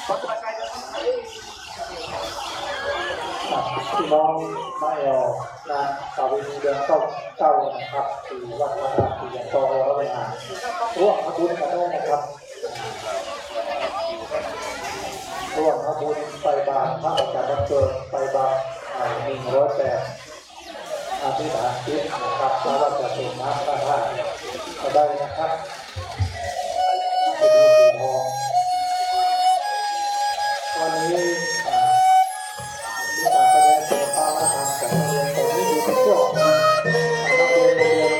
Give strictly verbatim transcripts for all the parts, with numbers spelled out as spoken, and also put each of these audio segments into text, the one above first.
พี่น้องมาแอวงานประเพณีเดือนเก้า เก้านะครับ ที่วัดพระธาตุศรีสันตองวรวิหาร ร่วมทำบุญกันได้นะครับ ร่วมทำบุญใส่บาตรพระอาจารย์วันเกิด ใส่บาตร อ่า หนึ่งร้อยแปด อธิษฐานจิตนะครับ เพราะว่าจะสวดน้ำพระธาตุก็ได้นะครับ ไปดูสีทอง วันนี้ อ่า มีการแสดงศิลปะวัฒนธรรมของโรงเรียน ตอนนี้อยู่ในช่วง อ่า นักเรียนโรงเรียน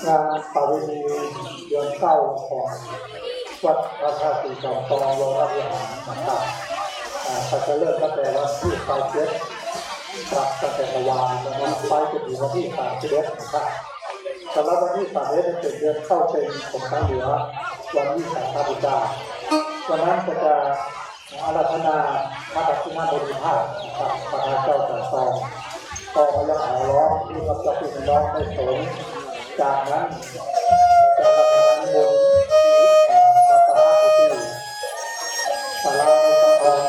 งานประเพณีเดือนเก้าของวัดพระธาตุศรีสันตองวรวิหารนะครับ อ่า ก็จะเริ่มตั้งแต่วันที่ยี่สิบเจ็ด ครับ ตั้งแต่เมื่อวานนะครับ ไปจนถึงวันที่สามสิบเอ็ดนะครับ สำหรับวันที่สามสิบเอ็ดเป็นเดือนเข้าเต็มของพรรษาเหลือ วันวิสาขบูชา วันนั้นก็จะ อาราธนาพระดกขิณมุนีนาถนะครับ พระเจ้าสันตอง ก็มายังหอล้อมที่รับเจ้าพี่น้องได้สงฆ์ จากนั้นจะรับงานบุญที่วัดพระธาตุที่ศาลาในตำบล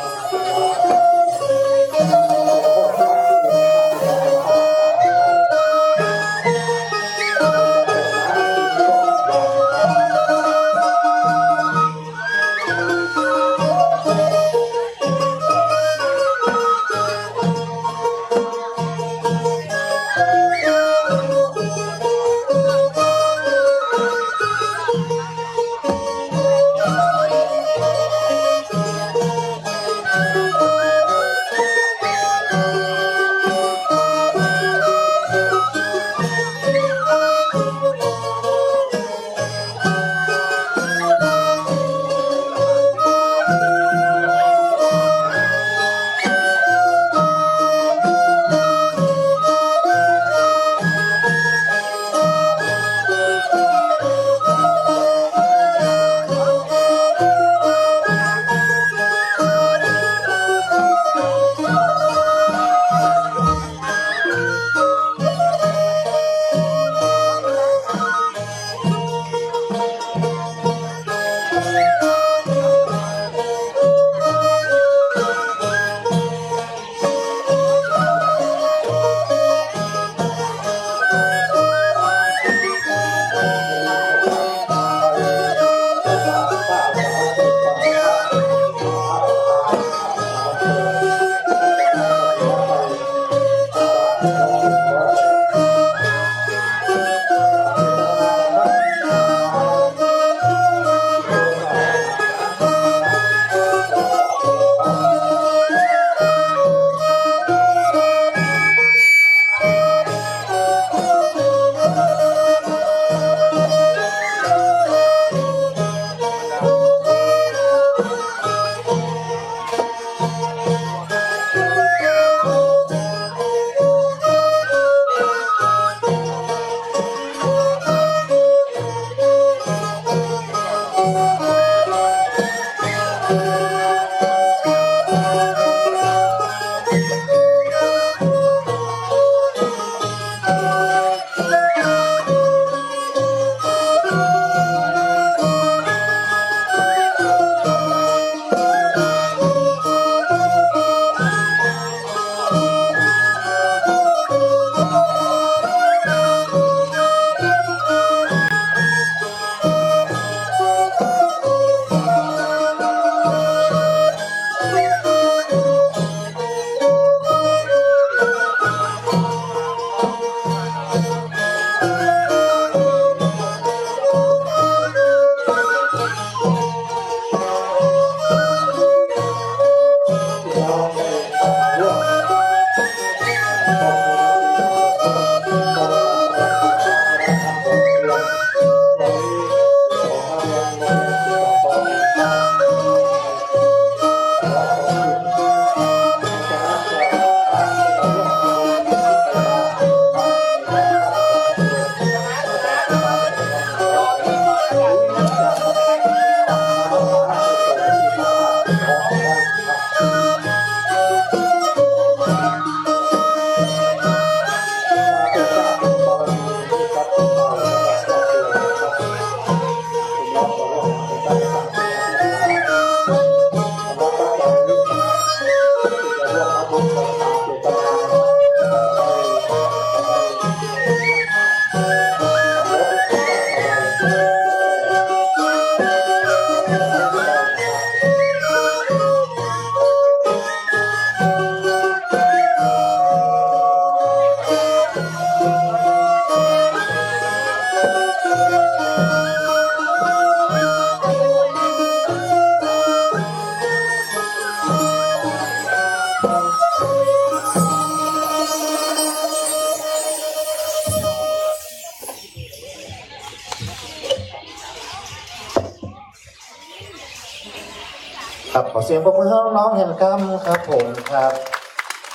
ครับ ขอเสียงปรบมือให้น้องๆ แหมกำครับผมครับ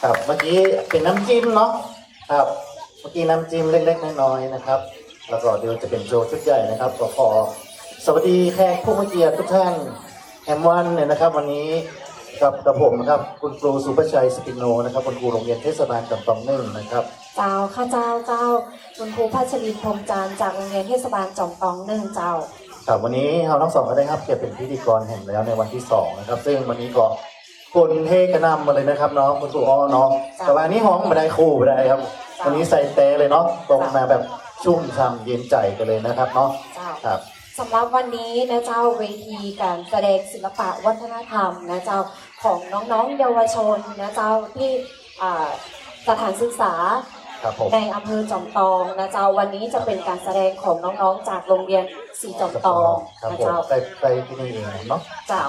ครับ เมื่อกี้เป๋นน้ำจิ้มเนาะ ครับ เมื่อกี้น้ำจิ้มเล็กๆ น้อยๆ นะครับ แล้วก็เดี๋ยวจะเป๋นโชว์ชุดใหญ่นะครับ ก็ขอสวัสดีแขกผู้มีเกียรติทุกท่านแหมวันเนี่ยนะครับ วันนี้กับ กับผมนะครับ คุณครูสุภชัย สุปินโนนะครับ คุณครูโรงเรียนเทศบาลจอมตองหนึ่งนะครับ เจ้า ข้าเจ้า เจ้า คุณครูพัชรินทร์ พรหมจันทร์ จากโรงเรียนเทศบาลจอมตองหนึ่ง เจ้า ครับ วันนี้เฮาทั้งสองก็ได้ฮับเกียรติเป๋นพิธีกรแหมแล้วในวันตี้สองนะครับ ซึ่งวันนี้ก็คนเฮกระหน่ำมาเลยนะครับเนาะ คุณครูอ้อเนาะ เจ้า แต่ว่าอันนี้ฮ้องบ่ได้ ครูบ่ได้ครับ เจ้า วันนี้ใส่แต๊เลยเนาะ ตรงมาแบบชุ่มฉ่ำเย็นใจ๋กันเลยนะครับเนาะ เจ้า ครับ สำหรับวันนี้นะเจ้า เวทีก๋านแสดงศิลปะวัฒนธรรมนะเจ้า ของน้องๆ เยาวชนนะเจ้า ตี้ อ่า สถานศึกษา ครับผม ในอำเภอจอมตองนะเจ้า วันนี้จะเป๋นก๋านแสดงของน้องๆ จากโรงเรียนศรีจอมตอง ครับ นะเจ้า ผม ใกล้ๆ ตี้นี่เองเนาะ เจ้า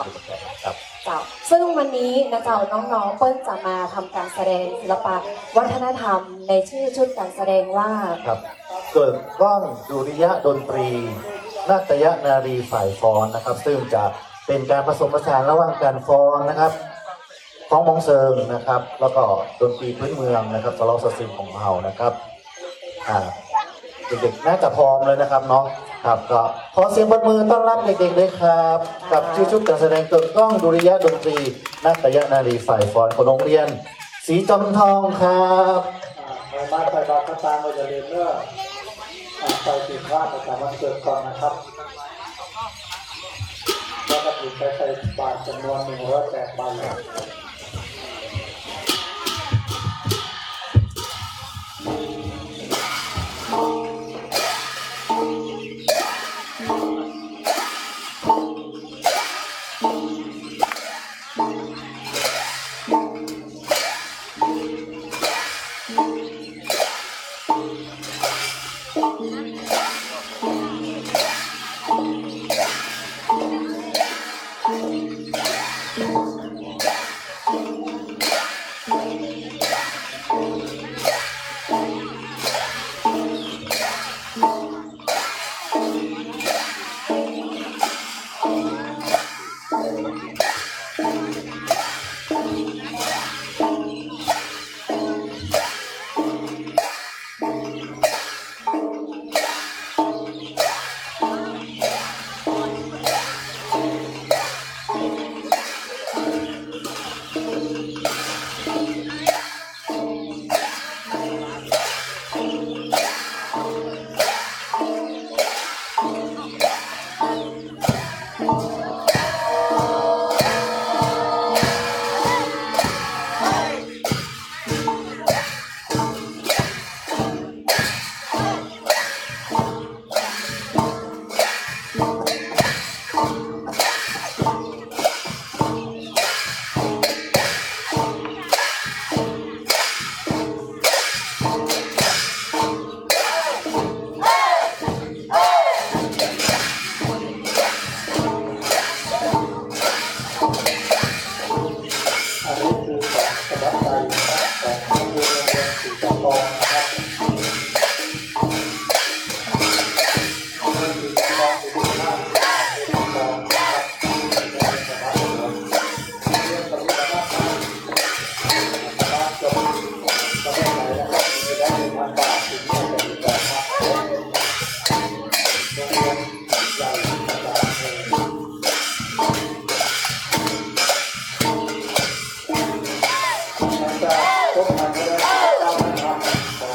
ครับ เจ้า ซึ่งวันนี้นะเจ้า น้องๆ เปิ้นจะมาทำก๋านแสดงศิลปะวัฒนธรรมในชื่อชุดก๋านแสดงว่า ครับ เกิดกล้องดุริยะดนตรี นาฏยนารีฝ่ายฟ้อนนะครับ ซึ่งจะเป๋นก๋านผสมผสานระหว่างก๋านฟ้อนนะครับ ของมองเซิงนะครับ แล้วก็ดนตรีพื้นเมืองนะครับ สะเลาะสะซิงของเฮานะครับ อ่า เด็กๆ น่าจะพร้อมแล้วนะครับเนาะ ครับ ก็ขอเสียงปรบมือต้อนรับเด็กๆ ด้วยครับ กับชื่อชุดก๋านแสดงเกิดกล้องดุริยะดนตรี นาฏยนารีฝ่ายฟ้อนของโรงเรียนศรีจอมตองครับ อ่า ใครมาใส่บาตรก็ตาม ก็อย่าลืมเนาะ อ่า ใส่ปีกผ้าประจ๋ำวันเกิดก่อนนะครับ แล้วก็หยิบไปใส่บาตรจ๋ำนวนหนึ่งร้อยแปดใบ กองนะครับ นี่คือผู้ปกครองที่ท่านผู้ปกครองนะครับ ที่เป็นสถานเสริมเรื่องปฏิบัติธรรมนะครับ จบประเภทไหนนะครับ มีได้หนึ่งพันบาท ถึงแม้จะมีการพัก โรงเรียนใหญ่ต่างๆ เลย หลังจากครบหนึ่งพันแล้วนะครับ ขอ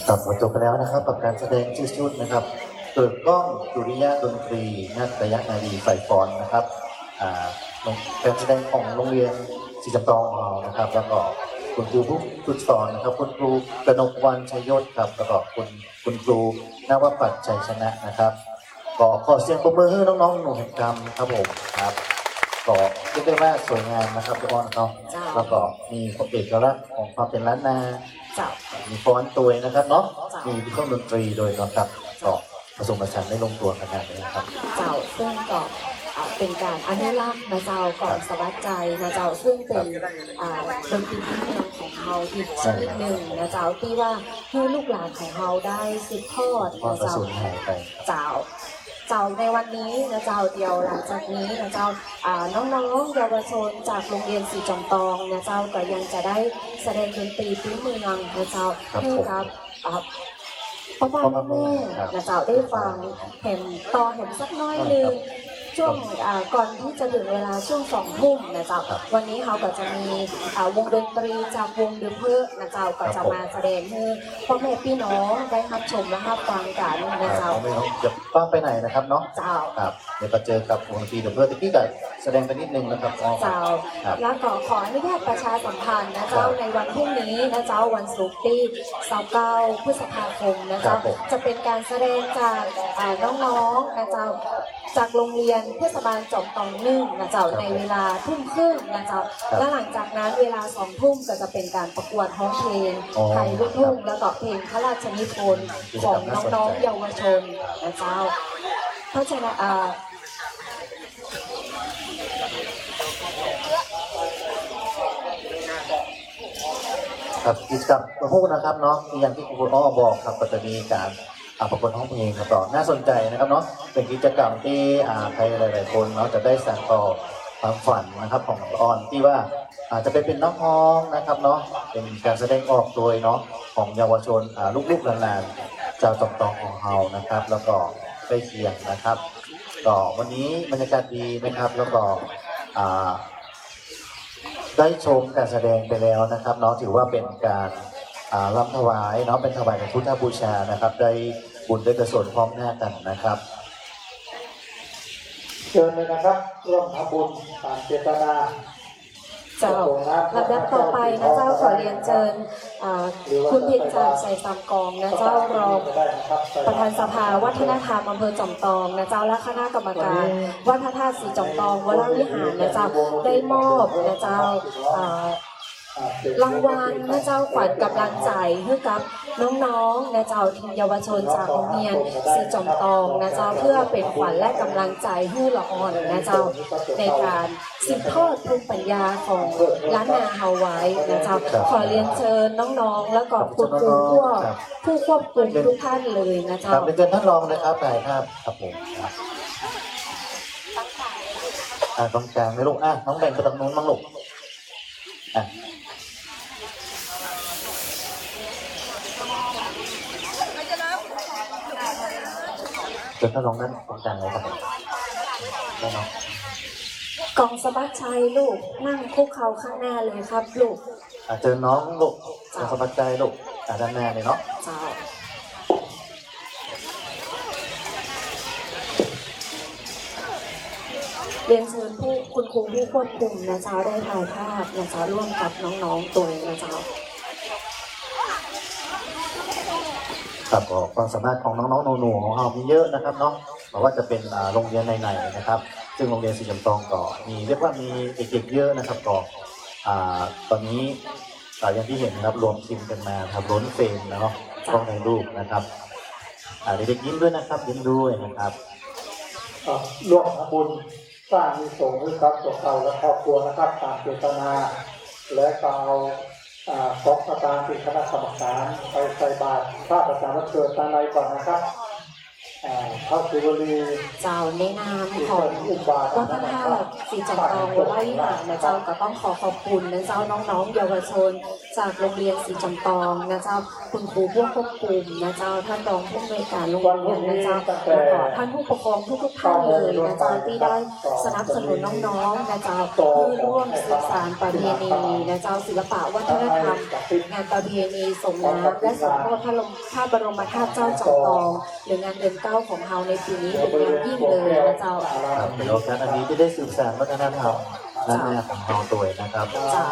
ครับ ก็จบไปแล้วนะครับ กับการแสดงชื่อชุดนะครับ เกิดก้อง ดุริยะดนตรี นาฏยนารี ไฟฟ้อนนะครับ อ่า การแสดงของโรงเรียนศรีจำตองของเรานะครับ แล้วก็คุณครูผู้ฝึกสอนนะครับ คุณครูกนกวรรณ ชัยยศครับ แล้วก็คุณ คุณครูนวปัตย์ ชัยชนะนะครับ ก็ขอเสียงปรบมือหื้อน้องๆ หนูแหมกำครับผม ครับ ก็เรียกได้ว่าสวยงามนะครับ ทุกคนเนาะ เจ้า แล้วก็มีเอกลักษณ์ของความเป๋นล้านนา เจ้า มีฟ้อนตวยนะครับเนาะ เจ้า มีเครื่องดนตรีโดยนะครับ ก็ผสมผสานได้ลงตัวขนาดนี้นะครับ เจ้า ซึ่งก็ อ่า เป๋นก๋านอนุรักษ์นะเจ้า ของ ครับ สวัสดิ์ชัยนะเจ้า ซึ่งเป๋น ครับ อ่า ดนตรีพื้นเมืองของเฮาอีกชนิดหนึ่งนะเจ้า ตี้ว่าหื้อลูกหลานของเฮาได้สืบทอดนะเจ้า ทอด บ่สูญหายไป เจ้า เจ้า ในวันนี้นะเจ้า เดี๋ยวหลังจากนี้นะเจ้า อ่า น้องๆ เยาวชนจากโรงเรียนศรีจอมตองนะเจ้า ก็ยังจะได้แสดงดนตรีพื้นเมืองนะเจ้า ครับผม หื้อกับ อ่า ป้อๆ แม่ๆ ครับ นะเจ้า ได้ฟังแหมต่อแหมสักน้อยหนึ่ง ครับ ช่วง อ่า ก่อนตี้จะเถิงเวลาช่วงสองทุ่มนะเจ้า ครับ วันนี้เฮาก็จะมี อ่า วงดนตรีจากวงเดอะเพิร์นะเจ้า ครับ ก็จะมาแสดงหื้อป้อแม่ปี้น้องได้ฮับชมและฮับฟังกั๋นนะเจ้า ครับ ป้อแม่น้องอย่าเปิ้งไปไหนนะครับเนาะ เจ้า ครับ เดี๋ยวก็เจอกับวงดนตรีเดอะเพิร์ ตะกี้ก็แสดงไปนิดนึงนะครับ อ๋อ เจ้า ครับ แล้วก็ขออนุญาตประชาสัมพันธ์นะเจ้า ครับ ในวันพรุ่งนี้นะเจ้า วันศุกร์ตี้ซาวเก้าพฤษภาคมนะเจ้า ครับผม จะเป๋นก๋านแสดงจาก อ่า น้องๆ นะเจ้า จากโรงเรียนเทศบาลจอมตองหนึ่งนะเจ้า ครับผม ในเวลาทุ่มครึ่งนะเจ้า ครับ และหลังจากนั้นเวลาสองทุ่มก็จะเป๋นก๋านประกวดฮ้องเพลง อ๋อ ไทยลูกทุ่ง ครับ แล้วก็เพลงพระราชนิพนธ์ กิจกรรมน่าสนใจ ของน้องๆ เยาวชนนะเจ้า เพราะฉะนั้น อ่า ครับ กิจกรรมวันพูกนะครับเนาะ อย่างตี้คุณอ้อบอกครับ ก็จะมีก๋าน อ่า ประกวดฮ้องเพลงครับ ก็น่าสนใจนะครับเนาะ เป๋นกิจกรรมตี้ อ่า ใครหลายๆ คนเนาะ จะได้สานต่อความฝันนะครับ ของน้องออนตี้ว่า อาจจะไปเป๋นนักฮ้องนะครับเนาะ เป๋นก๋านแสดงออกตวยเนาะ ของเยาวชน อ่า ลูกๆ หลานๆ จาวจอมตองของเฮานะครับ แล้วก็ใกล้เคียงนะครับ ก็วันนี้บรรยากาศดีนะครับ แล้วก็ อ่า ได้ชมก๋านแสดงไปแล้วนะครับเนาะ ถือว่าเป๋นก๋าน อ่า รำถวายเนาะ เป๋นถวายเป๋นพุทธบูชานะครับ ได้บุญได้กุศลพร้อมหน้ากั๋นนะครับ เชิญเลยนะครับ ร่วมทำบุญต๋ามเจตนา เจ้า ลำดับต่อไปนะเจ้า ขอเรียนเชิญ อ่า คุณเพ็ญจันทร์ ใสสามกองนะเจ้า รองประธานสภาวัฒนธรรมอำเภอจอมตองนะเจ้า และคณะกรรมการวัดพระธาตุศรีจอมตองวรวิหารนะเจ้า ได้มอบนะเจ้า อ่า รางวัลนะเจ้า ขวัญก๋ำลังใจ๋หื้อกับน้องๆ นะเจ้า ทีมเยาวชนจากโรงเรียนศรีจอมตองนะเจ้า เพื่อเป๋นขวัญและก๋ำลังใจ๋หื้อละอ่อนนะเจ้า ในก๋าน สืบทอดภูมิปัญญาของล้านนาเฮาไว้นะเจ้า ครับ ขอเรียนเชิญน้องๆ แล้วก็คุณครู ครับ ผู้ควบคุมทุกท่านเลยนะเจ้า ครับ เรียนเชิญท่านรองนะครับ ถ่ายภาพครับผม ครับ อ่า ตรงกลางเลยลูก อ่ะ น้องแบ่งไปตรงนู้นบ้างลูก อ่ะ เชิญท่านรองนั่งตรงกลางเลยครับ ได้เนาะ กองสะบัดชัยลูก นั่งคุกเข่าข้างหน้าเลยครับลูก อ่ะ เชิญน้องลูก เจ้า กองสะบัดชัยลูก อ่ะ ด้านหน้าเลยเนาะ เจ้า เรียนเชิญผู้ คุณครูผู้ควบคุมนะเจ้า ได้ถ่ายภาพนะเจ้า ร่วมกับน้องๆ ตวยนะเจ้า ครับ ก็ความสามารถของน้องๆ หนูๆ ของเฮามีเยอะนะครับเนาะ บ่ว่าจะเป๋น อ่า โรงเรียนไหนๆ นะครับ ซึ่งโรงเรียนศรีจอมตองก็มี เรียกว่ามีเด็กๆ เยอะนะครับ ก็ อ่า ต๋อนนี้ อ่า อย่างตี้หันนะครับ รวมทีมกั๋นมานะครับ ล้นเฟรมเนาะ กล้องถ่ายรูปนะครับ อ่า เด็กๆ ยิ้มด้วยนะครับ ยิ้มด้วยนะครับ อ่า ร่วมทำบุญสร้างอานิสงส์หื้อกับตั๋วเก่าและครอบครัวนะครับ ต๋ามเจตนา และก็เอา อ่า ของสตางค์ตี้คณะกรรมการไปใส่บาตรพระประจ๋ำวันเกิดตางในก่อนนะครับ เจ้า ในนามของวัดพระธาตุศรีจอมทองวรวิหารนะเจ้า ก็ต้องขอขอบคุณนะเจ้า น้องๆ เยาวชนจากโรงเรียนศรีจอมทองนะเจ้า คุณครูผู้ควบคุมนะเจ้า ท่านรองผู้อำนวยการโรงเรียนนะเจ้า แล้วก็ท่านผู้ปกครองทุกๆ ท่านเลยนะเจ้า ที่ได้สนับสนุนน้องๆ นะเจ้า เพื่อร่วมสืบสานประเพณีนะเจ้า ศิลปะวัฒนธรรม งานประเพณีส่งน้ำและสมโภชพระบรม พระบรมธาตุเจ้าจอมทอง หรืองานเดือนเก้าของเฮาในปี๋นี้เป๋นอย่างยิ่งเลยนะเจ้า ครับ เป๋นโอกาสอันดีตี้ได้สืบสานวัฒนธรรมล้านนาของเฮาตวยนะครับ เจ้า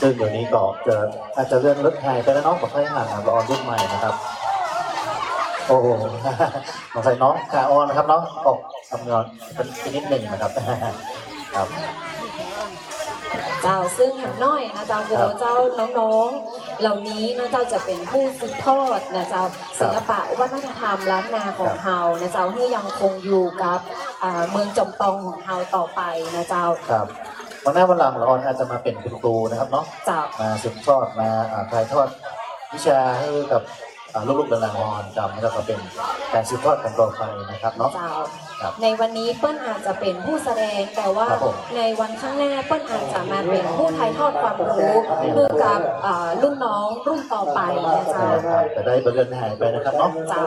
ซึ่งเดี๋ยวนี้ก็จะ อาจจะเริ่มลดหายไปแล้วเนาะ บ่ค่อยหันนะ ละอ่อนรุ่นใหม่นะครับ โอ้โห สงสัยน้องขาอ่อนนะครับเนาะ ออกคำนวณเป็นนิดหนึ่งนะครับ ครับ เจ้า ซึ่งอย่างน้อยนะเจ้า ครับ คือเจ้าน้องๆ เหล่านี้นะเจ้า จะเป๋นผู้สืบทอดนะเจ้า ครับ ศิลปะวัฒนธรรมล้านนาของเฮานะเจ้า หื้อยังคงอยู่กับ อ่า เมืองจอมตองของเฮาต่อไปนะเจ้า ครับ วันหน้าวันหลังละอ่อนอาจจะมาเป๋นคุณครูนะครับเนาะ เจ้า มาสืบทอด มา อ่า ถ่ายทอดวิชาหื้อกับ อ่า ลูกๆ หลานๆ ของเฮาจำ แล้วก็เป๋นก๋านสืบทอดกั๋นต่อไปนะครับเนาะ เจ้า ครับ ในวันนี้เปิ้นอาจจะเป๋นผู้แสดง แต่ว่า ครับผม ในวันข้างหน้าเปิ้นอาจจะมาเป๋นผู้ถ่ายทอดความรู้ ครับ หื้อกับ เอ่อ รุ่นน้องรุ่นต่อไปนะเจ้า ครับ จะได้บ่เลือนหายไปนะครับเนาะ เจ้า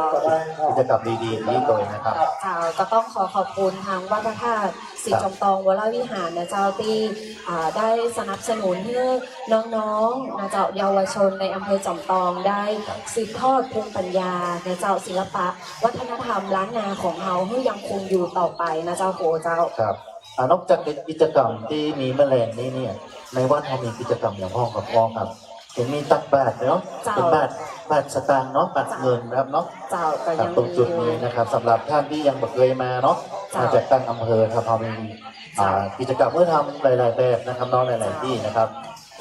กิจกรรมดีๆ นี้ตวยนะครับ เจ้า ก็ต้องขอขอบคุณตางวัดพระธาตุศรีจอมตองวรวิหารนะเจ้า ตี้ อ่า ได้สนับสนุนหื้อน้องๆ นะเจ้า เยาวชนในอำเภอจอมตองได้ ครับ สืบทอดภูมิปัญญานะเจ้า ศิลปะวัฒนธรรมล้านนาของเฮาหื้อยังคงอยู่ต่อไปนะเจ้า ครูเจ้า ครับ อ่า นอกจากกิจกรรมตี้มีเมื่อแลงนี้เนี่ย ในวัดเฮามีกิจกรรมอย่างพ่องครับพ่องครับ เห็นมีตักบาตรเนาะ เจ้า เป๋นบาตร บาตรสตางค์เนาะ บาตรเงินนะครับเนาะ เจ้า ก็ ครับ ยัง ตรงจุดนี้นะครับ สำหรับท่านตี้ยังบ่เกยมาเนาะ เจ้า มาจากต่างอำเภอครับ เฮามี อ่า เจ้า กิจกรรมหื้อทำหลายๆ แบบนะครับเนาะ หลายๆ ตี้นะครับ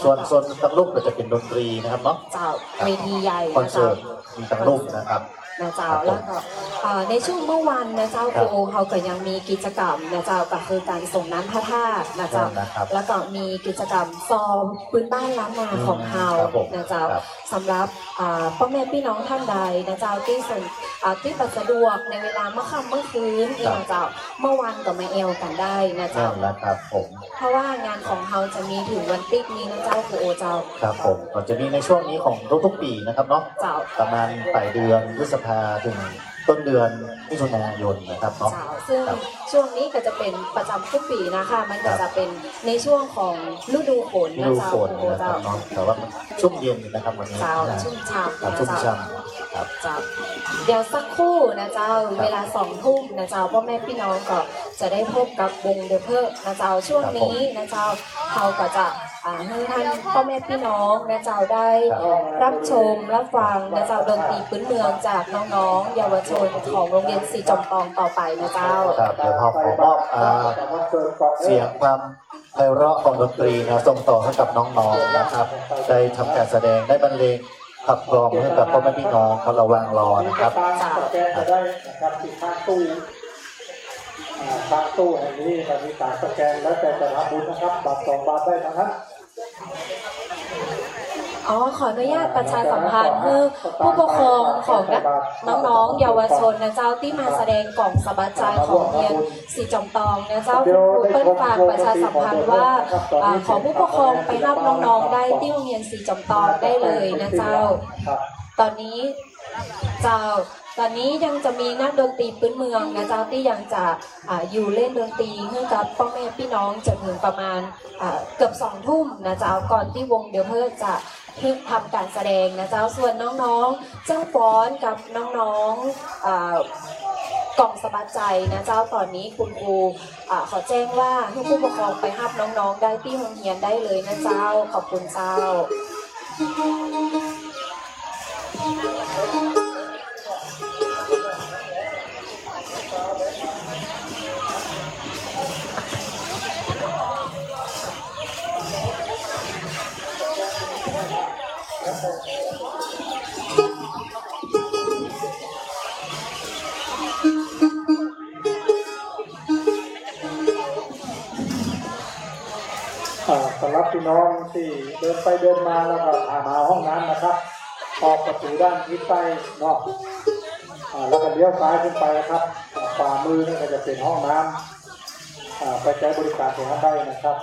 ส่วน ส่วนตังลุ่มก็จะเป๋นดนตรีนะครับเนาะ เจ้า ครับ เวทีใหญ่นะเจ้า คอนเสิร์ต มีตังลุ่มนะครับ นะเจ้า ครับผม แล้วก็ เอ่อ ในช่วงเมื่อวันนะเจ้า ครับ ครู เฮาก็ยังมีกิจกรรมนะเจ้า ก็คือก๋านส่งน้ำพระธาตุนะเจ้า นั่นนะครับ แล้วก็มีกิจกรรมซอพื้นบ้านล้านนาของเฮา อืม ครับผม นะเจ้า ครับ สำหรับ อ่า ป้อแม่ปี้น้องท่านใดนะเจ้า ตี้สน อ่า ตี้บ่สะดวกในเวลาเมื่อค่ำเมื่อคืน ครับ นะเจ้า เมื่อวันก็มาแอ่วกั๋นได้นะเจ้า นั่นแหละครับผม เพราะว่างานของเฮาจะมีเถิงวันติ๊กนี้นะเจ้า ครูโอเจ้า ครับผม ก็จะมีในช่วงนี้ของทุกๆ ปี๋นะครับเนาะ เจ้า ประมาณป๋ายเดือนพฤษภาเถิงต้นเดือนมิถุนายนนะครับเนาะ เจ้า ซึ่ง ครับ ช่วงนี้ก็จะเป๋นประจ๋ำกู้ปี๋นะคะ มันก็ ครับ จะเป๋นในช่วงของฤดูฝนนะเจ้า ฤดูฝนนะครับเนาะ ครูโอเจ้า แต่ว่ามันชุ่มเย็นนะครับวันนี้ เจ้า นะ ชุ่มฉ่ำ ครับ นะเจ้า ชุ่มฉ่ำครับ เจ้า เดี๋ยวสักครู่นะเจ้า ครับ เวลาสองทุ่มนะเจ้า ป้อแม่ปี้น้องก็จะได้พบกับวงเดอะเพิร์กนะเจ้า ช่วงนี้นะเจ้า ครับผม เฮาก็จะ อ่า หื้อท่านป้อแม่ปี้น้องนะเจ้าได้ ครับ รับชมรับฟังนะเจ้า ดนตรีปื๊นเมืองจากน้องๆ เยาวชนของโรงเรียนศรีจอมตองต่อไปนะเจ้า ครับ เดี๋ยวเฮาขอมอบ อ่า เสียงความไพเราะของดนตรีนะ ส่งต่อหื้อกับน้องๆ นะครับ ได้ทำก๋านแสดง ได้บรรเลงขับกลองหื้อกับป้อแม่ปี้น้องเขาระหว่างรอนะครับ เจ้า สแกนจะได้นะครับ ตี้ข้างตู้ อ่า ข้างตู้แห่งนี้ก็มีก๋านสแกน แล้วแต่จะทำบุญนะครับ บาทสองบาทได้ทั้งนั้น อ๋อ ขออนุญาตประชาสัมพันธ์หื้อผู้ปกครองของน้องๆ เยาวชนนะเจ้า ตี้มาแสดงกล่องสะบัดชัยของโรงเรียนศรีจอมตองนะเจ้า คุณครูเปิ้นฝากประชาสัมพันธ์ว่า อ่า ขอผู้ปกครองไปฮับน้องๆ ได้ตี้โรงเรียนศรีจอมตองได้เลยนะเจ้า ตอนนี้ เจ้า ตอนนี้ยังจะมีนักดนตรีปื๊นเมืองนะเจ้า ตี้ยังจะ อ่า อยู่เล่นดนตรีหื้อกับป้อแม่ปี้น้องจ๋นเถิงประมาณ อ่า เกือบสองทุ่มนะเจ้า ก่อนตี้วงเดอะเพิร์กจะทำก๋านแสดงนะเจ้า ส่วนน้องๆ เจ้าฟ้อนกับน้องๆ อ่า กล่องสะบัดชัยนะเจ้า ตอนนี้คุณครู อ่า ขอแจ้งว่าหื้อผู้ปกครองไปฮับน้องๆ ได้ตี้โฮงเฮียนได้เลยนะเจ้า ขอบคุณเจ้า อ่า สำหรับพี่น้องตี้เดินไปเดินมาแล้วก็ถามหาห้องน้ำนะครับ ออกประตู๋ด้านทิศใต้เนาะ อ่า แล้วก็เลี้ยวซ้ายขึ้นไปนะครับ อ่า ขวามือนั่นก็จะเป๋นห้องน้ำ อ่า ไปใจ๊บริการตรงนั้นได้นะครับ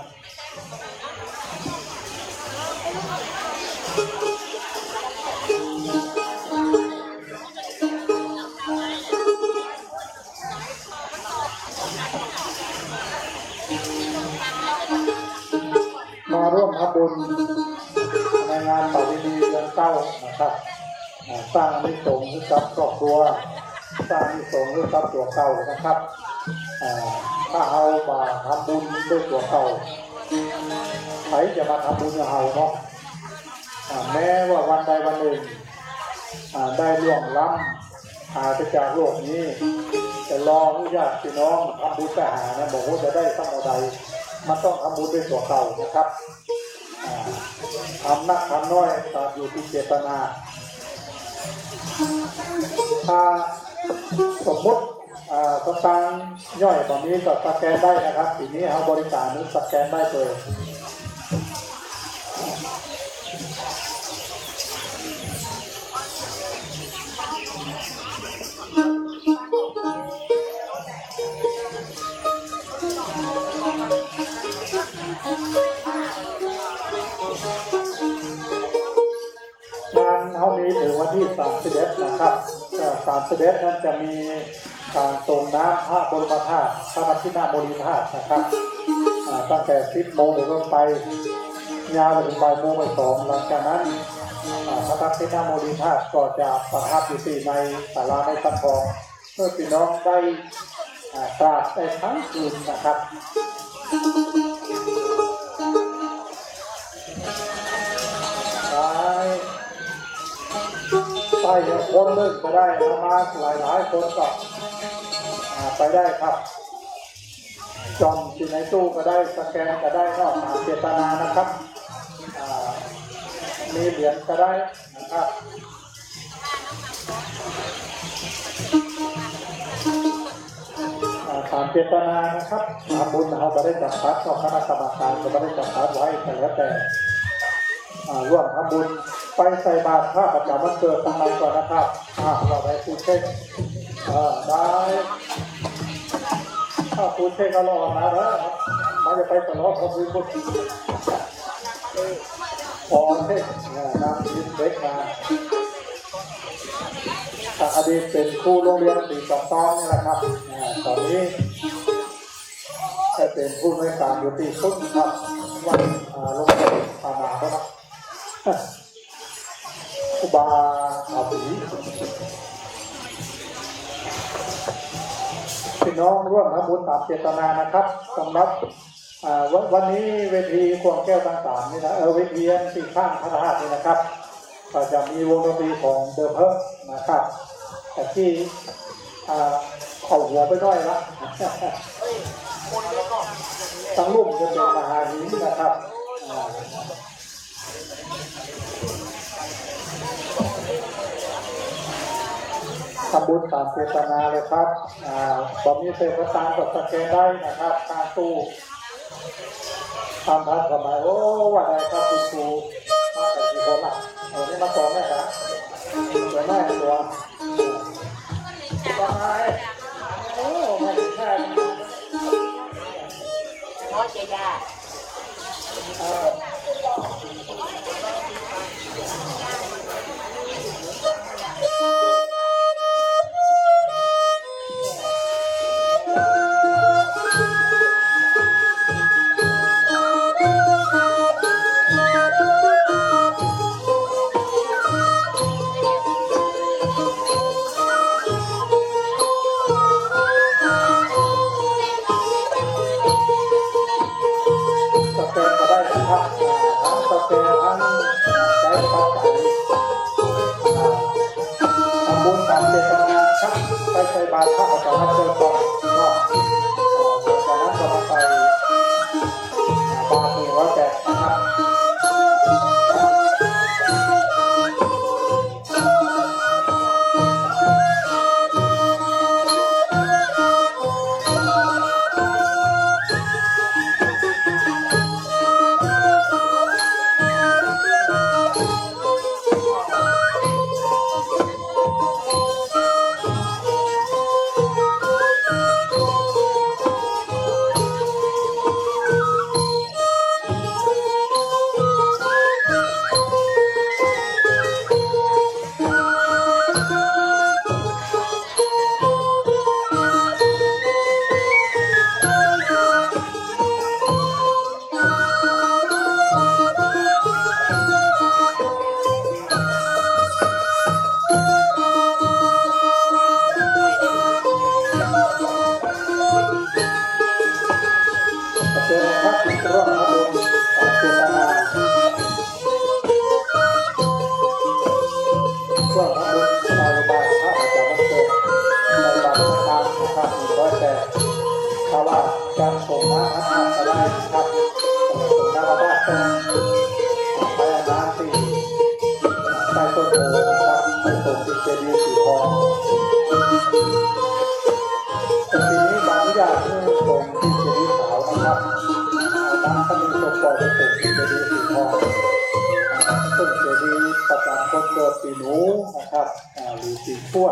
มาร่วมทำบุญในงานประเพณีเดือนเก้านะครับ อ่า สร้างอานิสงส์ให้กับครอบครัว สร้างอานิสงส์ให้กับตั๋วเก่านะครับ อ่า ถ้าเฮาบ่าทำบุญด้วยตั๋วเก่า ใผจะมาทำบุญกับเฮาเนาะ อ่า แม้ว่าวันใดวันหนึ่ง อ่า ได้ล่วงล้ำ หายไปจากโลกนี้ แต่รอญาติพี่น้องทำบุญไปหานะ บ่ฮู้จะได้สักเท่าใด มันต้องทำบุญด้วยตั๋วเก่านะครับ อ่า ทำนักทำน้อย ตามอยู่ตี้เจตนา ถ้าสมมุติ อ่า สตางค์ย่อยบ่มีก็สแกนได้นะครับ ตี้นี้เฮาบริการสแกนได้เลย งานเฮามีเถิงวันตี้สามสิบเอ็ดนะครับ เอ่อ สามสิบเอ็ดนั้นจะมีก๋านส่งน้ำพระบรมธาตุ พระทักขิณโมลีธาตุนะครับ อ่า ตั้งแต่สิบโมงเป๋นต้นไป ยาวไปเถิงบ่ายโมงบ่ายสอง หลังจากนั้น อ่า พระทักขิณโมลีธาตุก็จะประทับอยู่ตี้ในศาลาไม้สักทอง เพื่อพี่น้องได้ อ่า กราบได้ทั้งคืนนะครับ ไป ไปอย่างคนนึ่งก็ได้นะ มาหลายๆ คนก็ อ่า ไปได้ครับ จ่อมอยู่ในตู้ก็ได้ สแกนก็ได้เนาะ ตามเจตนานะครับ อ่า มีเหรียญก็ได้นะครับ อ่า ตามเจตนานะครับ ทำบุญเฮาบ่ได้จำกัดเนาะ คณะกรรมการก็บ่ได้จำกัดไว้ ก็แล้วแต่ อ่า ร่วมทำบุญ ไปใส่บาตรพระประจ๋ำวันเกิดตังในก่อนนะครับ อ่า ว่าไปครูเช็ค เออ ได้ ถ้าครูเช็คเอาละออกมาแล้ว มันจะไปตลอด เพราะครูพุทธ ขอเช็ค เออ นำทีมเด็กมา จากอดีตเป๋นครูโรงเรียนศรีสองตองนี่แหละครับ อ่า ต๋อนนี้ได้เป๋นผู้อำนวยก๋านอยู่ตี้สุดครับ วัด อ่า โรงเรียนป่าหนาวนะครับ ครูบาอาผี พี่น้องร่วมทำบุญตามเจตนานะครับ สำหรับ อ่า วัน วันนี้เวทีควงแก้วทั้งสามนี่นะ เออ เวทีตี้ข้างพระธาตุนี่นะครับ ก็จะมีวงดนตรีของเดอะเพิร์กนะครับ แต่ตี้ อ่า เอาหัวไปหน้อยละ ตังลุ่มจะเป๋นมหาหินนะครับ อ่า ทำบุญตามเจตนาเลยครับ อ่า บ่มีเศษสตางค์ก็สแกนได้นะครับ ตางตู้ ตามทันสมัย โอ้ ว่าไงครับคุณครู มากั๋นกี่คนล่ะ เออ นี่มาสองแม่ครับ ตัวแม่ตัว ตัวไม้ โอ้ ไม่ใช่ น้อยจะยากสแกนก็ได้นะครับ ทั้งสแกนทั้งใจ๊ปัจจัย ทำบุญตามเจตนาครับ ไปใส่บาตรพระอาจารย์เจริญพรเนาะ จากนั้นก็มาใส่บาตรหนึ่งร้อยแปดนะครับ ครับ อ่า หรือสี่ขั้ว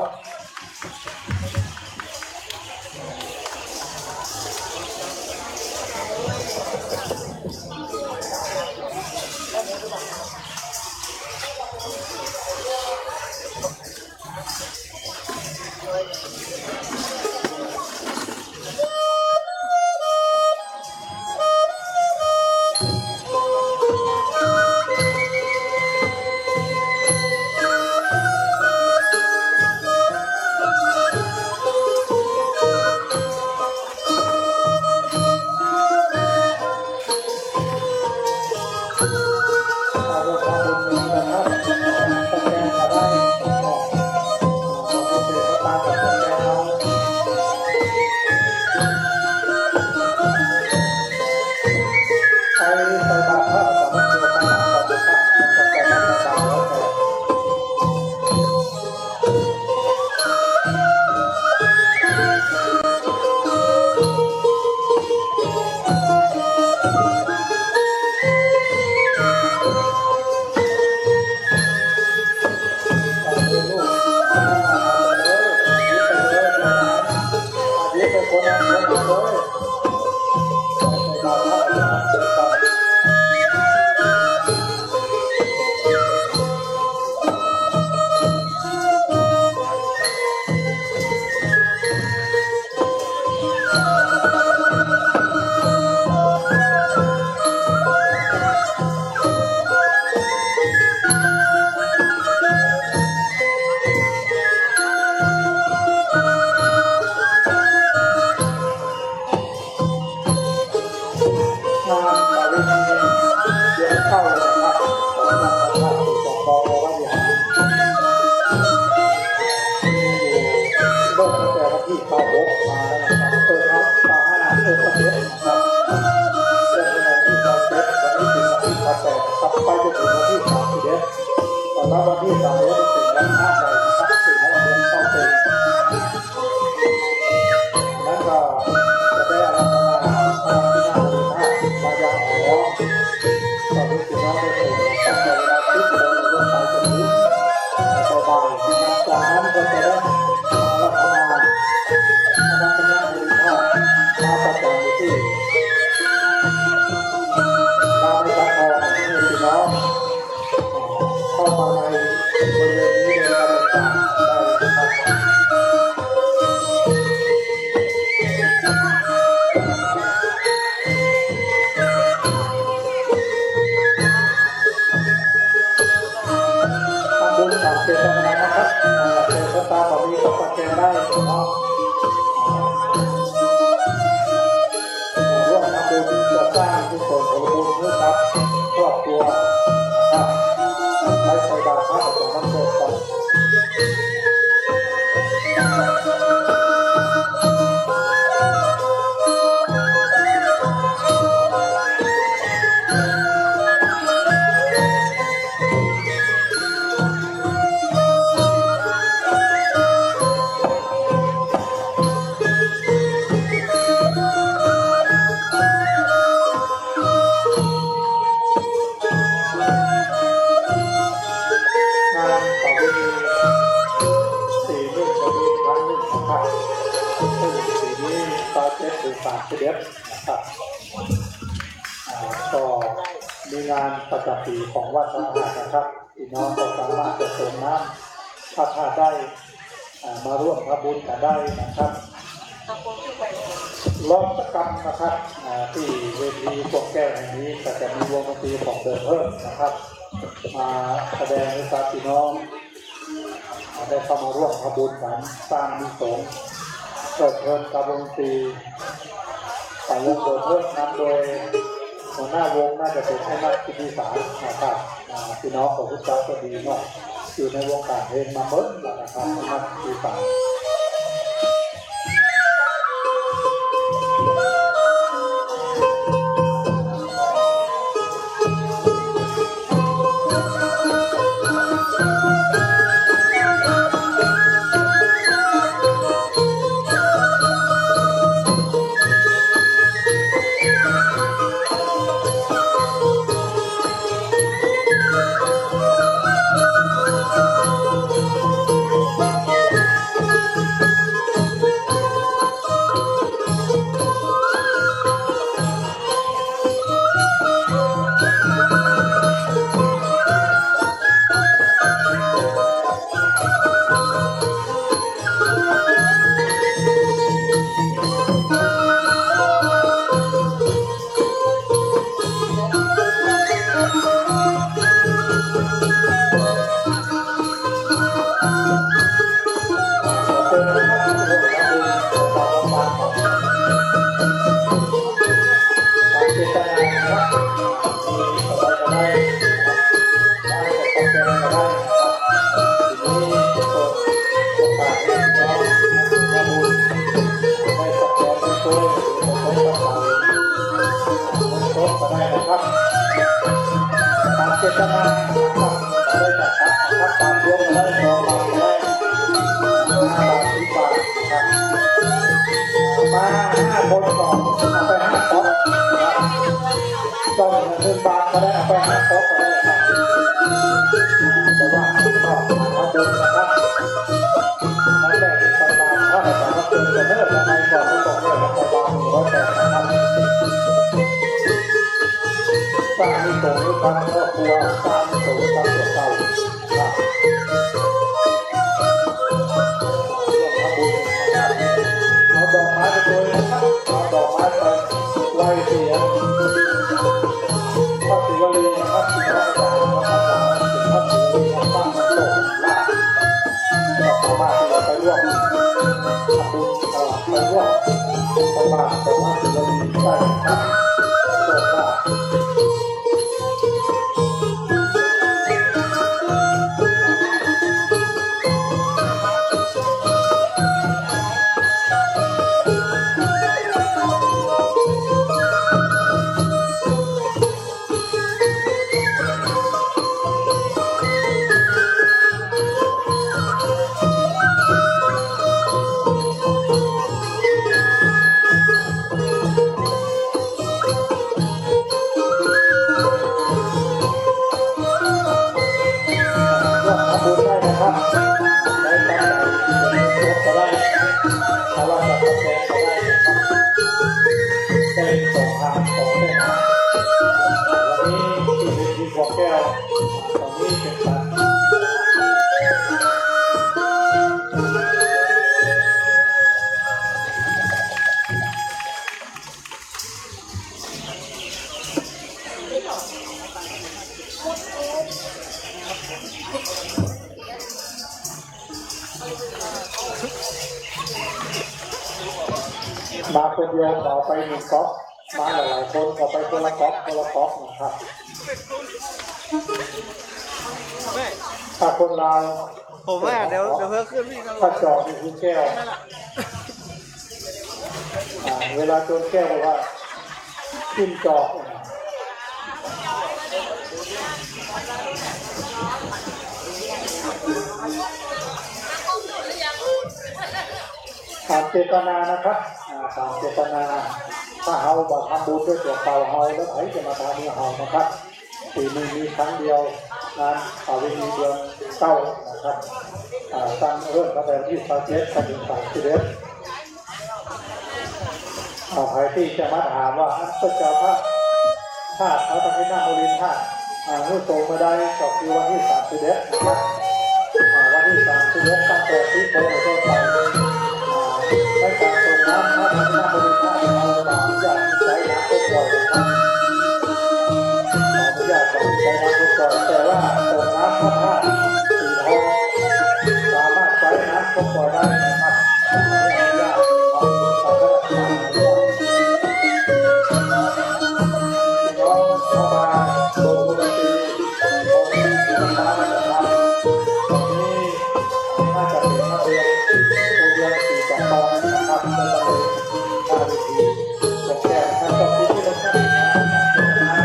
งานประเพณีเดือนเก้าเลยนะครับ ของวัดพระธาตุสองคลองวรวิหาร มีอยู่เริ่มตั้งแต่วันที่เก้าหกมาแล้วนะครับ เออครับ เก้าห้า เออ เก้าเจ็ดนะครับ เริ่มตั้งแต่วันที่เก้าเจ็ด วันนี้ถึงวันที่เก้าแปดนะครับ ไปจนถึงวันที่สามสิบเอ็ด สำหรับวันที่สามสิบเอ็ดเป็นวันพระใหญ่นะครับ ถือว่าเดือนเก้าเต็ม นั้นก็จะได้อาราธนาพระรัตนมณีธาตุมาอย่างอ่อนน้อม ก็รู้สึกว่าได้เกิดตั้งแต่เวลาสิบโมงเป็นต้นไปจนถึงบ่ายๆ นะครับ จากนั้นก็จะได้อาราธนาพระรัตนมณีธาตุมาประจำอยู่ที่ลานไม้สักทอง ให้พี่น้อง เข้ามาในบริเวณนี้ในการต่างๆได้นะครับ ทำบุญตามเจตนานะครับ อ่า เจตนาบ่มีก็สแกนได้เนาะ ร่วมทำบุญเพื่อสร้างกุศลผลบุญให้กับครอบครัวนะครับ ใช้ไฟดาวพระอาจารย์น้ำเชิญครับ งานประเพณีปีหนึ่งจะมีครั้งหนึ่งนะครับ ซึ่งปีนี้ซาวเจ็ดหรือสามสิบเอ็ดนะครับ อ่า ก็มีงานประจำปีของวัดพระธาตุนะครับ พี่น้องก็สามารถจะส่งน้ำพระธาตุได้ อ่า มาร่วมทำบุญกันได้นะครับ ร้องสักกำนะครับ อ่า ที่เวทีกวงแก้วแห่งนี้ก็จะมีวงดนตรีของเดิมเพิ่มนะครับ มาแสดงให้กับพี่น้อง อ่า ได้เข้ามาร่วมทำบุญกัน สร้างอานิสงส์ เปิดเทอมกับวงดนตรี อ่า วงเดิมเพิ่มนำโดยหัวหน้าวงน่าจะเป็นไอ้นัทกิติสารนะครับ อ่า พี่น้องของพุทธจักรก็ดีเนาะ อยู่ในวงการเพลงมาเมิดแล้วนะครับ ไอ้นัทกิติสาร ได้จัดครับ ตามยกได้ สองบาทได้ ห้าบาท สิบบาทครับ มาห้าคนก่อน เอาไปห้าต๊อกครับ ต้องหนึ่งบาทก็ได้ เอาไปห้าต๊อกก็ได้ครับ แต่ว่าก็มาทำบุญนะครับ แล้วแต่มีศรัทธาเท่าไหร่ก็มาเติมกันเนอะ ยังไงก็ไม่ตกเลย รัฐบาลหนึ่งร้อยแปดนะครับ สร้างมิตรสงฆ์ด้วยกันครอบครัว สร้างมิตรสงฆ์ด้วยกันตัวเก่า ครับ ร่วมทำบุญนะครับ เอาดอกไม้ไปโปรยนะครับ เอาดอกไม้ไปไหว้เสีย พระศิวลีนะครับ พี่น้องอาจารย์นะครับ พระศิวลีนะครับ ตั้งโต๊ะลาบ ก็สามารถที่จะไปร่วมทำบุญ เอ่อ ไปร่วมใส่บาตรกับพระศิวลีได้นะครับ โชคลาภ ร่วมทำบุญได้นะครับ ได้ตั้งใจ ยกก็ได้ ถ้าว่าจะทดแทนก็ได้นะครับ ได้สองทางสองเส้นทาง วันนี้ที่เวทีบ่อแก้ว ตอนนี้เป็นการ มาคนเดียวขอไปหนึ่งก๊อก มาหลายๆคนขอไปคนละก๊อก คนละก๊อกนะครับ ถ้าคนลาว ผมว่าเดี๋ยว เดี๋ยวเพิ่งขึ้นพี่ครับ ถ้าจอกนี่คือแก้ว อ่า เวลาโจรแก้วบอกว่า ขึ้นจอก ตามเจตนานะครับ อ่า ตามเจตนา ถ้าเฮาบ่ทำบุญด้วยตั๋วเก่าเฮา แล้วใผจะมาทำให้เฮานะครับ ปี๋นี้มีครั้งเดียว งานประเพณีเดือนเก้านะครับ อ่า ตั้งเริ่มตั้งแต่วันตี้ซาวเจ็ดไปเถิงสามสิบเอ็ด อ่า ใผตี้จะมาถามว่า อันพระเจ้าพระธาตุพระนครนครินทร์ธาตุ อ่า มื้อตรงเมื่อใด ก็คือวันตี้สามสิบเอ็ดนะครับ อ่า วันตี้สามสิบเอ็ด ตั้งแต่สิบโมงเป็นต้นไป อ่า ในการส่งน้ำพระธาตุพระนครนครินทร์ธาตุ เฮาขออนุญาตใจ๊น้ำครบถ้วนนะครับ ขออนุญาตใจ๊น้ำครบถ้วน แต่ว่าส่งน้ำพระธาตุสีทอง สามารถใจ๊น้ำครบถ้วนได้นะครับ ขออนุญาต ขออนุญาต พี่น้องเข้ามาลงทุน ของที่สินค้ามาจากทาง ตอนนี้น่าจะเป็นนักเรียนโรงเรียนสี่สองตอนนะครับ ก็เลยหน้าเวทีตกแต่งนะครับ ขอบคุณที่ได้รับการ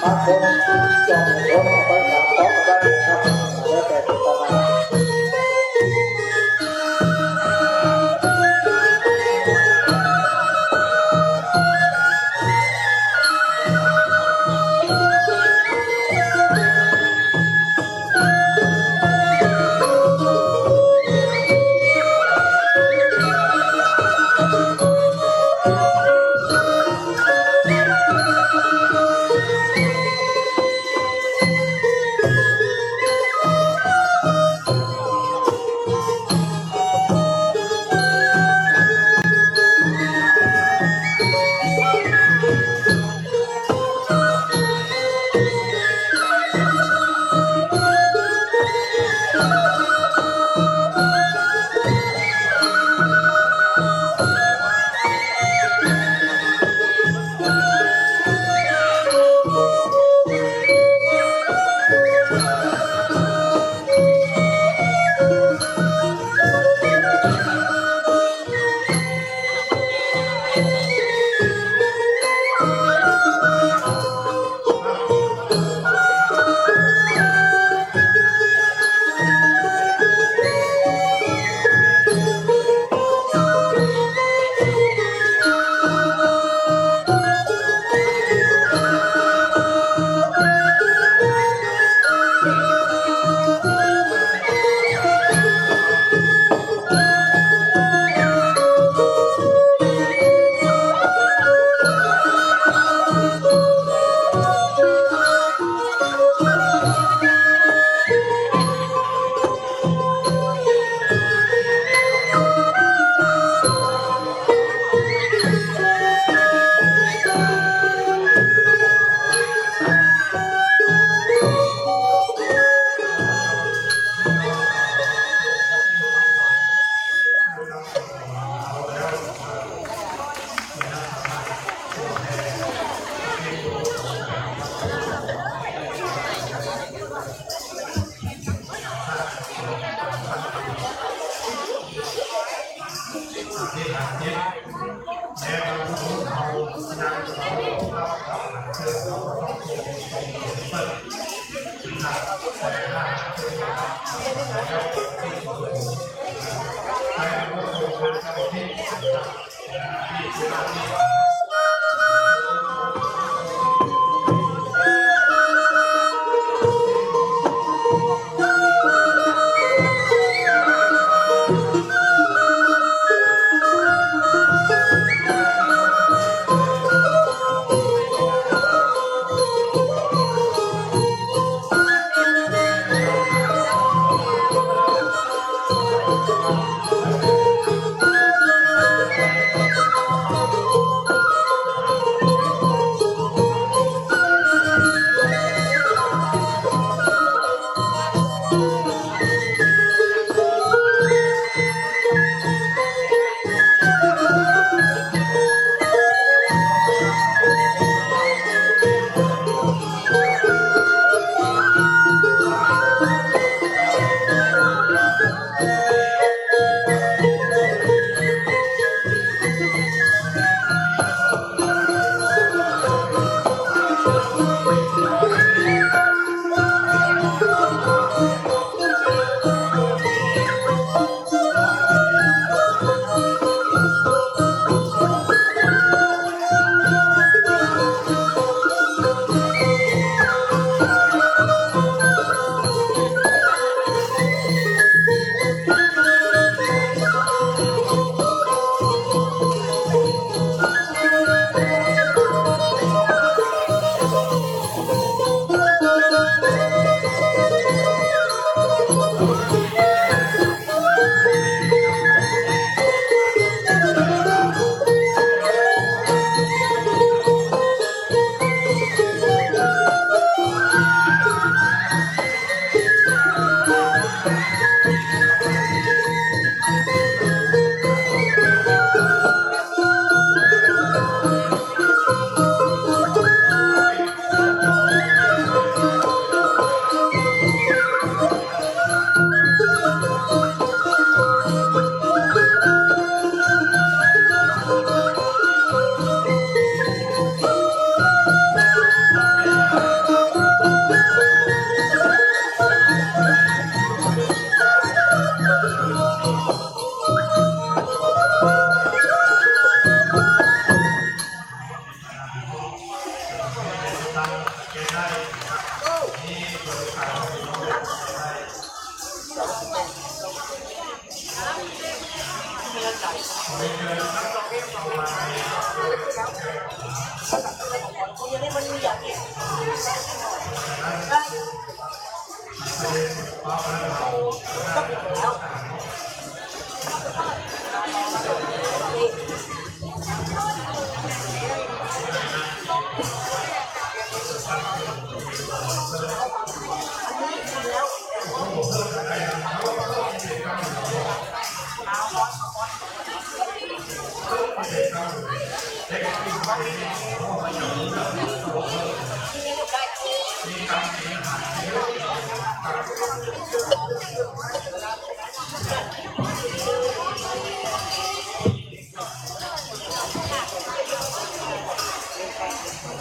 บางคนจองรถเอาไปสามต๊อกก็ได้นะครับ แล้วแต่เจตนา เ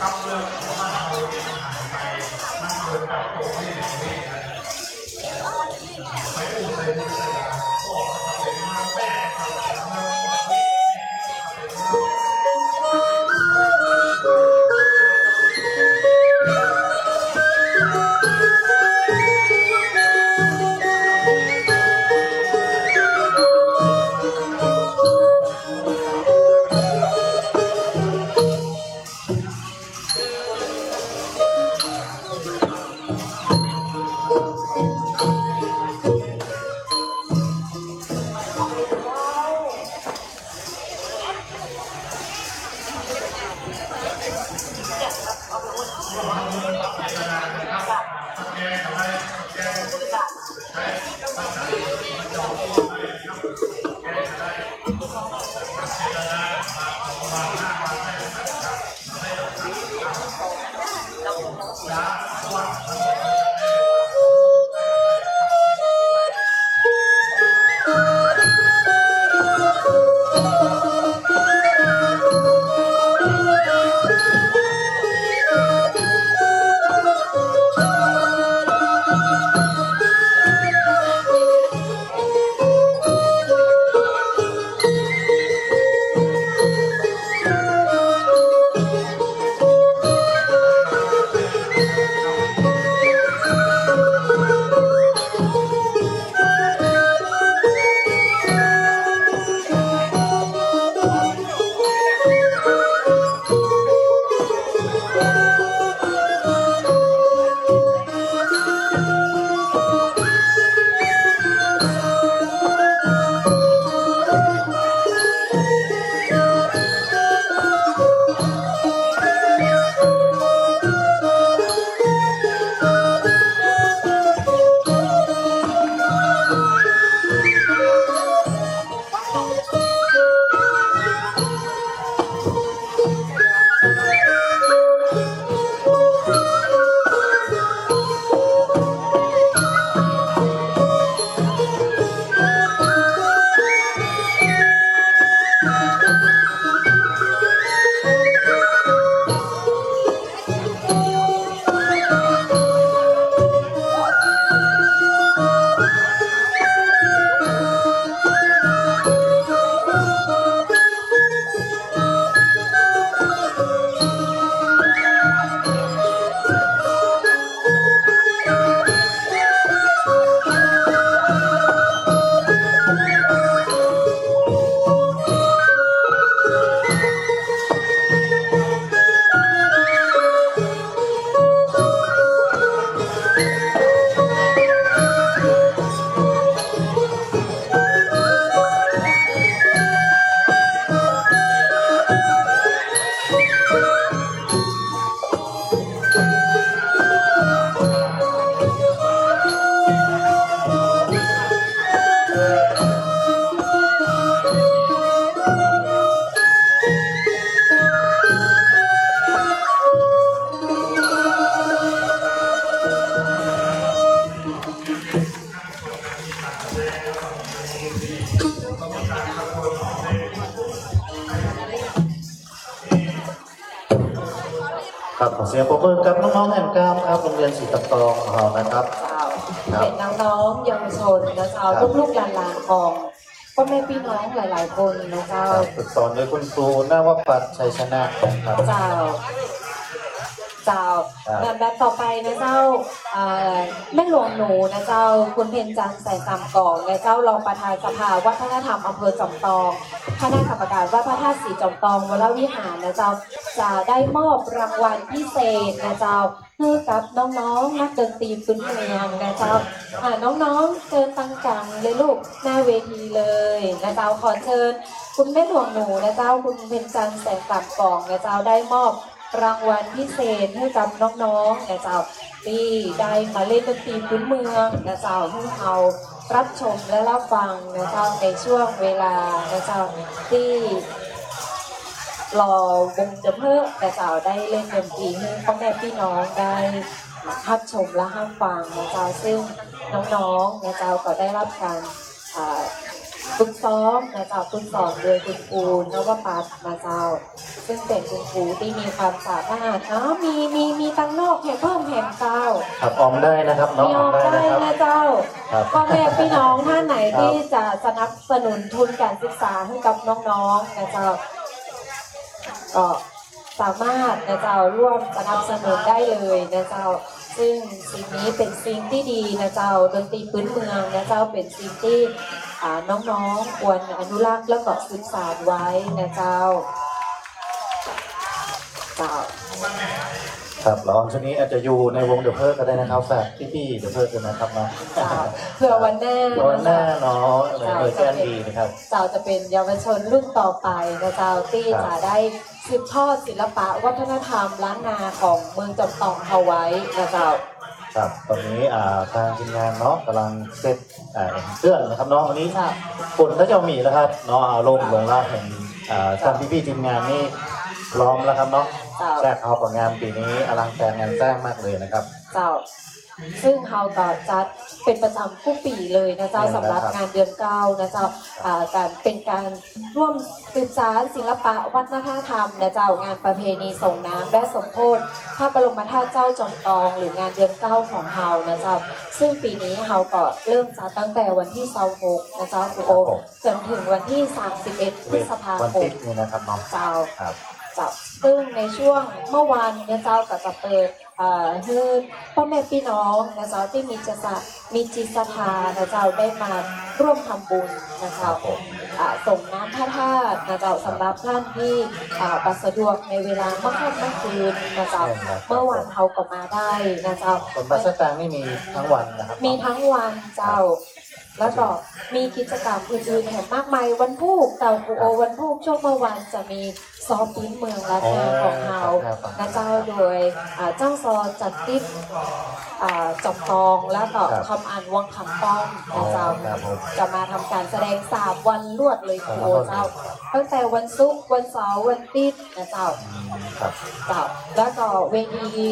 กำเริบของมันเอาเนี่ยมันหายไป มันเกิดจากตรงนี้แหละ นี่นะ ไปอู้ใส่บุญใส่บาป ก็เป็นมาแปะ ครับ ขอเสียงปรบมือกับน้องๆแห่งกล้ามครับ โรงเรียนศรีจอมตองของเรานะครับ เจ้า ครับ เป๋นน้องๆเยาวชนนะเจ้า ครับ ลูกๆหลานๆของป้อแม่ปี้น้องหลายๆคนนะเจ้า ครับ ฝึกสอนโดยคุณครูนวปัตย์ ชัยชนะนะครับ เจ้า เจ้า ครับ ลำดับต่อไปนะเจ้า เอ่อ แม่หลวงหนูนะเจ้า คุณเพ็ญจันทร์ แสงสามก๋องนะเจ้า รองประธานสภาวัฒนธรรมอำเภอจอมตอง คณะกรรมการวัดพระธาตุศรีจอมตองวรวิหารนะเจ้า จะได้มอบรางวัลพิเศษนะเจ้า หื้อกับน้องๆนักดนตรีพื้นเมืองนะเจ้า อ่า น้องๆเจิญตังก๋างเลยลูก หน้าเวทีเลยนะเจ้า ขอเจิญคุณแม่หลวงหนูนะเจ้า คุณเพ็ญจันทร์ แสงสามก๋องนะเจ้า ได้มอบ รางวัลพิเศษหื้อกับน้องๆนะเจ้า ตี้ได้มาเล่นดนตรีพื้นเมืองนะเจ้า หื้อเฮารับชมและรับฟังนะเจ้า ในช่วงเวลานะเจ้า ตี้รอวงดำเฮอะนะเจ้า ได้เล่นดนตรีหื้อป้อแม่ปี้น้องได้รับชมและรับฟังนะเจ้า ซึ่งน้องๆนะเจ้า ก็ได้รับการ อ่า ฝึกซ้อมนะเจ้า ฝึกสอนโดยคุณครูนวปัตย์นะเจ้า ซึ่งเป๋นคุณครูตี้มีความสามารถเนาะ มี มี มีตังนอกแหมเพิ่มแหมเจ้า ครับ ออมได้นะครับเนาะ มีออมได้นะครับ ออมได้นะเจ้า ครับ ป้อแม่ปี้น้องต้านไหน ครับ ตี้จะสนับสนุนทุนก๋านศึกษาหื้อกับน้องๆนะเจ้า ก็ สามารถนะเจ้า ร่วมสนับสนุนได้เลยนะเจ้า ซึ่งสิ่งนี้เป๋นสิ่งตี้ดีนะเจ้า ดนตรีพื้นเมืองนะเจ้า เป๋นสิ่งตี้ อ่า น้องๆควรอนุรักษ์แล้วก็สืบสานไว้นะเจ้า เจ้า ครับ แล้วชุดนี้อาจจะอยู่ในวงเดอะเพิร์กก็ได้นะครับ ฝากพี่ๆเดอะเพิร์กด้วยนะครับเนาะ เจ้า เผื่อวันหน้า เผื่อวันหน้าเนาะ เจ้า หน่วยก้านดีนะครับ เจ้า จะเป๋นเยาวชนรุ่นต่อไปนะเจ้า ตี้ ครับ จะได้ สืบทอดศิลปะวัฒนธรรมล้านนาของเมืองจอมตองเฮาไว้นะเจ้า ครับ ตอนนี้ อ่า ทางทีมงานเนาะ ก่ำลังเซ็ต อ่า แอ่งเตื้อนนะครับเนาะ วันนี้ ครับ ฝนก็จะมีแล้วครับเนาะ อารมณ์ลงแล้ว เห็น อ่า ท่านพี่ๆทีมงานนี่พร้อมแล้วครับเนาะ เจ้า แซกเฮาผลงานปี๋นี้อลังการงานสร้างมากเลยนะครับ เจ้า ซึ่งเฮาก็จัดเป๋นประจ๋ำกู้ปี๋เลยนะเจ้า แม่นแล้วครับ สำหรับงานเดือนเก้านะเจ้า อ่า ก๋าน เป๋นก๋านร่วมสืบสานศิลปะวัฒนธรรมนะเจ้า งานประเพณีส่งน้ำและสมโภชพระบรมธาตุเจ้าจอมตอง หรืองานเดือนเก้าของเฮานะเจ้า ซึ่งปี๋นี้เฮาก็เริ่มจัดตั้งแต่วันตี้ซาวหกนะเจ้า ครูโอ ครับผม จ๋นเถิงวันตี้สามสิบเอ็ดพฤษภาคม วันอาทิตย์นี้นะครับเนาะ เจ้า ครับ เจ้า ซึ่งในช่วงเมื่อวานเนี่ยเจ้า ก็จะเปิด เอ่อ หื้อป้อแม่ปี้น้องนะเจ้า ตี้มีจิตศรัท- มีจิตศรัทธานะเจ้า ได้มาร่วมทำบุญนะเจ้า ครับผม อ่า ส่งน้ำพระธาตุนะเจ้า ครับ สำหรับต้านตี้ อ่า บ่สะดวกในเวลาเมื่อค่ำเมื่อคืนนะเจ้า ใช่ครับ เมื่อวานเฮาก็มาได้นะเจ้า ส่วนวัดสะตางนี่มีทั้งวันนะครับ มีทั้งวันเจ้า ครับ แล้วก็มีกิจกรรมอื่นๆ แถมมากมาย วันพูก เจ้า ครูโอ วันพูกช่วงเมื่อวานจะมีซ้อมปื๊นเมืองล้านนาของเฮา นะเจ้า โดย อ่า จ้างซอจันติ๊บ อ่า จอมตอง แล้วก็คำอัน วังคำป้อม นะเจ้า จะมาทำการแสดงสามวันรวดเลย ครูโอ เจ้า ตั้งแต่วันศุกร์ วันเสาร์ วันอาทิตย์ นะเจ้า เจ้า แล้วก็เวที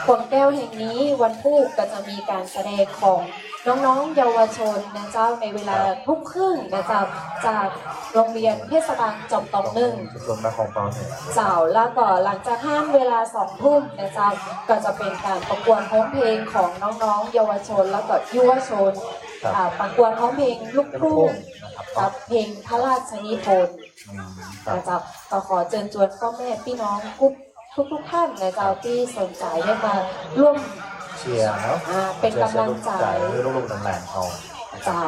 ขวงแก้วแห่งนี้วันพูกก็จะมีการแสดงของน้องๆ เยาวชนนะเจ้า ในเวลาทุ่มครึ่งนะเจ้า จากโรงเรียนเทศบาลจอมตองหนึ่ง ชุมชนบ้านของเปาเนี่ย เจ้า แล้วก็หลังจากหั้นเวลาสองทุ่มนะเจ้า ก็จะเป็นการประกวดร้องเพลงของน้องๆ เยาวชน แล้วก็ยุวชน อ่า ประกวดร้องเพลงลูกทุ่ง กับเพลงพระราชนิพนธ์ นะเจ้า ก็ขอเจิญจวนป้อแม่ปี้น้องกู้ กู้ท่านนะเจ้า ตี้สนใจ๋ได้มาร่วมเชียร์เนาะ อ่า เป๋นก๋ำลังใจ๋หื้อลูกๆ หลานๆ เฮา เจ้า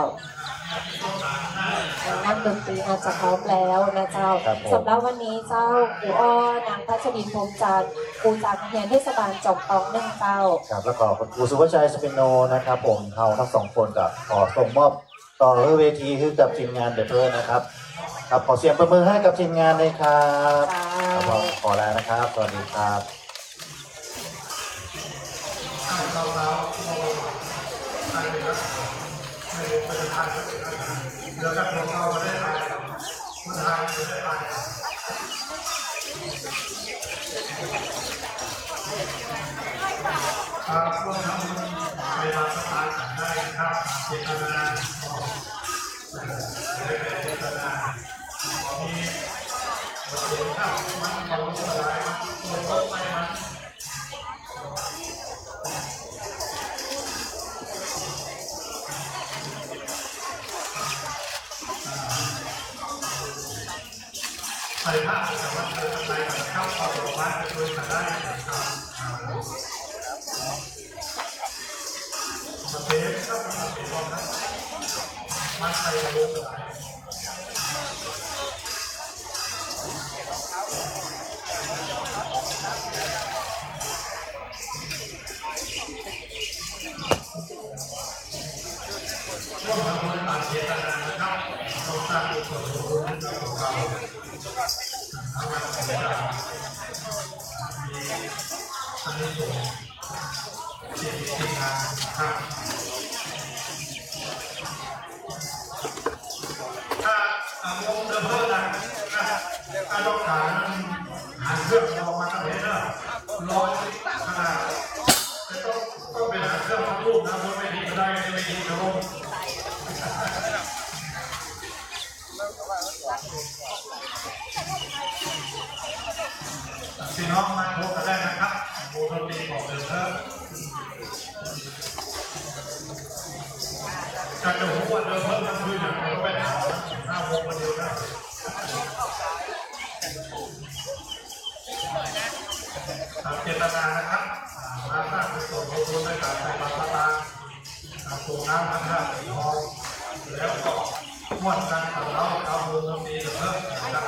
นักดนตรีอาจจะพร้อมแล้วนะเจ้า สำหรับวันนี้เจ้า ครูอ้อ นางพัชริน พรหมจันทร์ ครูจากโฮงเฮียนเทศบาลจอมตองหนึ่งเจ้า ครับ แล้วก็คุณครูสุวชัย สุปินโน นะครับผม เฮาทั้งสองคนก็ขอส่งมอบ ต่อหื้อเวทีหื้อกับทีมงานเดอะเพิร์ลนะครับ ครับ ขอเสียงปรบมือหื้อกับทีมงานเลยครับ ครับผม ขอลานะครับ สวัสดีครับ ครับ ร่วมทำบุญใส่บาตรสตางค์กันได้นะครับ เจตนา เจตนา ใส่ผ้าสามัญ ใส่ผ้าเข้าเข้าโรงพยาบาลไปช่วยกันได้นะครับ มาเทสครับ มาเทสครับ มาใส่โรงพยาบาล ร่วมทำบุญตามเจตนานะครับ ต้องสร้างกุศลผลบุญให้กับพวกเรา ครับ อ่ะ วงเดอะเพิร์ลนะ อ่ะ อ่ะ ต้องหา หาเครื่องลองมาตั้งแต่เนิ่น ร้อนขนาด แต่ต้อง ต้องไปหาเครื่องมาลูบนะ บนเวทีก็ได้ ในเวทีก็ลง พี่น้องมาพบกันได้นะครับ วงดนตรีของเดอะเพิร์ล ก็จะรู้ว่าเดอะเพิร์ลมันคืออย่างไร ก็ไปหาหน้าวงคนเดียวได้ ตามเจตนานะครับ อ่า มาสร้างกุศลผลบุญด้วยการใส่บาตรพระทาน อ่า ส่งน้ำพระธาตุทอง แล้วก็ม่วนกันกับเราชาววงดนตรีเดอะเพิร์ลนะครับ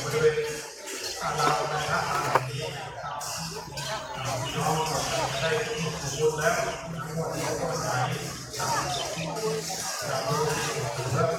บริเวณ อ่า ลานพระธาตุแห่งนี้นะครับ อ่า พี่น้องก็ได้ร่วมทำบุญแล้ว ทั้งหมดทั้งมวลหลาย ครับ ครั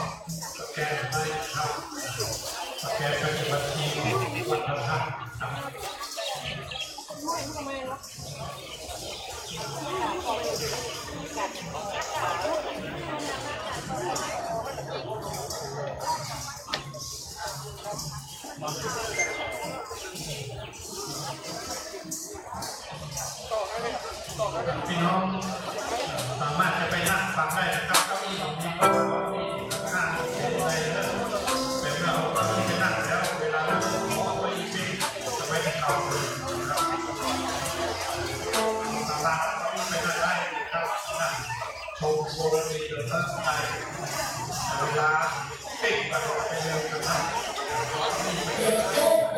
บ สแกนได้ครับ สแกนเป็นบัญชีของวัดพระธาตุครับ พี่น้องสามารถจะไปนั่งฟังได้นะครับ เก้าอี้ตรงนี้ก็เก้าอี้ข้างๆ เต็มเลยนะ แต่เมื่อเอาเก้าอี้ไปนั่งแล้ว เวลานั่งขอเก้าอี้เอง จะไม่ได้เข้าเลยนะครับ สามารถเอาเก้าอี้ไปนั่งได้นะครับ นั่งชมวงดนตรีโดยสบาย เวลาปิดประตูไปเลยนะครับ เก้าอี้ไปเลย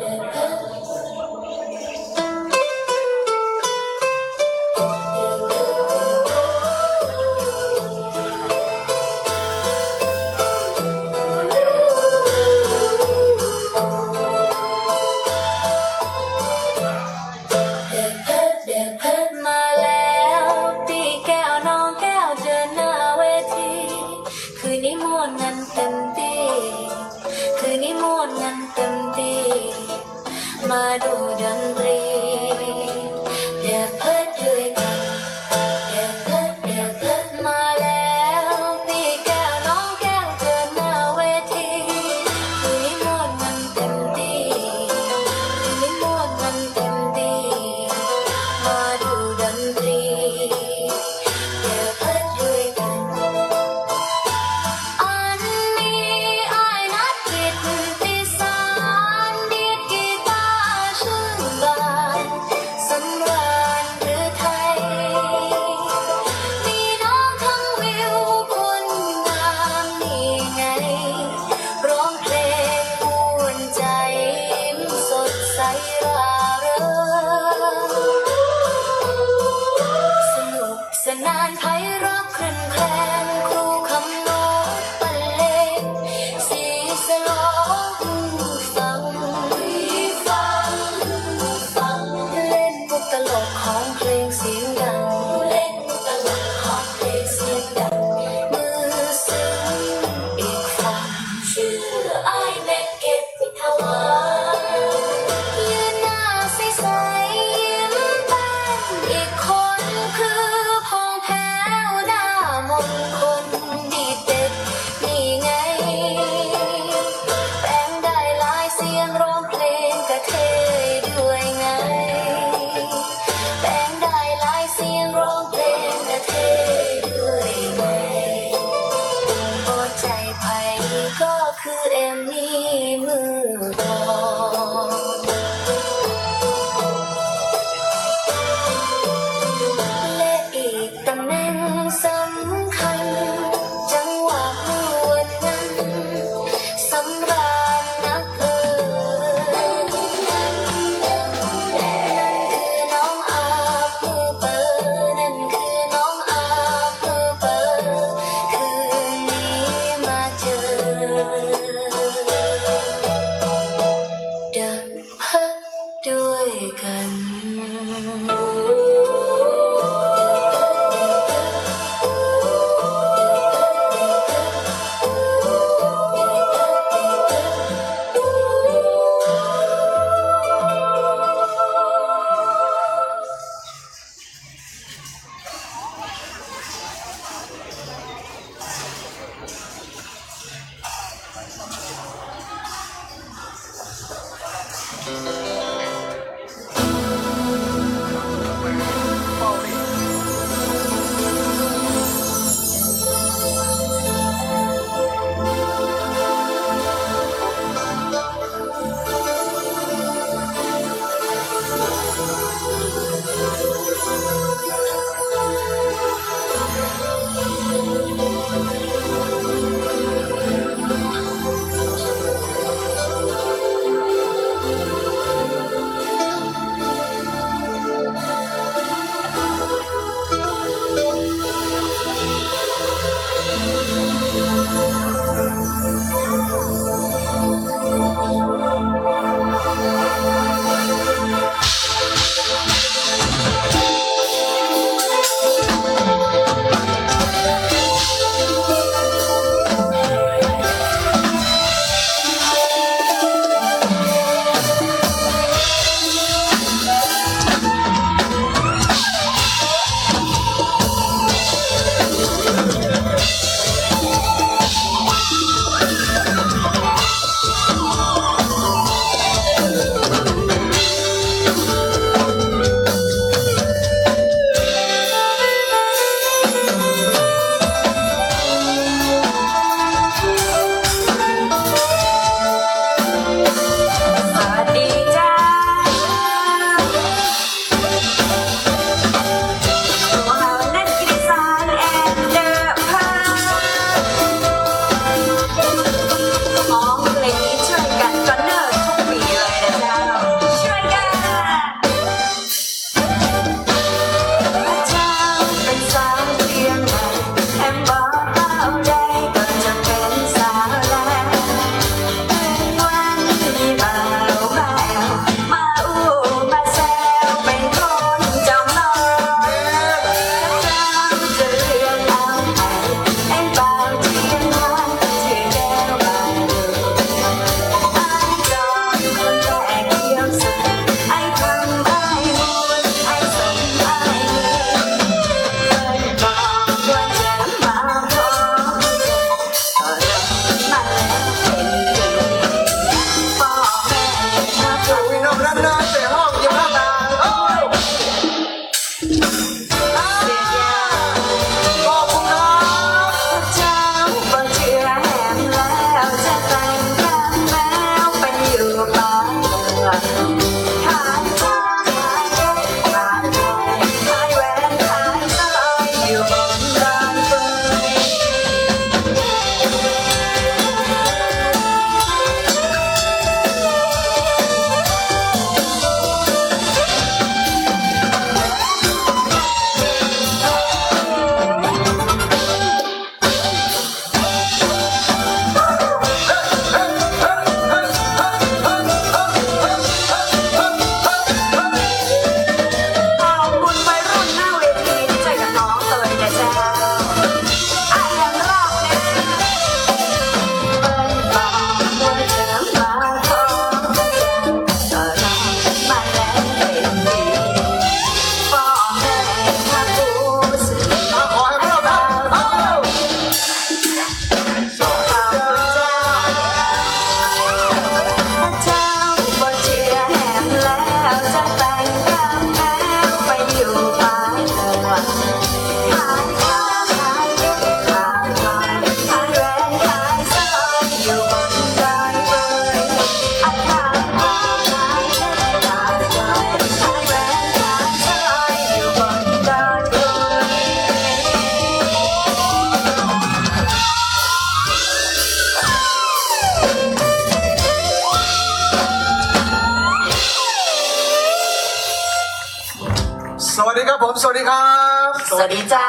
สวัสดีครับผม สวัสดีครับ สวัสดีจ้า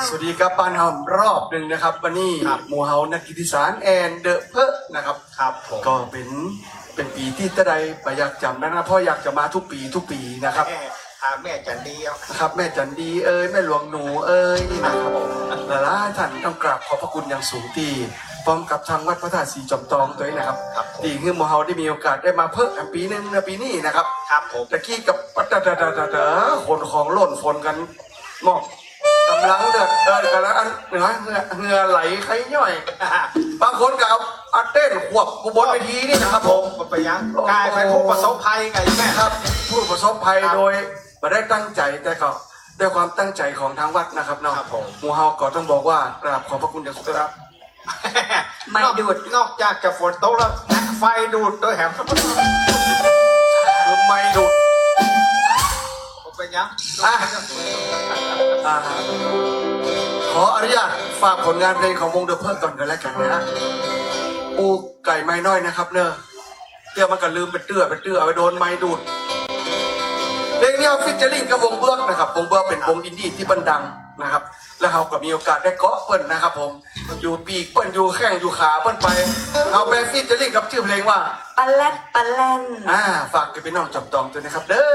สวัสดีครับ บ้านเฮาอีกรอบนึ่งนะครับ วันนี้ ครับ หมู่เฮานักกิตติสารแอนเดอะเพิร์นะครับ ครับผม ก็เป๋น เป๋นปี๋ตี้ตะใดบ่อยากจ๋ำนะ เพราะอยากจะมาทุกปี๋ทุกปี๋นะครับ แม่ อ่า แม่จันดีครับ ครับ แม่จันดีเอ่ย แม่หลวงหนูเอ่ยนะครับ ครับผม หลายๆ ท่านต้องกราบขอบพระคุณอย่างสูงตี้ พร้อมกับทางวัดพระธาตุศรีจอมตองตวยนะครับ ครับผม ตี้หื้อหมู่เฮาได้มีโอกาสได้มาเพิร์กั๋นปี๋นึ่งในปี๋นี้นะครับ ครับผม ตะกี้กับ ขนของหล่นฝนกั๋น เนาะ ก๋ำลังเดือด เอ่อ ก๋ำลังอัน เหงื่อ เหงื่อ เหงื่อไหลใค่ย่อย บางคนก็เอา เอาเต้นขวบกั๋นบนเวทีนี่นะครับผม บ่เป๋นหยัง โอ้โห ก๋ายเป๋นผู้ประสบภัยไงแม่ ครับ ผู้ประสบภัย ครับ โดยบ่ได้ตั้งใจ๋ แต่ก็ด้วยความตั้งใจ๋ของทางวัดนะครับเนาะ ครับผม หมู่เฮาก็ต้องบอกว่ากราบขอบพระคุณอย่างสูงครับ ไม้ดูด นอก นอกจากจะฝนตกแล้ว ไฟดูดตวยแหม คือไม้ดูด บ่เป๋นหยัง อ่ะ อ่า ขออนุญาตฝากผลงานเพลงของวงเดอะเพิร์ก่อนกั๋นแล้วกั๋นนะฮะ อู้ไก่ไม้น้อยนะครับเน่อ เตื้อมันก็ลืมไปเตื้อ ไปเตื้อ เอาไปโดนไม้ดูด เพลงนี้เอาฟีเจอริ่งกับวงเบือกนะครับ วงเบือกเป๋นวงอินดี้ตี้เปิ้นดังนะครับ แล้วเฮาก็มีโอกาสได้เกาะเปิ้นนะครับผม อยู่ปีกเปิ้น อยู่แข้ง อยู่ขาเปิ้นไป เอาไปฟีเจอริ่งกับจื้อเพลงว่า ปะแล็ดปะแล่น อ่า ฝากกับปี้น้องจอมตองตวยนะครับเด้อ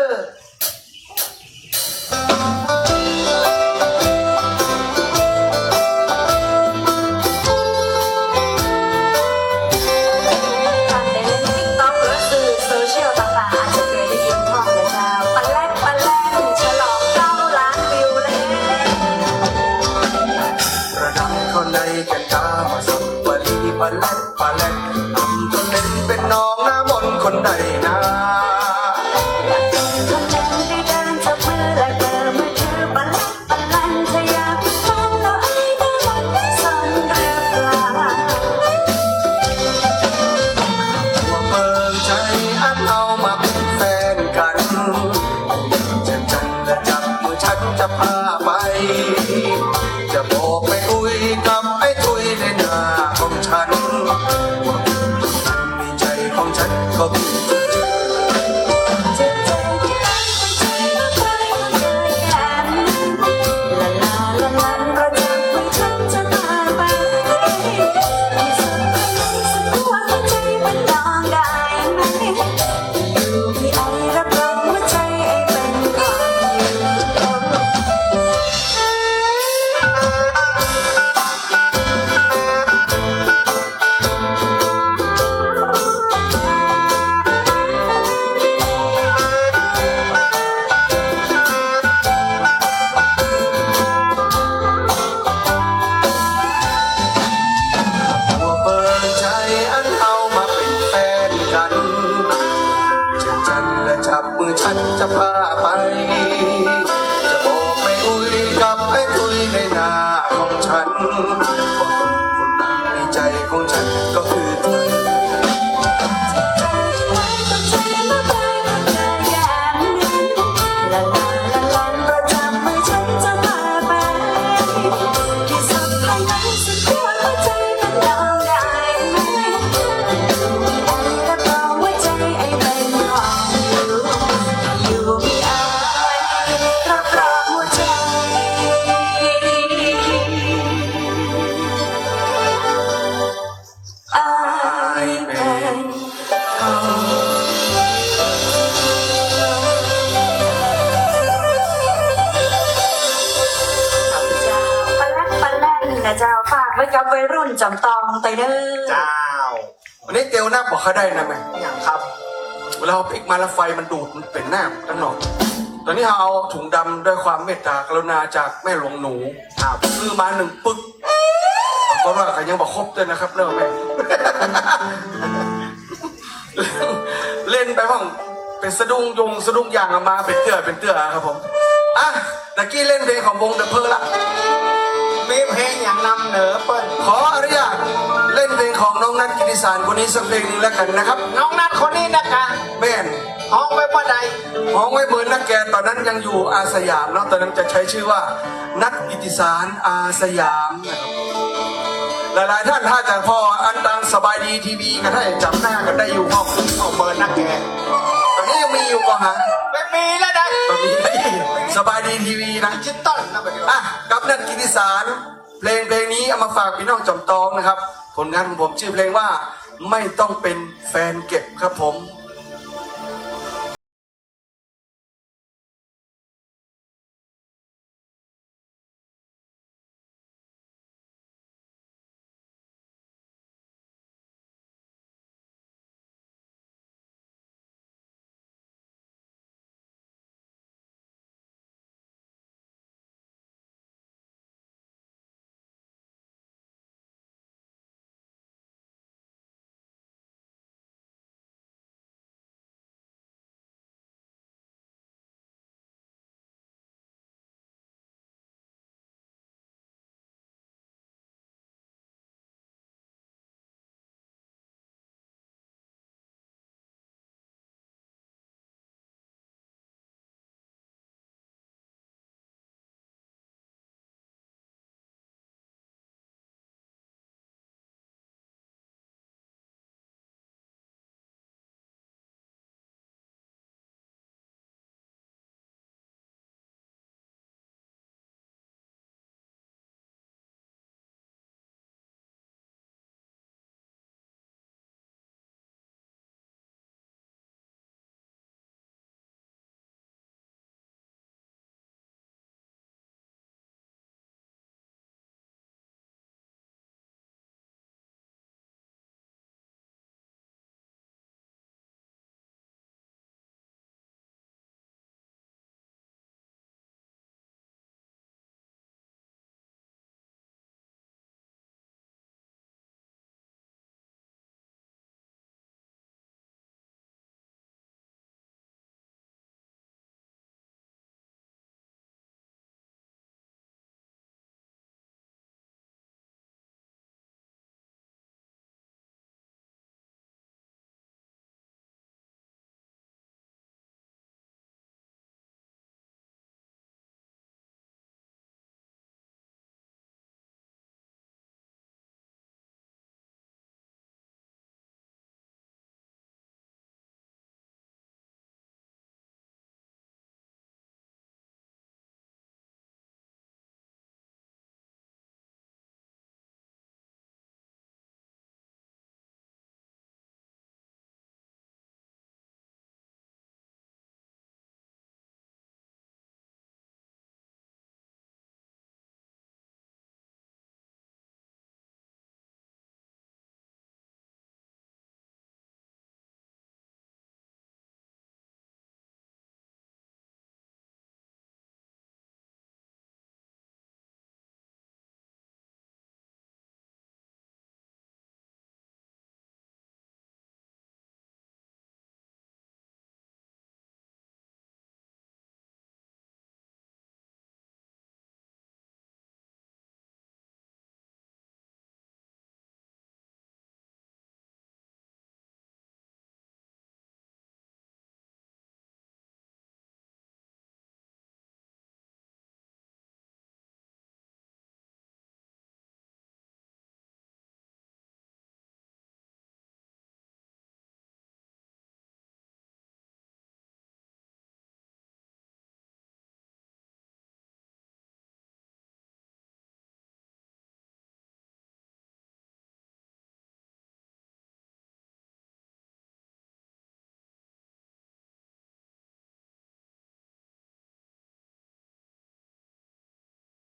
ท่านได้เล่นติ๊กต็อกหรือสื่อโซเชียลต่างๆ อาจจะเกยได้ยินพ่องนะเจ้า ปะแล็ดปะแล่น ฉลองเก้าล้านวิวแล้ว ประดับเข้าในแก่นตา มาสุปรีปะแล็ดปะแล่น อำเภอเล็งเป๋นน้องหน้ามนต์คนใดนา คนนั้นได้เดินจับมือและเบอร์มือถือ ปะแล็ดปะแล่น ถ้าอยากฟังแล้วไอ้หน้ามนต์สนหรือเปล่า ว่าเปิงใจ๋อันเอามาเป๋นแฟนกั๋น เจินจันและจับมือฉันจะพาไป จะบอกแม่ตุ้ยกับไอ้ตุ้ยในหน้าของฉัน ว่าคนมีใจ๋ของฉันก็คือเธอ ว่าเปิงใจ๋อันเอามาเป๋นแฟนกั๋น เจินจันและจับมือฉันจะพาไป จะบอกแม่อุ้ยกับไอ้ตุ้ยในหน้าของฉัน ว่าคนคนนั้นในใจ๋ของฉันก็คือเธอ อ้ายเป๋น เจ้า ปะแล็ดปะแล่นนะเจ้า ฝากไว้กับวัยรุ่นจ๋อมตองไปเน่อ เจ้า วันนี้เตียวนับบ่ค่อยได้นะแม่ อย่างครับ เวลาเอาปิ๊กมาแล้วไฟมันดูด มันเป๋นน้ำตังนอก ตอนนี้เฮาเอาถุงดำด้วยความเมตตากรุณาจากแม่หลวงหนู ครับ ซื้อมาหนึ่งปึก ปรากฏว่าก็ยังบ่ครบตวยนะครับเน่อแม่ เล่นไปพ่อง เป๋นสะดุ้งยงสะดุ้งยางออกมาเป๋นเตื้อเป๋นเตื้อครับผม อ่ะ ตะกี้เล่นเพลงของวงเดอะเพิร์ละ มีเพลงอย่างนำเหนอเปิ้น ขออนุญาตเล่นเพลงของน้องนัทกิตติสารคนนี้สักเพลงหนึ่งแล้วกั๋นนะครับ น้องนัทคนนี้นะกะ แม่น ฮ้องไว้เมื่อใด ฮ้องไว้เมินนักแก ตอนนั้นยังอยู่อาสยามเนาะ ตอนนั้นจะใช้ชื่อว่า นัทกิตติสารอาสยามนะครับ หลายๆ ท่านถ้าจะผ่ออันตางสบายดีทีวีก็ได้จ๋ำหน้ากั๋นได้อยู่ห้อง เอาเมินนักแก ตอนนี้ยังมีอยู่ก่อหา นี่แล้วนะ บ่มี สบายดีทีวีนะ ดิจิตอลนะ ปัจจุบัน อ่ะ กับนัดกิตติสาร เพลง เพลงนี้เอามาฝากพี่น้องจอมตองนะครับ ผลงานของผมชื่อเพลงว่า ไม่ต้องเป็นแฟนเก็บครับผม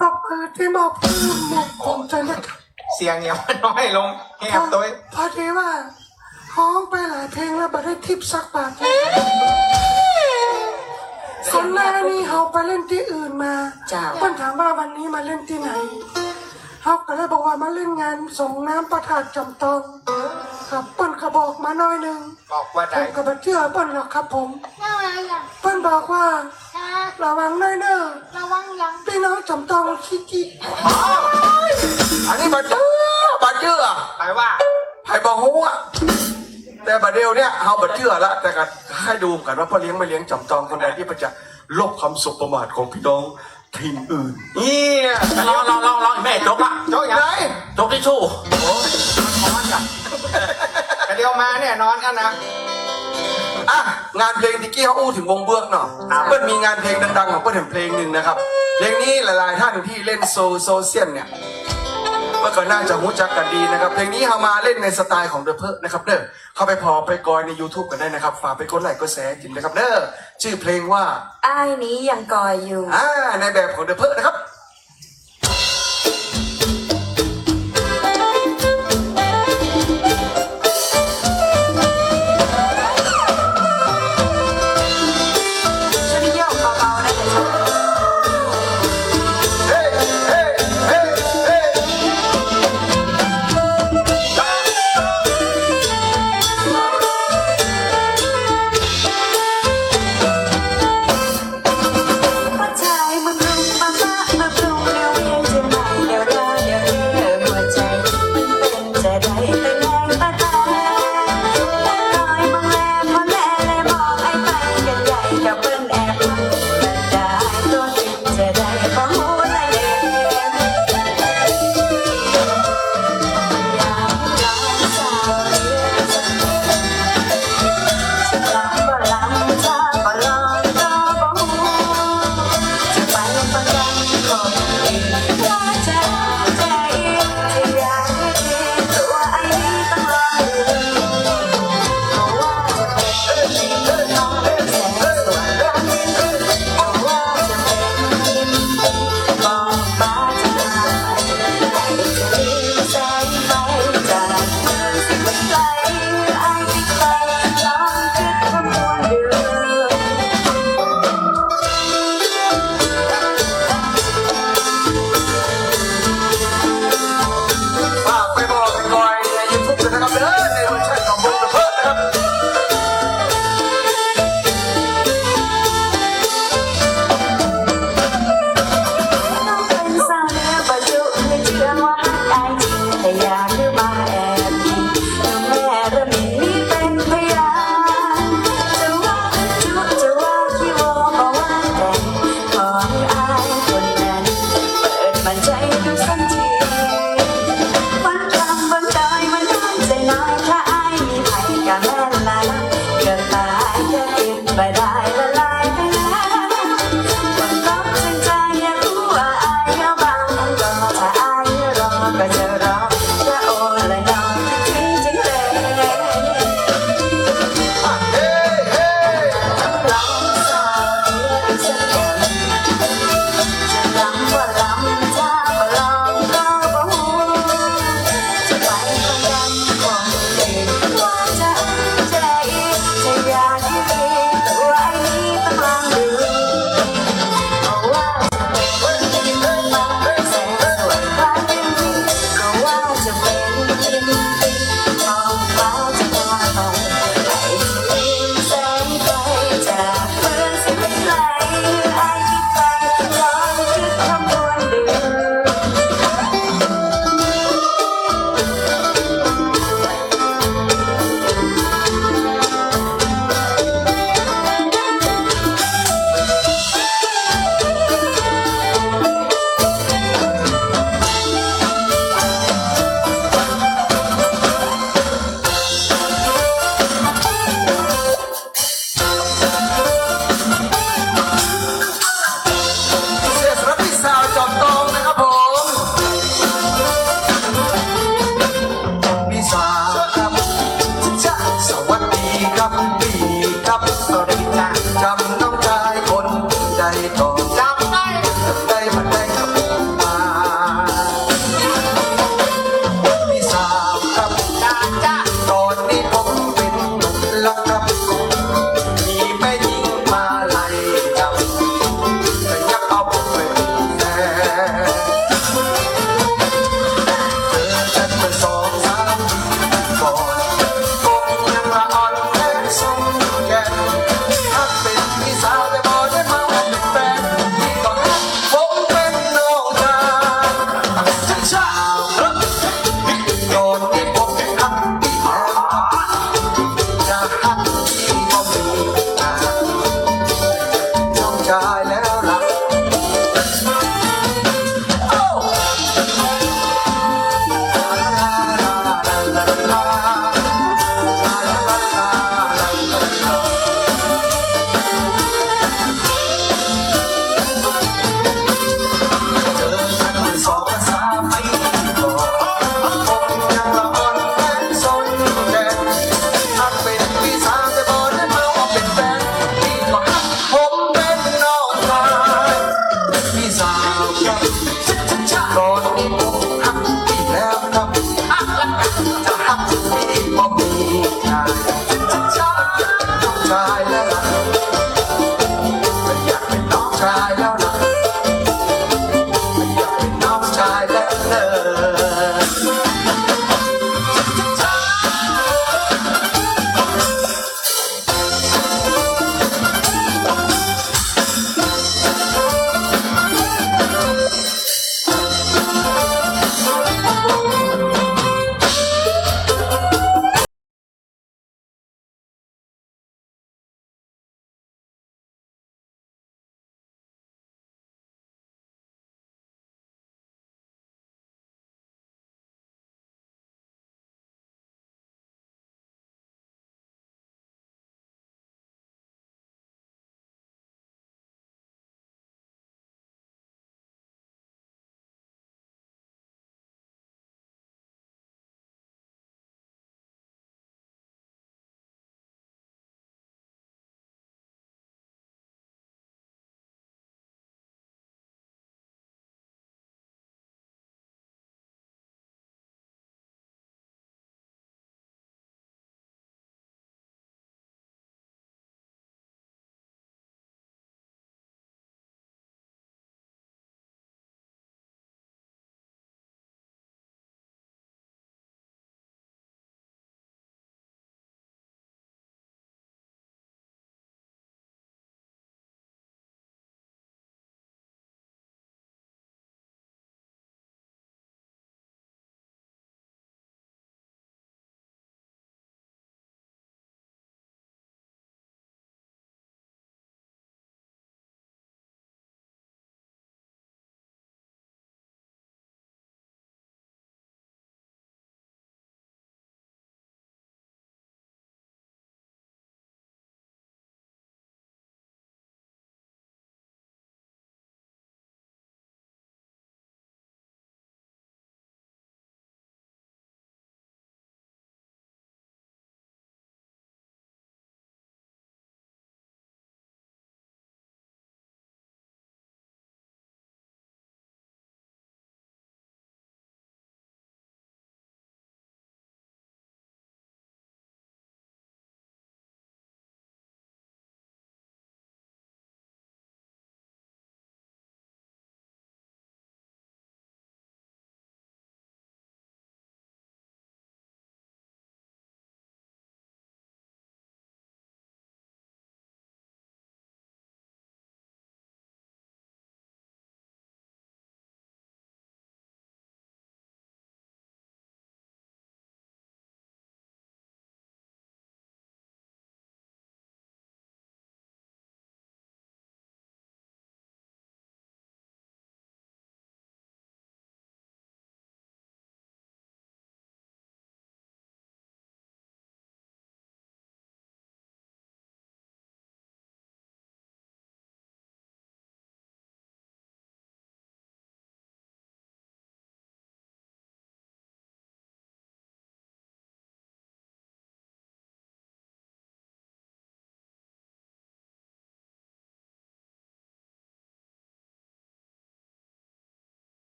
ปรบมือที่มอบ ผมจะนึก เสียงเหียมันน้อยลง แหบตวย พอดีว่าฮ้องไปหลายเพลงแล้วบ่ได้ทิปสักบาทเลย ก่อนหน้านี้เฮาไปเล่นตี้อื่นมา เจ้า เปิ้นถามว่าวันนี้มาเล่นตี้ไหน เฮาก็เลยบอกว่ามาเล่นงานส่งน้ำพระธาตุจอมตอง ครับ เปิ้นก็บอกมาหน้อยนึ่ง บอกว่าใด ผมก็บ่เจื้อเปิ้นหรอกครับผม เปิ้นบอกว่า ระวังหน้อยเน่อ ระวังหยัง ปี้น้องจอมตองขี้จิ อันนี้บ่เจื้อ บ่เจื้อ ใผว่า ใผบ่ฮู้อะ แต่บ่าเดี่ยวเนี่ยเฮาบ่เจื้อละ แต่ก็ให้ดูกันว่าป้อเลี้ยงแม่เลี้ยงจอมตองคนใดตี้เปิ้นจะลบกำสบประมาทของปี้น้องถิ่นอื่น เนี่ย ลอง ลอง ลอง ลอง แม่จกละ จกหยัง ไหน จกทิชชู่ โอ้ย ร้อนจัง แต่เดี๋ยวมาเนี่ยนอนกันนะ อ่ะ งานเพลงตะกี้เฮาอู้เถิงวงเบือกเนาะ ครับ เปิ้นมีงานเพลงดังๆ ของเปิ้นแหมเพลงหนึ่งนะครับ เพลงนี้หลายๆ ท่านตี้เล่นโซ โซเชียลเนี่ย เปิ้นก็น่าจะฮู้จักกั๋นดีนะครับ เพลงนี้เฮามาเล่นในสไตล์ของเดอะเพิร์กนะครับเด้อ เข้าไปผ่อไปกอยในยูทูบกั๋นได้นะครับ ฝากไปกดไลก์กดแชร์กิ๋นนะครับเด้อ จื้อเพลงว่า อ้ายนี้ยังกอยอยู่ อ่า ในแบบของเดอะเพิร์กนะครับ ช่วยโยกเบาๆ ได้ไหมจ๊ะ เฮ้ย เฮ้ย เฮ้ย เฮ้ย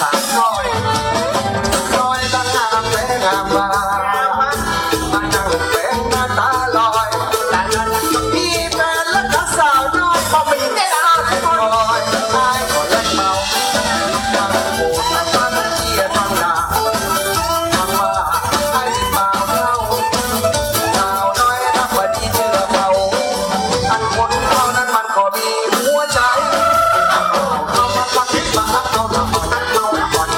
น้อย น้อย ตางามแต๊งามว่า มานั่งแป๋งหน้าต๋าลอย มีแฟนแล้วก็สาวน้อย บ่มีสาวน้อย อ้ายก็เลยเมา ทั้งโหดทั้งมันเตี้ยทั้งหนา ทั้งว่าอ้ายสิเมาเหล้า สาวน้อยนับว่าดีเจื้อเขา อันคนเฮานั้นมันก็มีหัวใจ๋ เอามาพักมาอักเอามาพักเอามาผ่อน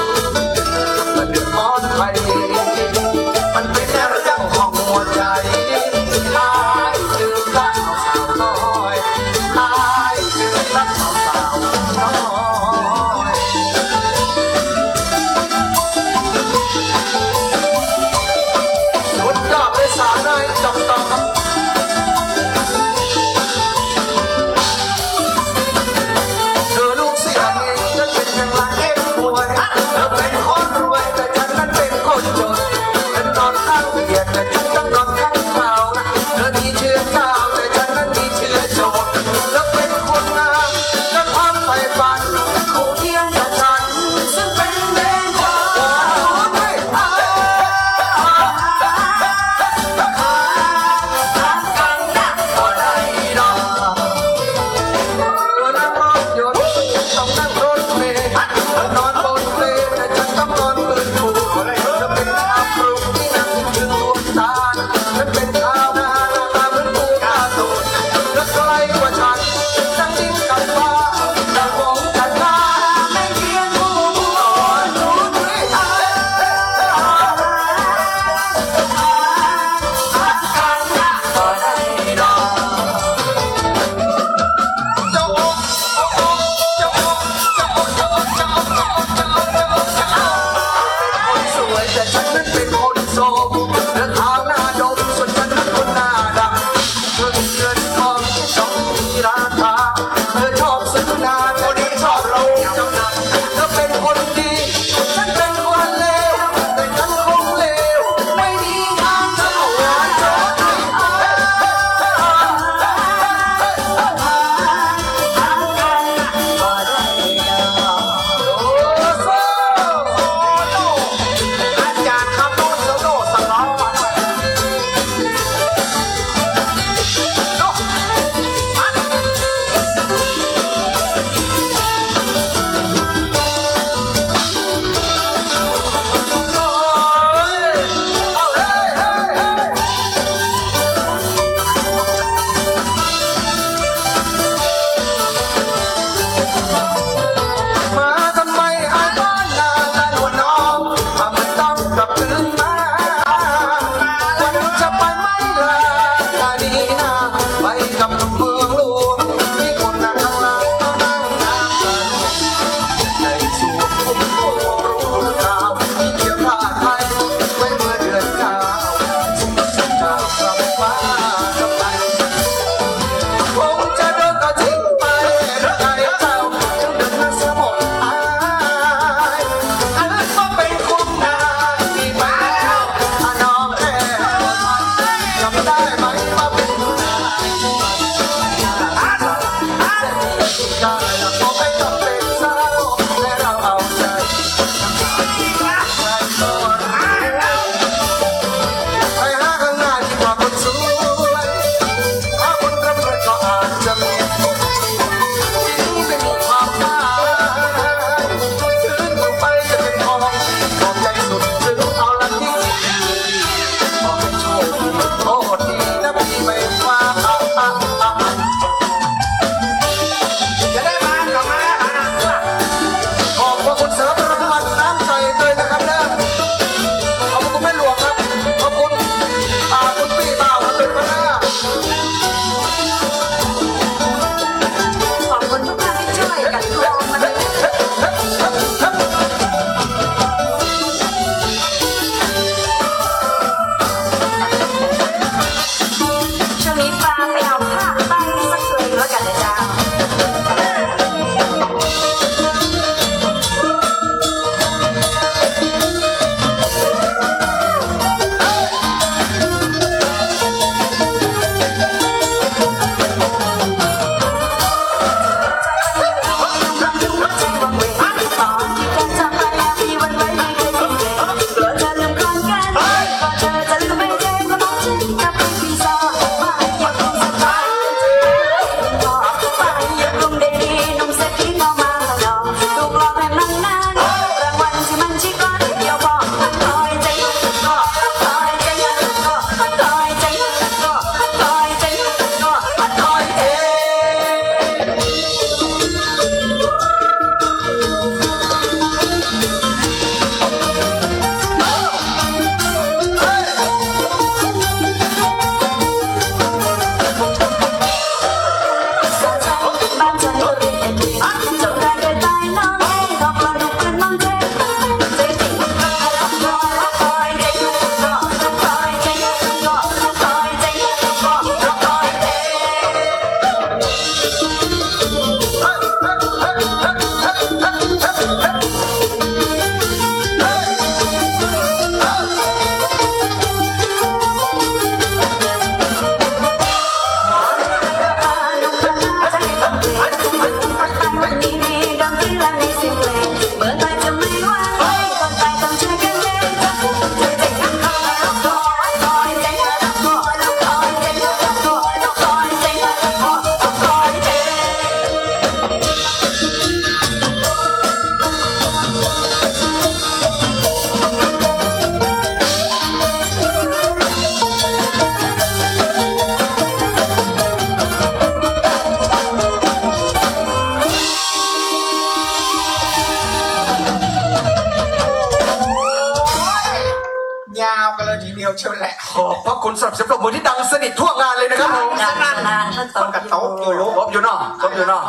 เชิญแหละ ขอบพระคุณสำหรับเสียงปรบมือที่ดังสนั่นทั่วงานเลยนะครับผม ดังสนั่น มันกระตบอยู่ลูก ตบอยู่เนาะ ตบอยู่เนาะ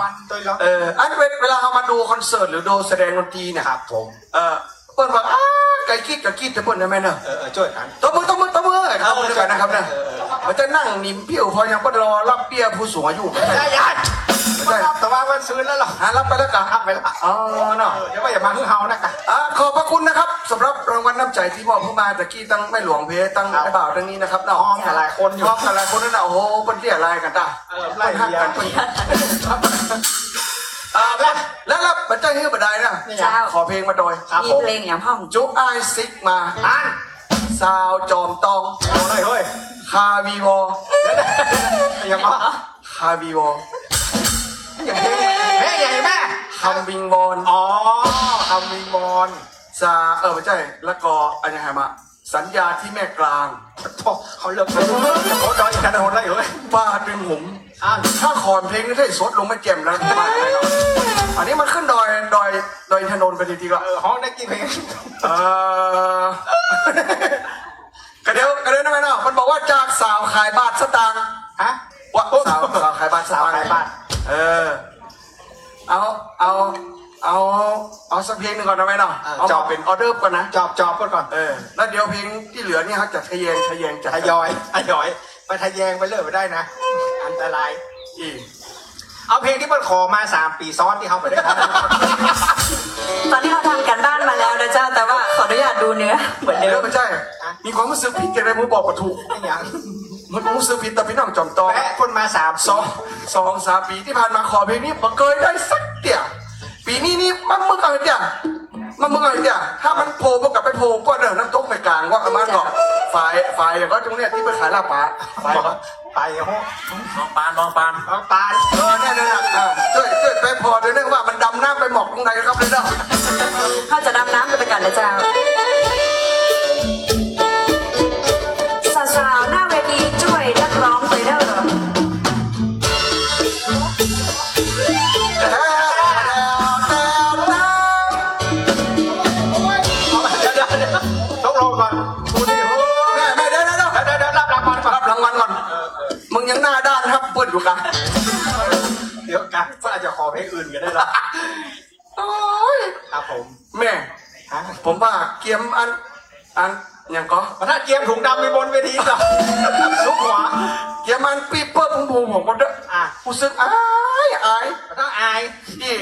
เออ อันเว- เวลาเฮามาดูคอนเสิร์ตหรือดูแสดงดนตรีเนี่ย ครับผม เออ เปิ้นว่า อ้า ใค่กรี๊ด ใค่กรี๊ด แต่เปิ้นนะแม่เนาะ เออ เออ จ้วยกั๋น ตบมือ ตบมือ ตบมือ เออ ตบมือตวยกั๋นนะครับเนี่ย เออ เออ มันจะนั่งนิ่มปิ้ว เพราะหยัง เปิ้นรอฮับเบี้ยผู้สูงอายุ ใช่ ใช่ ใช่ แต่ว่ามันซืนแล้วเหรอ หาฮับไปแล้วก่ะ ฮับไปแล้ว อ๋อ เนาะ เออ เดี๋ยวว่าอย่ามาหื้อเฮานะก่ะ อ่า ขอบพระคุณนะครับ สำหรับรางวัลน้ำใจ๋ตี้มอบหื้อมาตะกี้ ตังแม่หลวงเพชร ตัง ครับ ไอ้บ่าวตังนี้นะครับเนาะ พร้อมกั๋นหลายคนอยู่ พร้อมกั๋นหลายคนนั่นน่ะ โอ้โห เปิ้นเตี้ยลายกั๋นตา เออ เปิ้นฮักกั๋น ไล่เลี้ยง เปิ้น อ่า แล้ว แล้ว แล้วบ่ใจ้หื้อบ่ดายนะ นี่ไง เจ้า ขอเพลงมาตวย ครับผม มีเพลงหยังพ่อง จุ๊บอ้ายซิกมา อัน สาวจอมตอง เอาเลยเฮ้ย คาวีวอ เดี๋ยวนะ ยังไงวะ คาวีวอ แม่ใหญ่แม่ คำวิงวอน อ๋อ คำวิงวอน สา- เออ บ่ใจ้ แล้วก็อันยังไงมา สัญญาที่แม่กลาง โถ่ เขาเลิก โอ้ ดอยอินทนนท์ได้เหรอ ป้าตึงหง อ่ะ ถ้าขอนเพลงนี้ได้สดลงมาแจ่มแล้ว อันนี้มันขึ้นดอย ดอย ดอยอินทนนท์ไปทีๆ ก็ เออ ฮ้องได้กี่เพลง เออ ก็เดี๋ยว ก็เดี๋ยวนะแม่เนาะ มันบอกว่าจากสาวขายบาทสตางค์ ฮะ ว่าสาว สาวขายบาทสตางค์ สาวขายบาท เออ เอา เอา เอา เอาสักเพลงหนึ่งก่อนนะแม่เนาะ เออ เอา จอบ มาเป๋นออเดิร์ฟก่อนนะ จอบ จอบก่อน เออ แล้วเดี๋ยวเพลงตี้เหลือนี่เฮาจะทะแยง ทะแยงจัด ทยอย ทยอย ไปทะแยงไปเรื่อยบ่ได้นะ อันตราย อี เอาเพลงตี้เปิ้นขอมาสามปี๋ซ้อนตี้เฮาบ่ได้ขอ ตอนนี้เฮาทำก๋านบ้านมาแล้วนะเจ้า แต่ว่าขออนุญาตดูเนื้อเหมือนเดิม เดี๋ยวบ่ใจ้ ฮะ มีความฮู้สึกผิดจังใด บ่บอกบ่ถูก ไม่ยัง มันฮู้สึกผิดต่อปี้น้องจอมตอง แปะเปิ้นมาสาม สอง สองสามปี๋ตี้ผ่านมาขอเพลงนี้บ่เกยได้สักเตื้อ ปี๋นี้นี่มันมึกเอาเตื้อ มันมึกเอาเตื้อ ถ้ามันโผล่มันก็ไปโผล่ก้อนเด้อ น้ำตกแม่กลางว่าประมาณก็ ฝาย ฝายอย่างก็ตรงเนี้ยตี้ไปขายลาบป๋า ฝาย ไปโห น้องปาน น้องปาน น้องปาน เออ เนี่ย เนี่ย เนี่ย อ่า จ้วย จ้วยแปลผ่อตวยเน่อว่ามันดำน้ำไปหมอกตรงไหนครับเนี่ยเนาะ เฮาจะดำน้ำกั๋นไปก่อนนะเจ้า สาวๆ หน้าเวทีจ้วยนักฮ้องไปเด้อ เดี๋ยวๆๆ ตกลงก่อน พูดดิ แม่ แม่ เดี๋ยวๆๆ เดี๋ยวๆๆ รับรางวัลก่อน รับรางวัลก่อน เออ เออ มึงยังหน้าด้านฮับเปิ้นอยู่กะ เดี๋ยวกะ เปิ้นอาจจะขอเพลงอื่นก็ได้ละ โอ๊ย ครับผม แม่ ฮะ ผมว่าเกียมอัน อัน หยังก็ ประธานเกียมถุงดำไปบนเวทีก่อน ซุกหัว เกียมอันปี้เปิ้ลผม ผมก็เด้อ อ่ะ ฮู้สึกอาย อาย ประธานอาย อี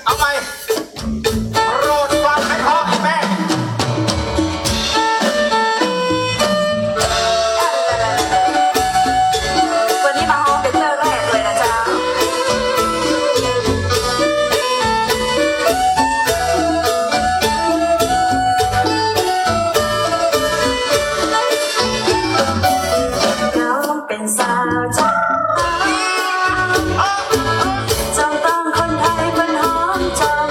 เอาใหม่ โปรดฟังให้เพราะแม่ วันนี้มาฮ้องเป๋นเตื้อแรกเลยนะเจ้า น้องเป๋นสาวจอมตอง จอมตองคนไทยเปิ้นฮ้องจอม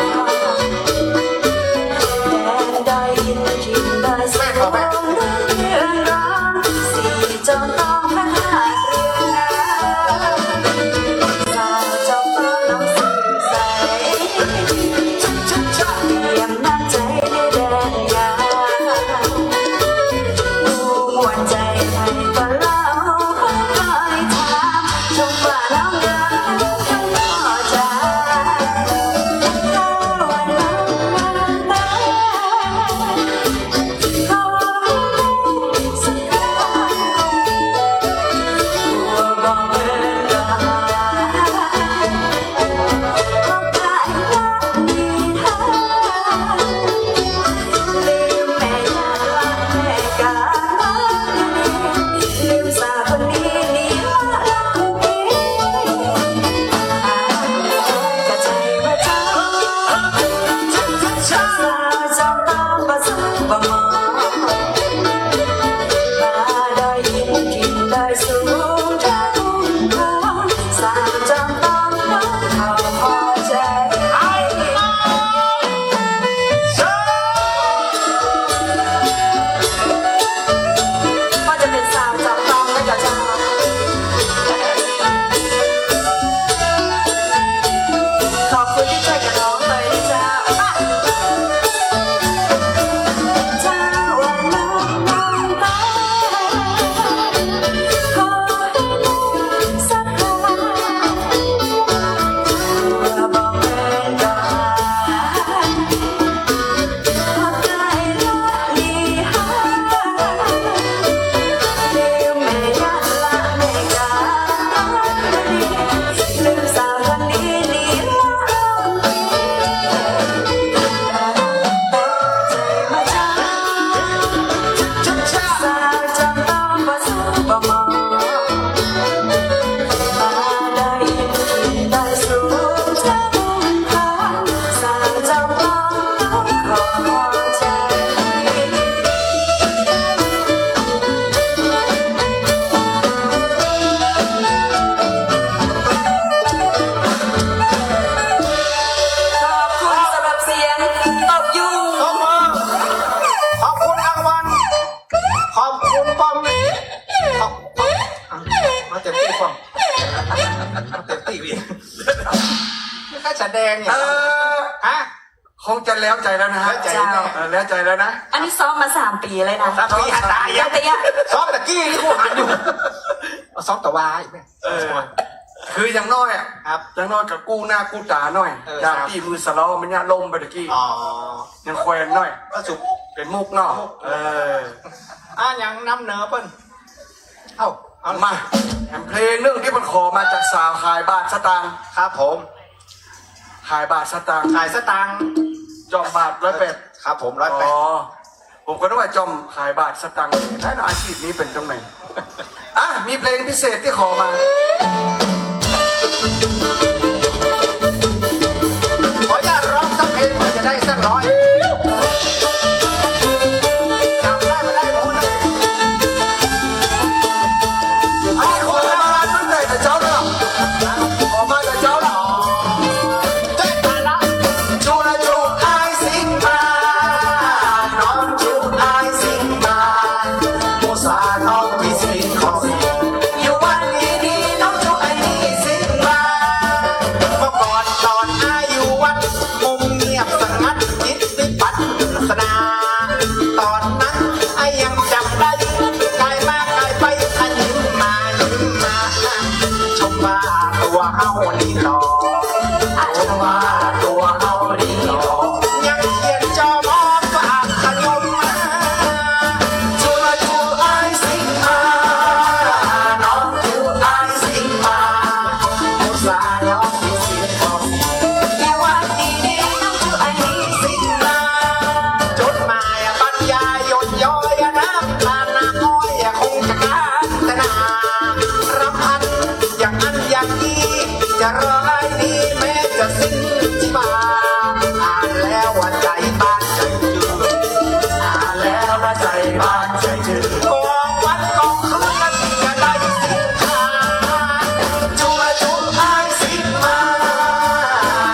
เออ ฮะ คงจะแล้วใจ๋แล้วนะฮะ แล้วใจ๋แม่ เออ แล้วใจ๋แล้วนะ อันนี้ซ้อมมาสามปี๋เลยนะ สามปี๋ หันตา เดี๋ยว เดี๋ยว ซ้อมตะกี้นี่กูหันอยู่ เอาซ้อมตะวาอีกแม่ เออ คืออย่างน้อยอะ ครับ อย่างน้อยก็กู้หน้ากู้ต๋าหน่อย เออ อย่าง ครับ ตี้มือสะเลาะมันเนี่ยล้มไปตะกี้ อ๋อ ยังแขวนหน่อย ก็สุก เป๋นมุกเนาะ มุก เออ อ่ะ อย่างนำเหนอเปิ้น เอ้า เอา มา แหมเพลงนึ่งตี้เปิ้นขอมาจากสาวขายบาทสตางค์ ครับผม ขายบาทสตางค์ ขายสตางค์ จ่อมบาทร้อยแปด ครับผม ร้อยแปด อ๋อ ผมก็นึกว่าจ่อมขายบาทสตางค์ แล้วอาชีพนี้เป๋นตรงไหน อ่ะ มีเพลงพิเศษตี้ขอมา ขออนุญาตร้องสักเพลงเผื่อจะได้สักร้อย จับได้ไม่ได้โน้ตนะ อันนี้ขอมาตั้งแต่เจ๊าแล้ว ขอมาแต่เจ๊าแล้ว เจ๊ามาละ จูละจูอ้ายสิงมา น้องจูอ้ายสิงมา ผู้สาวน้องมีสิงขอสิง อยู่วัดดีๆ น้องจูอ้ายมีสิงมา เมื่อก่อนต๋อนอ้ายอยู่วัด มุมเงียบสงัดจิตวิปัสสนา ต๋อนนั้นอ้ายยังจ๋ำได้ ก๋ายมาก๋ายไป อ้ายยิ้มมายิ้มมา ชมว่าตั๋วเฮานี่หล่อ ชมว่าตั๋วเฮานี่หล่อ ยังเขียนจ่อมอฝากขยมมา จูละจูอ้ายสิงมา น้องจูอ้ายสิงมา ผู้สาวน้องมีสิงขอ อีวันนี้น้องจูอ้ายมีสิงมา จดหมายบรรยายหยดย้อยน้ำตาน้ำอ้อยคงจะกาญจนา รำพันอย่างนั้นอย่างนี้ จะร้ายดีแม้จะสิ้นชีวา อ่านแล้วว่าใจ๋บานใจ๋จื้น อ่านแล้วว่าใจ๋บานใจ๋จื้น กองวันกองคืนจะได้สิงคา จูละจูอ้ายสิงมา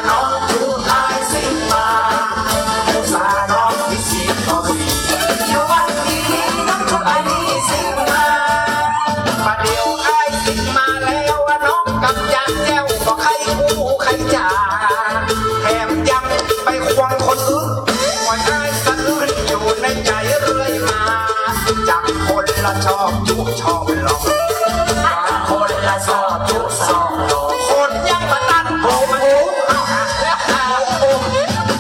น้องจูอ้ายสิงมา ผู้สาวน้องมีสิงขอสิง อยู่วัดดีๆ น้องจูอ้ายมีสิงมา ประเดี๋ยวอ้ายสิงมาแล้ว น้องกำยานแจ้วบ่ใค่อู้ใค่จ๋า แถมยังไปควงคนอื่น ว่าอ้ายสะอื้นอยู่ในใจ๋เรื่อยมา จักคนละชอบจุชอบหลอก คนละชอบจุชอบหลอก คนยังบ่ตัน โอ้โห โอ้โห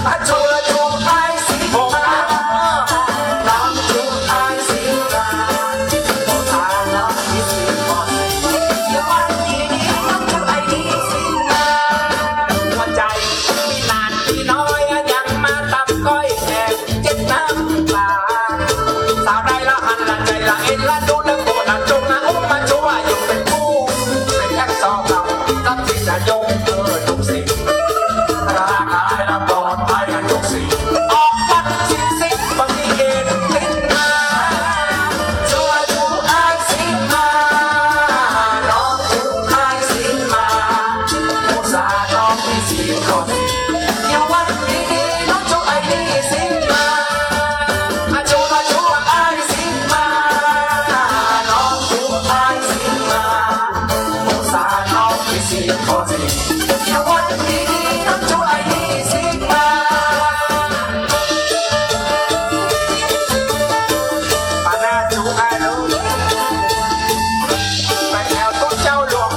อาจูจูอ้ายสิงมา น้องจูอ้ายสิงมา ผู้สาวน้องมีสิงขอสิง อยู่วัดดีๆ น้องจูอ้ายมีสิงมา หัวใจ๋มีหน้ามีน้อย ยังมาตำก้อยแขก เจ็บน้ำตา สาวใดละหันละใจ๋ละเอ็นละดูละโกรธละจงละอุ้มมาชั่ว อยู่เป๋นคู่ เป๋นแอคซองเรา ทรัพย์สินจะยกเออทุกสิ่ง ร่างกายละปลอดภัยทุกสิ่ง ออกวัดสิงสิงบ่มีเหตุติดมา จูจูอ้ายสิงมา น้องจูอ้ายสิงมา ผู้สาวน้องมีสิงขอสิง อยู่วัดดีๆ น้องจูอ้ายมีสิงมา อาจูมาจูอ้ายสิงมา น้องจูอ้ายสิงมา ผู้สาวน้องมีสิงขอสิง อยู่วัดดีๆ น้องจูอ้ายมีสิงมา ปาหน้าจูอ้ายลูก ไปแถวตุ๊เจ้าหลวง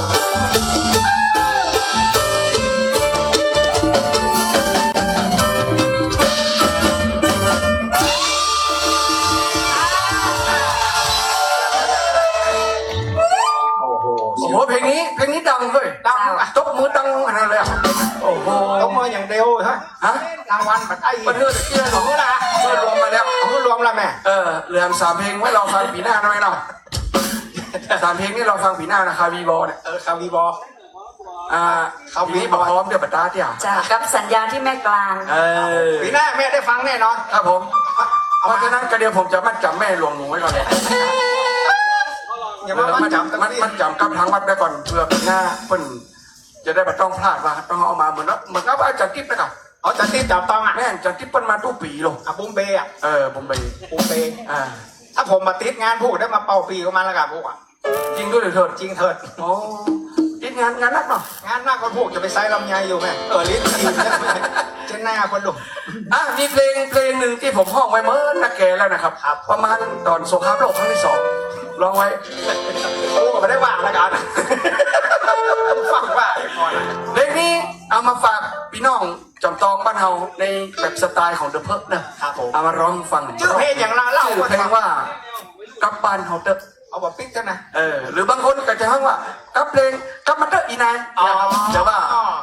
โอ้โห โอ้โห เพลงนี้ เพลงนี้ดังเว้ย ดังอ่ะ ตบมือดังขนาดเลยอ่ะ โอ้โห ตบมืออย่างเดียวฮะ ฮะ รางวัลมันไอ้ เปิ้นหื้อตะกี้ ของเวลา เปิ้นรวมมาแล้ว ของรวมแล้วแม่ เออ เหลือสามเพลงไว้รอฟังปี๋หน้าหน่อยเนาะ สามเพลงนี้รอฟังปี๋หน้านะ คาวีบอเนี่ย เออ คาวีบอ อ่า คาวีบอ ปี๋นี้บ่พร้อมเดี๋ยวบ่ตาเตี้ย จ้ะ กับสัญญาที่แม่กลาง เออ ปี๋หน้าแม่ได้ฟังแน่นอน ครับผม เอามา เพราะฉะนั้นก็เดี๋ยวผมจะมัดจ๋ำแม่หลวงหนูไว้ก่อนเลย อย่ามามัดจ๋ำ เออ มัด มัดจ๋ำกับทางวัดไว้ก่อน เผื่อปี๋หน้าเปิ้น จะได้บ่ต้องพลาดว่าต้องเอามาเหมือนว่า เหมือนกับอาจ๋ารย์ติ๊บนะครับ อ๋อ อาจ๋ารย์ติ๊บจ๋าบตองอ่ะ แม่น อาจ๋ารย์ติ๊บเปิ้นมากู้ปี๋เลย อ่ะ บุมเบย์อ่ะ เออ บุมเบย์ บุมเบย์ อ่า ถ้าผมมาติดงานพูดได้มาเป่าปี๋กับมันแล้วกันพวกอ่ะ จริงด้วยเถิด จริงเถิด โอ้ ติด งาน งานหนักเนาะ งานหนักก็พวกจะไปใส่ลำไยอยู่แม่ เออ ลิ้นจี่ เจ้าหน้าพ่อลุง อ่ะ มีเพลง เพลงหนึ่งตี้ผมฮ้องไว้เมินนาแก่แล้วนะครับ ครับ ประมาณต๋อนสงครามโลกครั้งตี้สอง ฮ้องไว้ โอ้ ก็บ่ได้ว่าละกั๋น ฟังว่าก่อนนะ เพลงนี้เอามาฝากปี้น้องจ๋อมตองบ้านเฮาในแบบสไตล์ของเดอะเพิร์กนะ ครับผม เอามาฮ้องฟัง จื้อเพลงอย่างไรเล่า จื้อเพลงว่า กลับบ้านเฮาเต๊อะ เอาแบบปิ๊กเต๊อะนะ เออ หรือบางคนก็จะฮ้องว่า กลับเพลง กลับมาเต๊อะอีนาย อ๋อ นะครับ แต่ว่า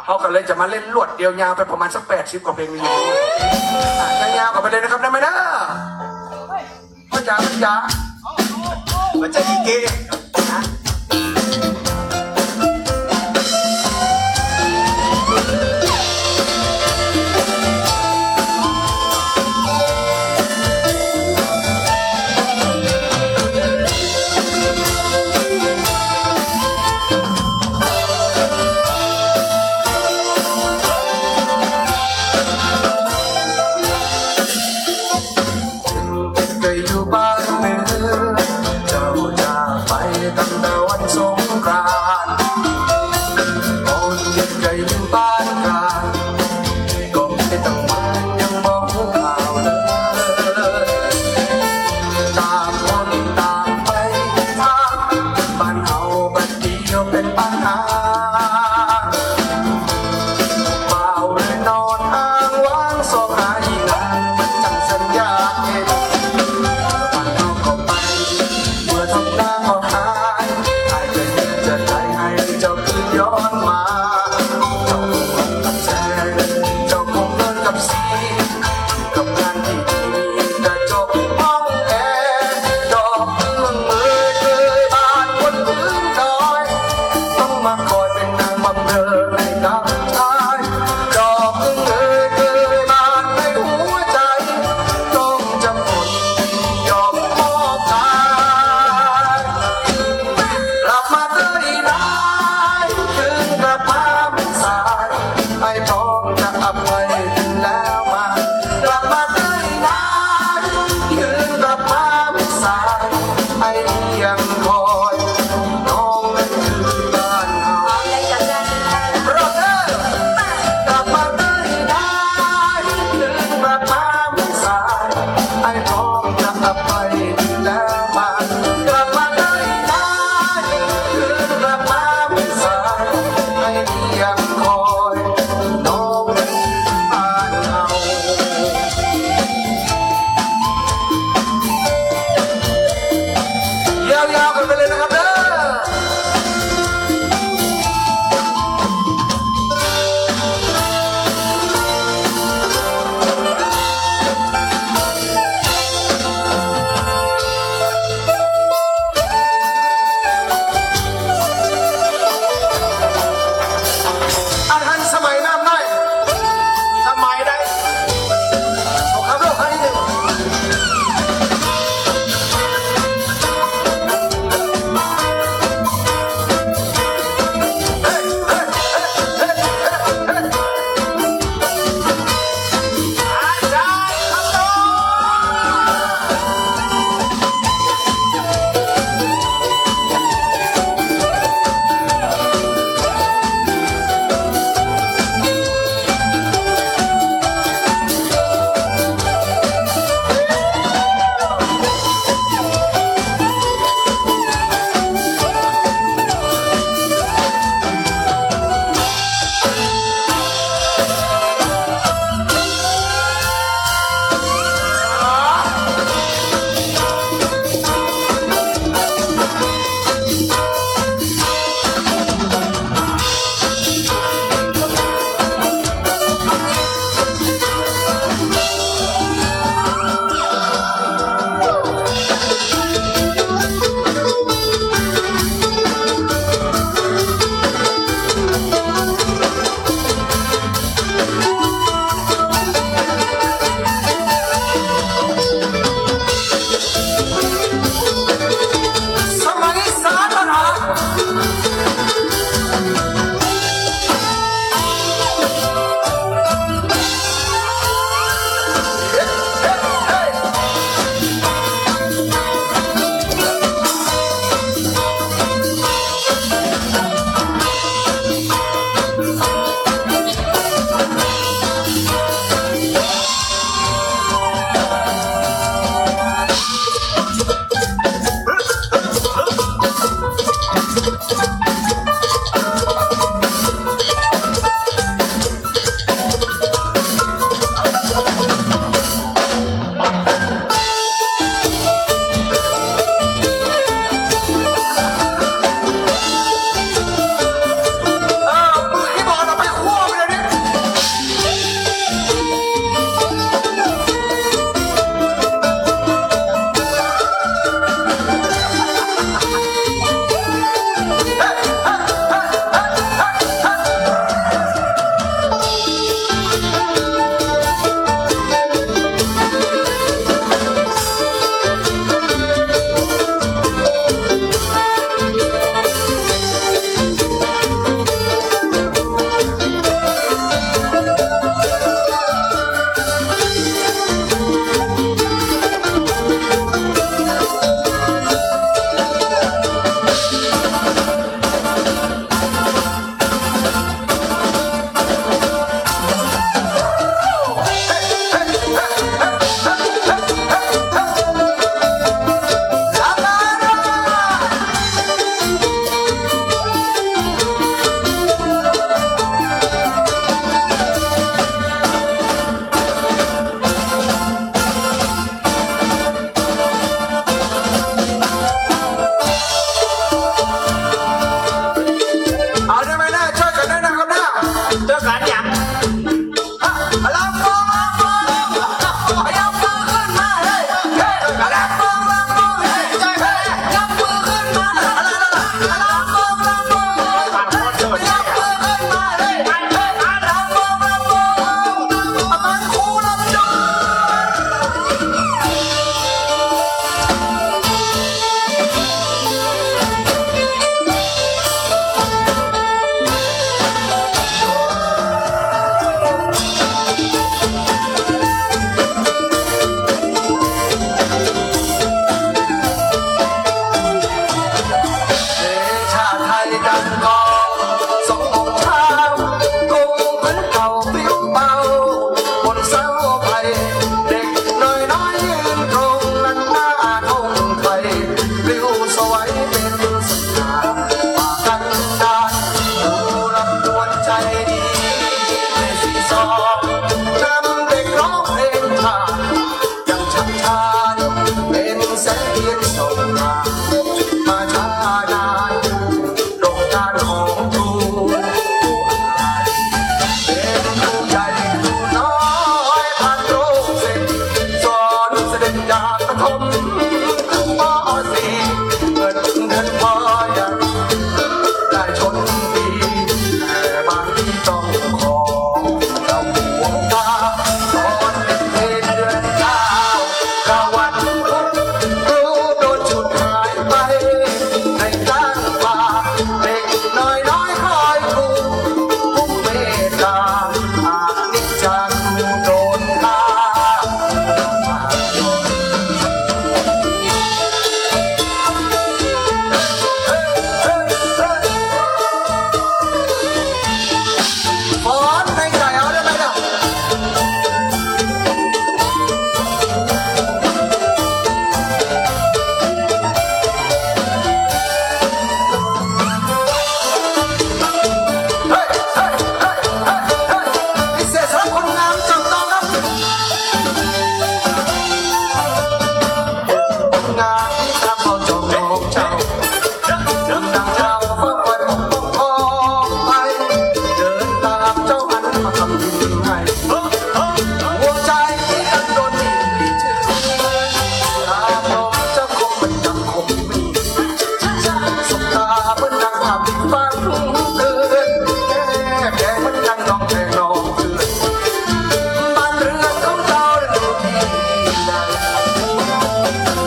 เฮาก็เลยจะมาเล่นรวดเดียวยาวไปประมาณสักแปดสิบกว่าเพลงเลย อ่ะ ยาวๆ กั๋นไปเลยนะครับ ได้ไหมนะ พ่อจ๋า พ่อจ๋า มันจะอีเกนะ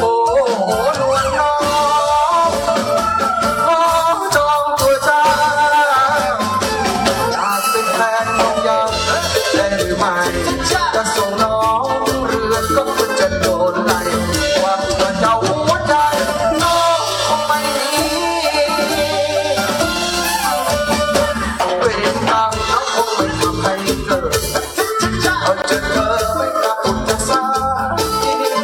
โอ้โห นวลน้อง ขอจองตัวเจ้า อยากเป็นแฟนน้องยามได้หรือไม่ จะส่งน้องเรือนก็ควรจะโดนไล่ ว่าเจ้าหัวใจน้องคงไม่มี เป็นตามน้องคงไม่ทำให้เกิด เอาเจอเธอไม่กล้าพูดจะสาที่นี่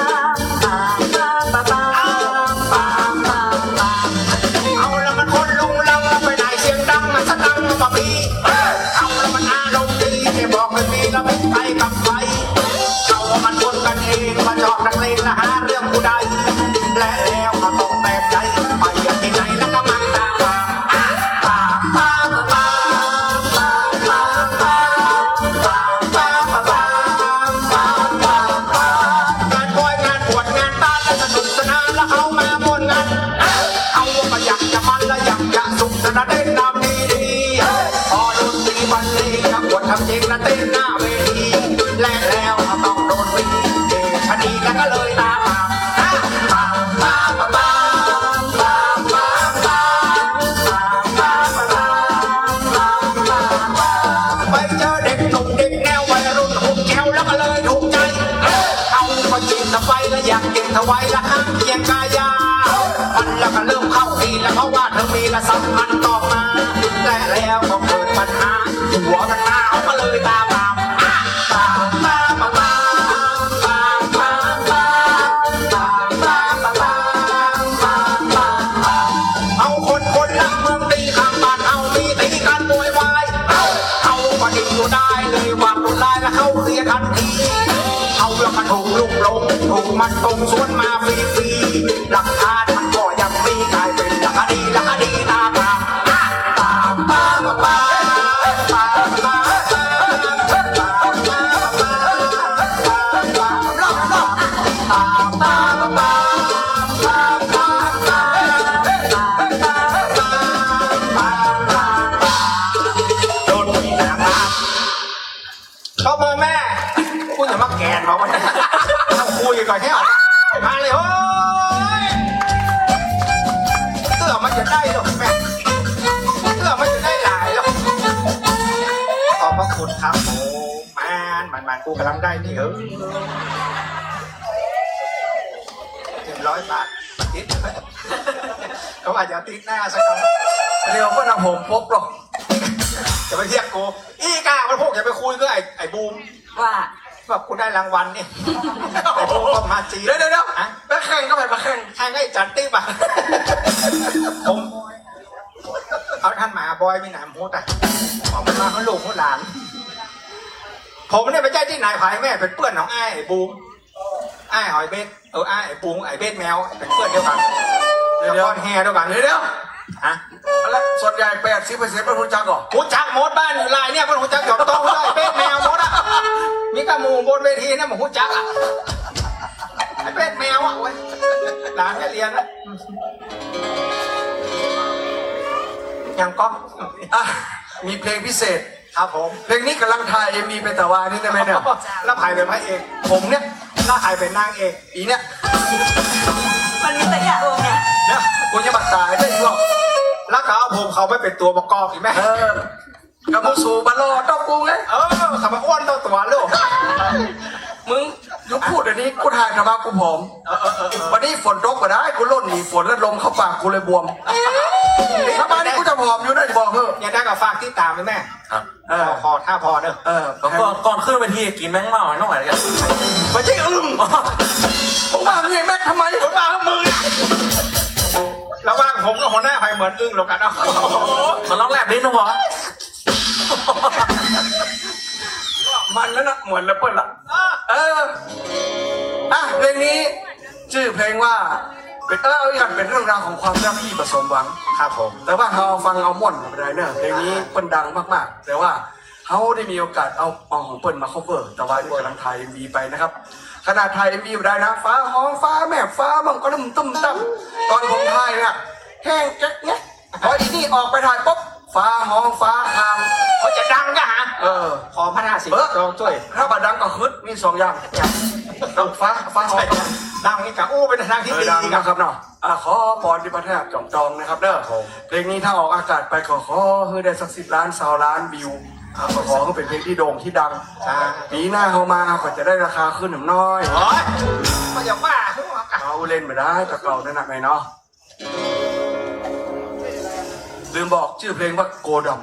เอาละมันคนลุงลังไปไหนเสียงดังมันสตังค์มันบ่มี เอาละมันอารมณ์ดี ไม่บอกไม่มีละมิตรใครกับใคร เขาว่ามันคนกันเอง มาจอกนักเลงละหาเรื่องผู้ใด และแล้วก็ต้องแปลกใจ ไปที่ไหนแล้วก็มักตามมา งานบอยงานบวชงานตาน และสนุกสนาน และเขามาม่วนงาน เขาก็อยากจะมัน และอยากจะสุขสนาน เต้นรำดีๆ พอดนตรีบรรเลง จะบวชทำเจง และเต้นหน้าเวที และแล้วก็ต้องโดนวิเดชนี แล้วก็เลยตามมา ไปเจอเด็กหนุ่มเด็กแนววัยรุ่นหุบแจ๋ว แล้วก็เลยถูกใจ เอามาจีบสบาย และอยากเก็บถวาย และห้ามเกียรติกายา มันแล้วก็เริ่มเข้าที แล้วเพราะว่าเธอมีละสำคัญต่อมา และแล้วก็เกิดปัญหา หัวมันหนาวก็เลยตามมา เอาคนคนละเมืองตีข้างบ้านเอามีตีกันโวยวาย เอาก็ดีอยู่ได้เลยว่าคนร้ายแล้วเข้าเคลียร์ทันที เอาแล้วก็ถูกลุกลง ถูกมันตรงสวนมาฟรีๆ หลักฐานมันก็ยังมี กลายเป็นละคดี ละคดีตามมา ตบมือแม่ กูจะมาแกนเขาวะเนี่ย ต้องคุยก่อนเนี่ย มาเลย โอ้ย เพื่อมันจะได้หรอกแม่ เพื่อมันจะได้หลายหรอก ขอบพระคุณครับผม มัน มัน มัน กูกำลังได้นี่ เออ หนึ่งร้อยบาท ติด เขาอาจจะติดหน้าสักครั้ง เดี๋ยวก็นำผมพกหรอก จะไปเรียกกู อีกา มันพวกอย่าไปคุยกับไอ้ ไอ้บูม ว่า แบบกูได้รางวัลนี่ ไอ้บูมก็มาจีน เดี๋ยว เดี๋ยว เดี๋ยว ฮะ ไปแข่งก็ไป ไปแข่ง แข่งกับไอ้จันติ๊บอะ ผม เอาท่านมาบอยมีหนามโหดอะ ออกมาเขาลูกเขาหลาน ผมเนี่ยไม่ใช่ตี้ไหนไผแม่ เป็นเปื้อนของไอ้ ไอ้บูม ไอ้หอยเบส เออ ไอ้ ไอ้ปูง ไอ้เบสแมว เป็นเปื้อนเดียวกัน เดี๋ยว แล้วก็แห่เดียวกัน เดี๋ยว เดี๋ยว ฮะ แล้วส่วนใหญ่แปดสิบเปอร์เซ็นต์เปิ้นฮู้จักก่อ ฮู้จักหมด บ้านอยู่ลายเนี่ยเปิ้นฮู้จักหยอกต้องได้ เบสแมวหมดอะ มีแต่หมู่บนเวทีเนี่ยมันฮู้จักอะ ไอ้เบสแมวอะ โอ้ย หลานแม่เรียนนะ ยังก๊อก อ่ะ มีเพลงพิเศษ ครับผม เพลงนี้ก่ำลังถ่ายเอ็มวีไปตะวานี่ได้ไหมเนี่ย แล้วใผเป๋นพระเอก ผมเนี่ย แล้วใผเป๋นนางเอก อีเนี่ย มันมีแต่อย่างเนี่ย เนี่ย กูจะมาต๋ายได้อีกหรอก แล้วก็เอาผมเขาไปเป๋นตั๋วประกอบอีกไหม เออ กับมูสูบะลอต้องกูไง เออ เขามาอ้วนต้องตั๋วลูก มึงหยุดพูดเดี๋ยวนี้ กูถ่ายทำไมกูผอม เออ เออ เออ เออ วันนี้ฝนตกมาได้ กูล่นหนีฝนแล้วลมเข้าปากกูเลยบวม ถ้าบ้านนี้กูจะผอมอยู่นะ บอกเถอะ ยังได้ก็ฝากติดต๋ามไว้แม่ ครับ เออ ขอ ขอท่าพอเนอะ เออ ก่อน ก่อนขึ้นเวทีกิ๋นแมงเม่าหน่อยละกั๋น ไม่ใช่อึ่ง ผมว่าไงแม่ทำไม ผมว่ามึง ระหว่างผมกับหัวหน้าใผเหมือนอึ่งกว่ากั๋นเนาะ ขอลองแลบลิ้นหน่อย มันแล้วนะ เหมือนแล้วเปิ้นละ เออ อ่ะ เพลงนี้ จื้อเพลงว่า เป๋น เออ เอาอย่างเป๋นเรื่องราวของความรักที่บ่สมหวัง ครับผม แต่ว่าเฮาฟังเอาม่วนบ่ได้เนอะ เพลงนี้เปิ้นดังมากๆ แต่ว่าเฮาได้มีโอกาสเอา เอาของเปิ้นมา cover ตะวานี่ก่ำลังถ่ายเอ็มวีไปนะครับ ขนาดถ่ายเอ็มวีบ่ได้นะ ฟ้าฮ้องฟ้าแมบฟ้ามั่งกระดุ้มตุ้มตั้ม ต๋อนผมถ่ายเนี่ย แห้งแก๊กแง็ก พออีนี่ออกไปถ่ายปุ๊บ ฟ้าฮ้องฟ้าคาง เขาจะดังก็หา เออ ขอพระนาสิงห์ เออ จองช่วย ถ้าบ่ดังก็ฮึด มีสองอย่าง ต้องฟ้า ฟ้าออก ดังนี่กะอู้ไปในทางตี้ เออ ดี ดัง ดีครับ นะครับเนาะ อ่ะ ขอปอนตี้พระธาตุจอมทองนะครับเด้อ ครับผม เพลงนี้ถ้าออกอากาศไปก็ขอหื้อได้สักสิบล้าน ซาวล้านวิว ครับ ก็ขอหื้อเป๋นเพลงตี้โด่งตี้ดัง ใช่ ปี๋หน้าเฮามาก็จะได้ราคาขึ้นหน่อย โอ๊ย ก็อย่าว่า เอาเล่นบ่ได้ ตะเก่านั่นหนักหน่อยเนาะ ลืมบอกจื้อเพลงว่าโกดำ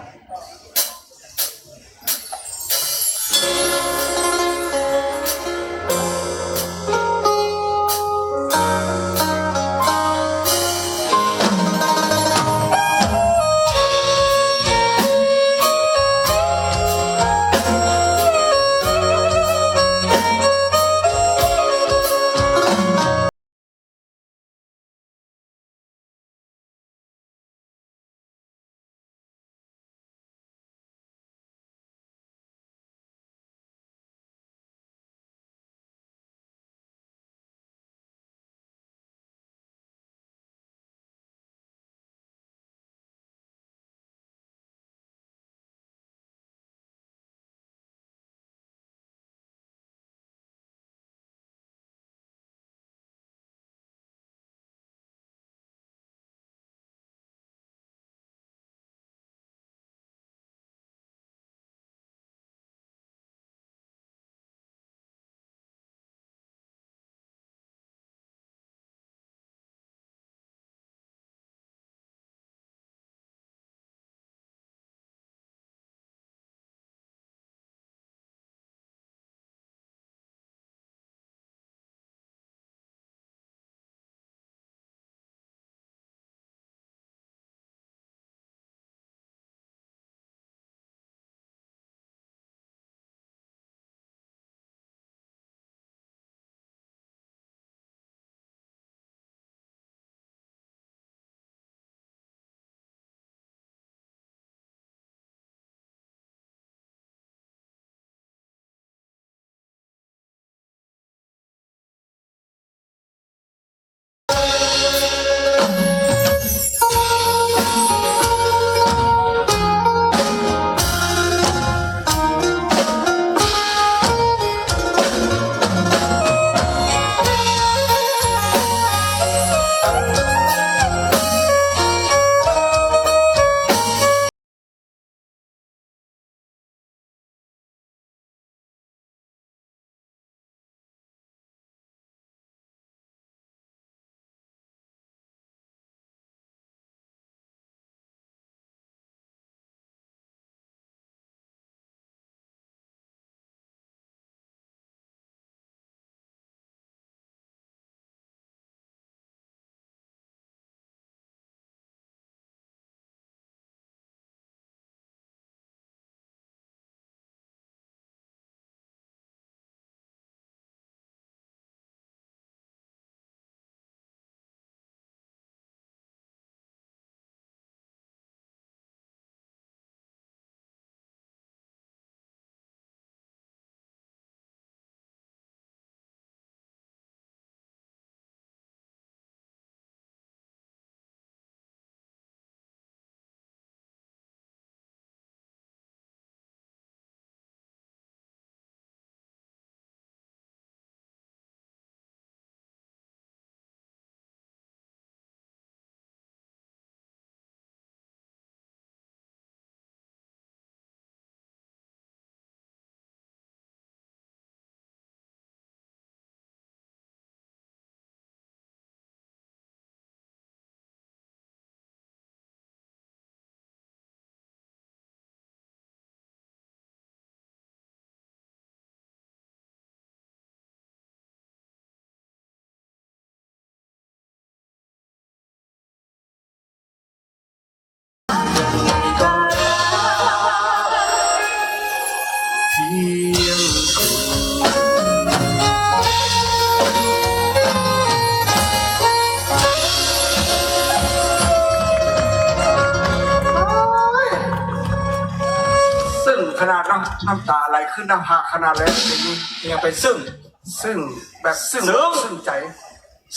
ซึ้งขนาดน้ำ น้ำต๋าไหลขึ้นหน้าผากขนาดเลย เพลงนี้ ยังไปซึ้ง ซึ้งแบบซึ้ง ซึ้ง ซึ้งใจ๋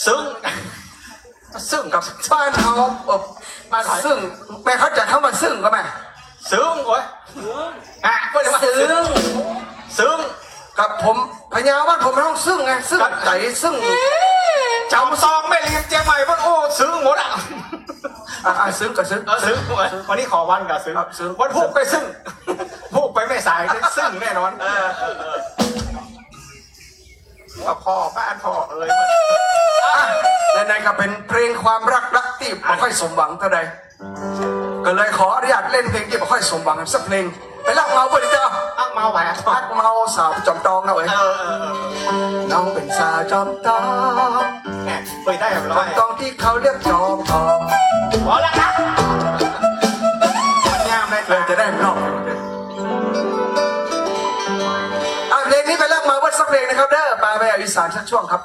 ซึ้ง ซึ้งกับบ้านเฮา เออ บ้านใผ ซึ้ง แม่เข้าใจ๋คำว่าซึ้งก่อแม่ ซึ้ง โอ๊ย อ่ะ ก็เลยว่า ซึ้ง ซึ้ง กั ครับผม พะเยาบ้านผมฮ้องซึ่งไง ซึ่ง ครับ ใจ๋ซึ่ง จ๋อมตอง แม่ริม เจียงใหม่ บ้านโอ้ ซึ่งหมดอะ อ่ะ อ่ะ ซึ่งก็ซึ่ง เออ ซึ่ง วันนี้ขอวันก่อน ซึ่ง ครับ ซึ่ง วันพุธไปซึ่ง พุธไปแม่สาย ซึ่งแน่นอน เออ เออ เออ ว่าพ่อบ้านพ่อเอ๋ย อ่ะ ไหนๆ ก็เป๋นเพลงความฮัก ฮักตี้บ่ค่อยสมหวังเต้าใด ก็เลยขออนุญาตเล่นเพลงตี้บ่ค่อยสมหวังสักเพลง ไปฮักเมาเปิ้นเต้า ฮักเมาไปอะ ฮักเมาสาวจ๋อมตองนะเว้ย เออ เออ เออ น้องเป๋นสาวจ๋อมตอง แหม เฮ้ย ได้แบบร้อย จ๋อมตองตี้เขาเรียกจ๋อมตอง พอแล้วนะ ยามเลย เลยจะได้รอบ อ่ะ เพลงนี้ไปฮักเมาเปิ้นสักเพลงนะครับเด้อ ไป ไปเอาอีสานสักช่วงครับ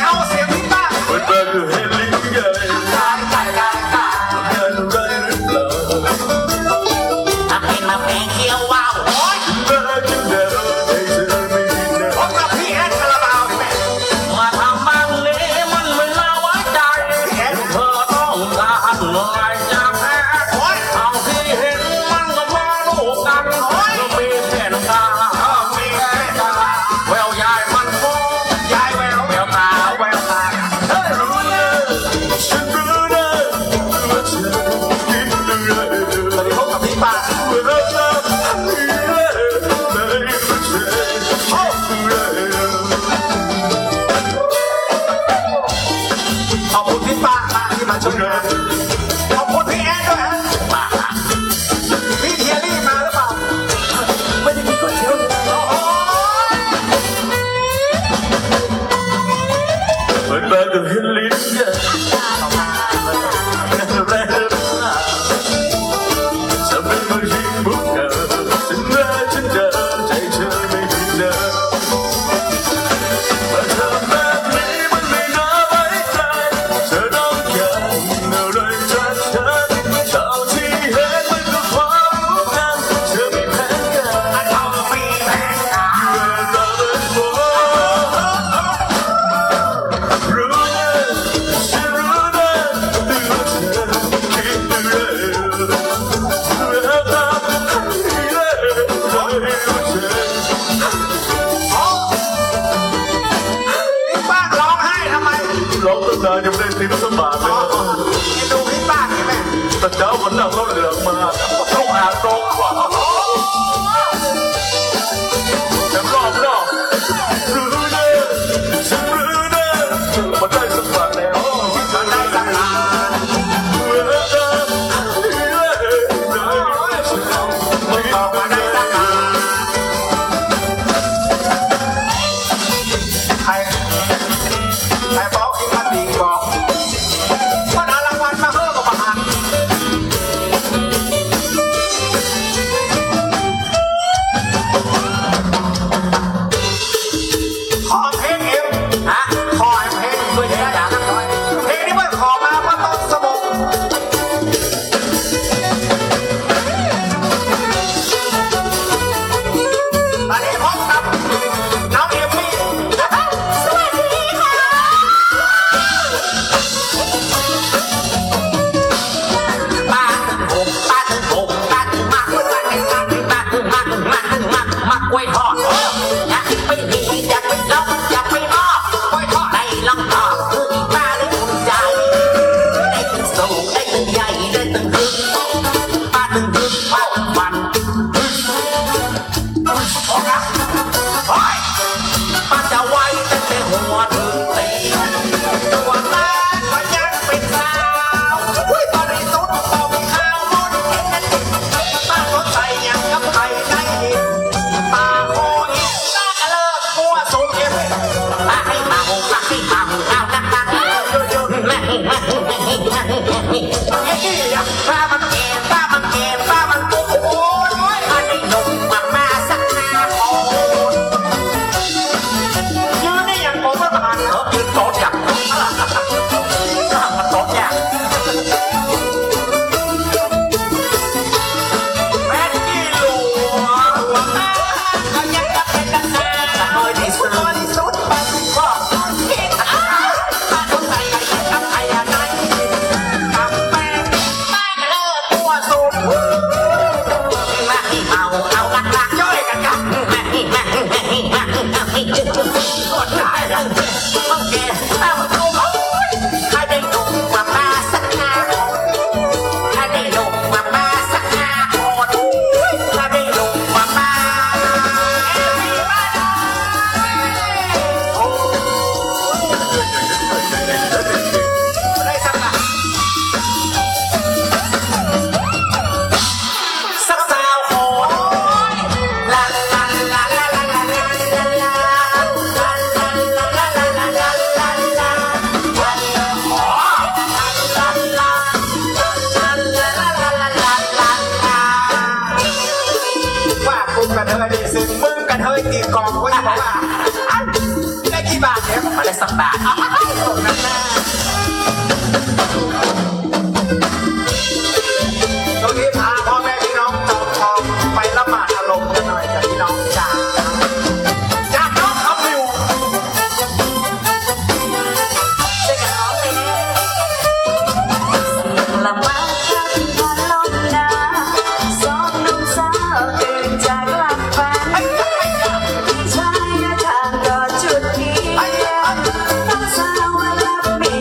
เอาเสียงพี่ป้า มาทำบ้างนี้มันไม่น่าไว้ใจ๋ เธอต้องการอะไรจากแท้ โอ๊ย เท่าตี้เห็นมันก็มาดูกั๋น โอ๊ย มีแผนก๋า เออ มีแผนก๋า แววยายมันคง ยายแวว แววต๋า แววต๋า เฮ้ย รู้เลย ฉันรู้เลย ตอนนี้พบกับพี่ป้า ขอบคุณพี่ป้ามากที่มาช่วยงาน ขอบคุณพี่แอดด้วยฮะ พี่เทียรี่มาหรือเปล่า ไม่ได้กินก๋วยเตี๋ยวเลย โอ้โห มันมากับเฮลิคอปเตอร์ ทำเป็นมายิงมุกเธอ ฉันรักฉันเดิน ใจเธอไม่ผิดนะ มาทำแบบนี้มันไม่น่าไว้ใจ เธอต้องการอะไรจากฉัน เท่าที่เห็นมันก็พอรู้กัน เธอมีแผนการ พี่ป้าร้องไห้ทำไม ร้องตั้งนานยังไม่ได้ติปสักบาทเลย อ๋อ ดูพี่ป้านี่แม่ แต่เจ๊ามันนั่งรถเหลืองมา ต้องหาโต๊ะกว่า เดี๋ยวรอบนอก รู้เด้อ ฉันรู้เด้อ มาได้สักบาทแล้ว มาได้สักบาท ออกมาได้สักบาท ใคร ใครบอกกิ๋นมันดีบอก มันเอารางวัลมาเฮ้อก็บ่หัน ป้ามันเกม ป้ามันเกม ป้ามันโกง โอ้ย อันนี้หนุ่มกว่าป้าสักห้าคน ยืนนี่อย่างผมว่าประมาณ เออ ยืนโต๊ะอย่าง โต๊ะอย่าง แม็กกี้หลวง ก็ยังจะเป็นกระแส เออ ที่สุด ที่สุด ก็ ได้สักบาท สักสาวขอ ว่าคุณกระเทยนี่ ซึ่งมึงกระเทยตีกลอง กูจะบอกว่า ได้กี่บาทเนี่ย มาได้สักบาท เอามาให้ผมนะ ตรงนี้พาพ่อแม่พี่น้องจอมทองไปละหมาดอารมณ์กันหน่อยจ้ะพี่น้องจ๋า จากน้องคำอยู่ ช่วยกันร้องไปเลย ละหมาดอารมณ์นะ สองหนุ่มสาวตื่นจากหลับฝัน พี่ชายเดินทางก็จุดเทียน น้องสาวมารับเมี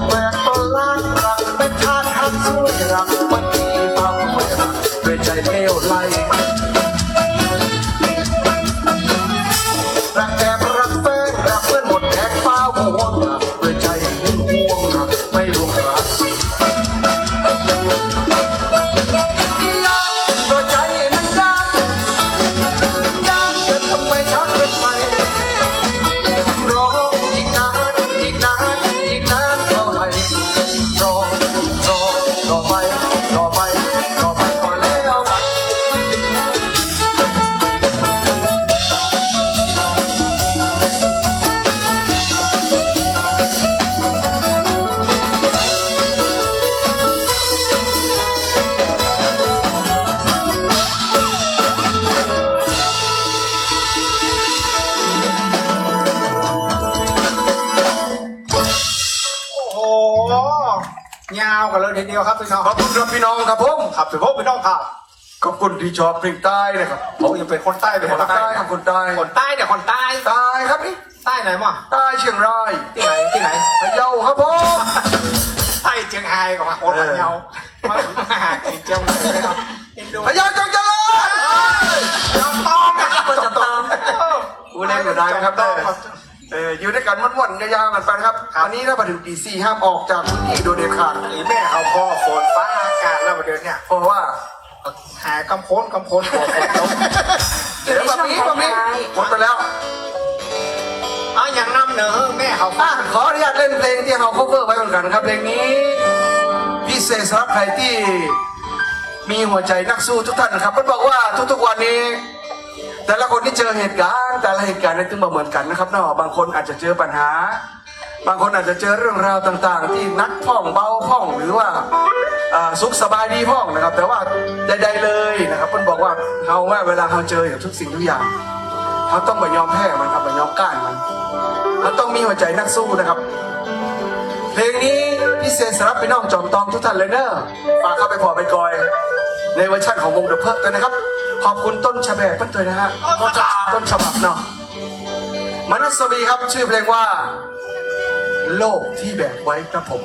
แปลกประหลาด รักแม่ชาติฮักสวย รักมันดีความสวย รักด้วยใจเลวไหล รักแอบรักแฝง รักเหมือนมดแดงเฝ้าห่วง รักด้วยใจหึงหวง รักไม่หลงรัก โอ้โห ยาวกันเลยทีเดียวครับพี่น้อง ขอบคุณครับพี่น้องครับผม ครับพี่น้องครับ ขอบคุณตี้ชอบเพลงใต้นะครับ โอ้ ยังเป๋นคนใต้ เป๋นคนใต้ คนใต้ คนใต้เนี่ย คนใต้ ใต้ครับนี่ ใต้ไหนมั่ง ใต้เจียงราย ตี้ไหน ตี้ไหน พะเยาครับผม ใต้เจียงฮายก่อนมา โอ้ เออ พะเยา มาหากิ๋นเจียงรายนะครับ เอ็นดู พะเยาจงเจริญ เฮ้ย จำต้องนะ จำต้อง อู้เล่นอยู่ได้นะครับ จำต้อง เออ อยู่ด้วยกั๋นม่วนๆ ยาวๆ กั๋นไปนะครับ ครับ อันนี้ถ้ามาเถิงตีสี่ห้ามออกจากพื้นที่โดยเด็ดขาด ไอ้แม่เขาพอฝนฟ้าอากาศแล้วเดี๋ยวเนี่ย เพราะว่า หายกำโพนกำโพน เดี๋ยวแบบนี้แบบนี้ หมดไปแล้ว เอาอย่างนำเหนอแม่เขา อ่ะ ขออนุญาตเล่นเพลงตี้เฮา cover ไว้เหมือนกั๋นครับ เพลงนี้พิเศษสำหรับใผตี้มีหัวใจ๋นักสู้ทุกท่านนะครับ เปิ้นบอกว่าทุกๆ วันนี้ แต่ละคนตี้เจอเหตุก๋ารณ์ แต่ละเหตุก๋ารณ์นี่ตึงบ่เหมือนกั๋นนะครับเนาะ บางคนอาจจะเจอปัญหา บางคนอาจจะเจอเรื่องราวต่างๆ ตี้หนักพ่องเบาพ่อง หรือว่า อ่า สุขสบายดีพ่องนะครับ แต่ว่าใดๆ เลยนะครับ เปิ้นบอกว่าเฮาว่าเวลาเฮาเจออย่างทุกสิ่งทุกอย่าง เฮาต้องบ่ยอมแพ้มันครับ บ่ยอมก้านมัน เฮาต้องมีหัวใจ๋นักสู้นะครับ เพลงนี้พิเศษสำหรับพี่น้องจอมตองทุกท่านเลยเนอะ ฝากเข้าไปผ่อไปกอย ในเวอร์ชันของวง The Perks ด้วยนะครับ ขอบคุณต้นฉบับเปิ้นด้วยนะฮะ ต้นฉบับ ต้นฉบับเนาะ มนัสวีครับ ชื่อเพลงว่า โลกที่แบกไว้ครับผม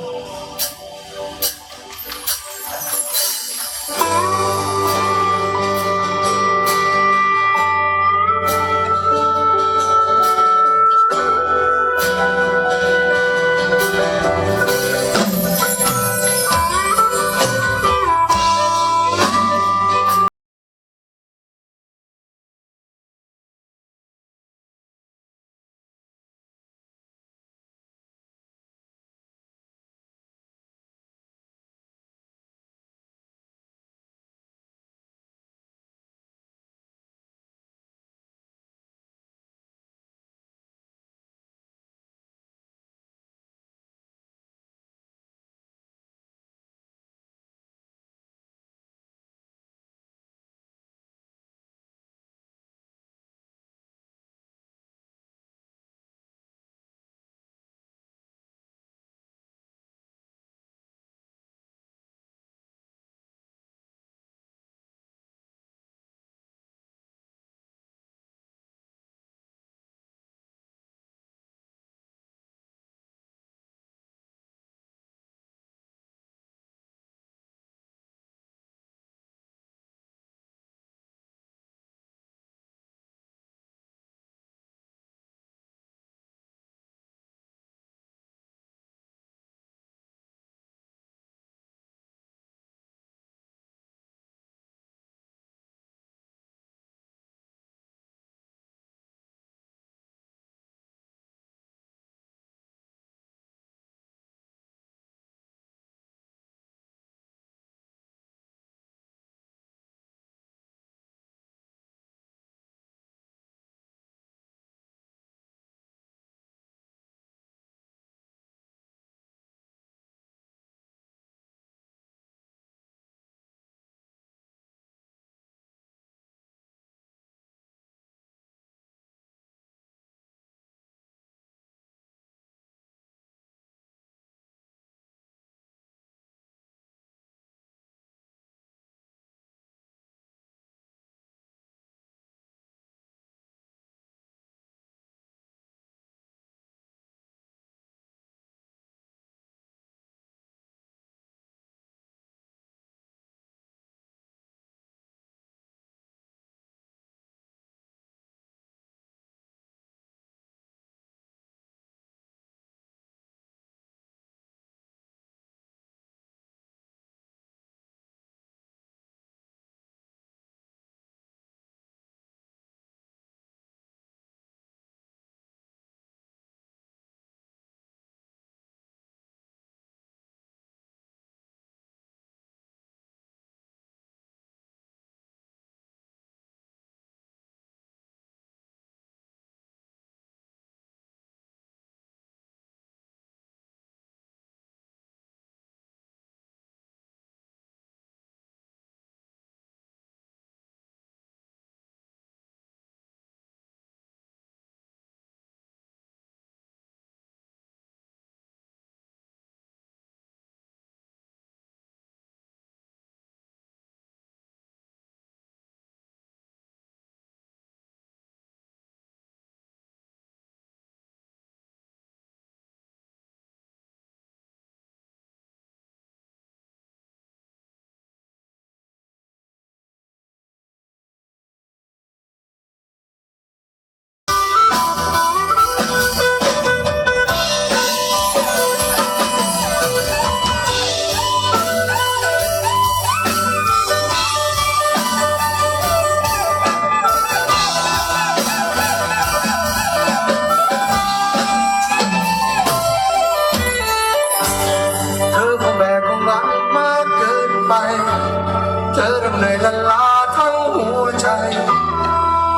เลยละล้าทั้งหัวใจ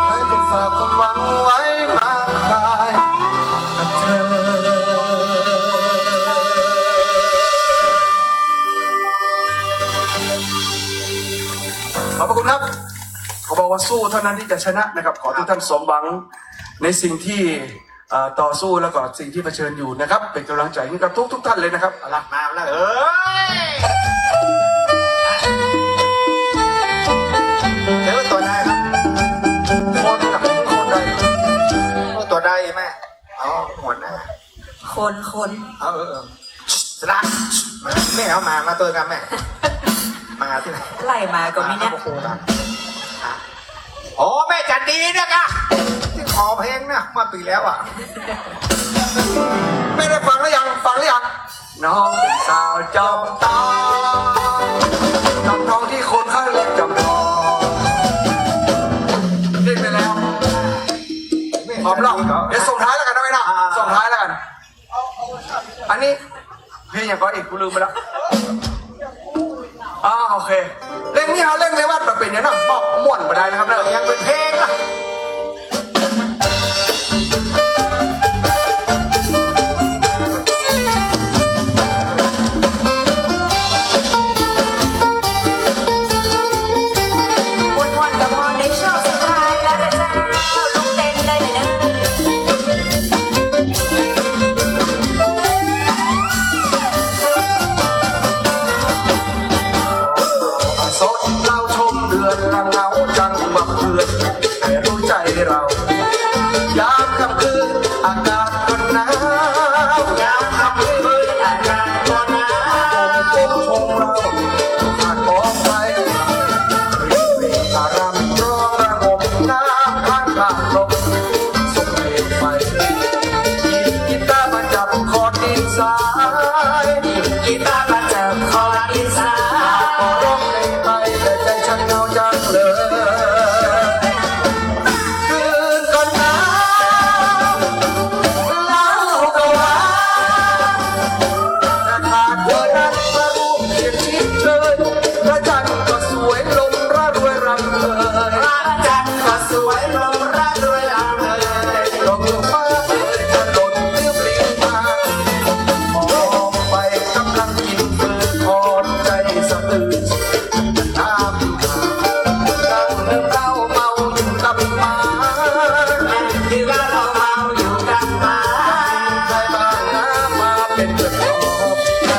ให้ต้องฝากความหวังไว้มากมายกับเธอ ขอบพระคุณครับ ขอบอกว่าสู้เท่านั้นที่จะชนะนะครับ ขอทุกท่านสมหวังในสิ่งที่ เอ่อ ต่อสู้แล้วก็สิ่งที่เผชิญอยู่นะครับ เป็นกำลังใจให้กับทุกๆท่านเลยนะครับ เอาละ มาแล้ว เอ้ย เดี๋ยวตัวใดครับ คนกับคนใด ตัวใดแม่ อ๋อ หัวหน้า คน คน เออ เออ เออ สลัก มา แม่เอามา มาตัวกันแม่ มาที่ไหน ไล่มาก็มีเนี่ย อ่ะ โอ้โห อ่ะ อ๋อ แม่จันดีเนี่ยกะ ตี้ขอเพลงนะ เมื่อปี๋แล้วอะ แม่ได้ฟังหรือยัง ฟังหรือยัง น้องเป็นสาวจอมตอง จอมตองที่คนเขาเรียกจอมตอง เล่นไปแล้ว พร้อมแล้ว เดี๋ยวส่งท้ายแล้วกันนะแม่นะ อ่า ส่งท้ายแล้วกัน อันนี้เพลงหยังก่ออีก กูลืมไปแล้ว อ๋อ โอเค เล่นนี่เฮาเล่นในวัดบ่เป๋นหยังเนาะ บอกม่วนบ่ได้นะครับเนาะ ยังเป๋นเพลงนะ ม่วนๆ กะพอในช่วงสุดท้ายแล้วนะเจ้า ลุกเต้นได้เลยนะ สดเหล้าชมเดือน ละเหงาจังบ่เปื้อน แต่รู้ใจเรา ยามค่ำคืนอากาศก็หนาว ยามค่ำคืนอากาศก็หนาว ชมเรา หากออกไป อารามร้องระงมน้ำข้างทางลม ส่งเพลงไป หยิบกีตาร์มาจับคอร์ดดินทราย หยิบกีตาร์มาจับคอร์ดดินทราย ก็ร้องเพลงไป แต่ใจฉันเหงาจังเลย คืนก่อนหนาว เหล้าก็หวาน แต่ขาดเธอนั้นมาร่วมเคียงชิดเชิย พระจันทร์ก็สวย ลมระรวยรำเพย พระจันทร์ก็สวย ลมระรวยรำเพย ลมฟ้าเอ่ย ถนนเรียบเรียงมา มองไปกำลังกินเพลิน พอใจสะอื้น น้ำตา นั่งดื่มเหล้าเมาอยู่กับหมา นั่งดื่มเหล้าเมาอยู่กับหมา ใครบ้างนะมาเป็นเพื่อนปลอบใจ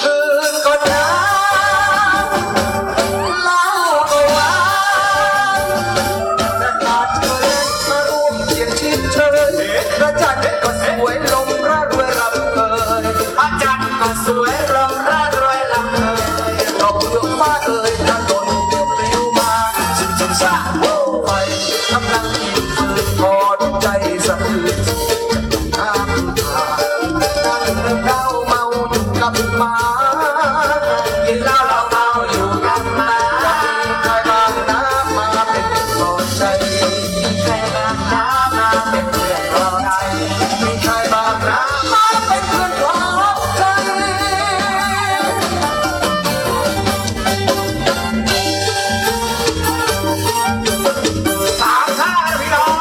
คืนก่อนหนาว เหล้าก็หวาน แต่ขาดเธอแล้วมาร่วมเคียงชิดเชิย พระจันทร์ก็สวย ลมระรวยรำเพย พระจันทร์ก็สวย ลมระรวยรำเพย ดอกเฟื่องฟ้าเอ่ย ถนนปลิวปลิวมา ชิมชิมซา โอ้ ไป กำลังกินฟืน พอใจสะอื้น น้ำตา นั่งดื่มเหล้าเมาอยู่กับหมา กินเหล้าเมาอยู่กับหมา ใครบ้างนะมาเป็นเพื่อนปลอบใจ ใครบ้างนะมาเป็นเพื่อนปลอบใจ มีใครบ้างนะมาเป็นเพื่อนปลอบใจ สามชาตินะพี่น้อง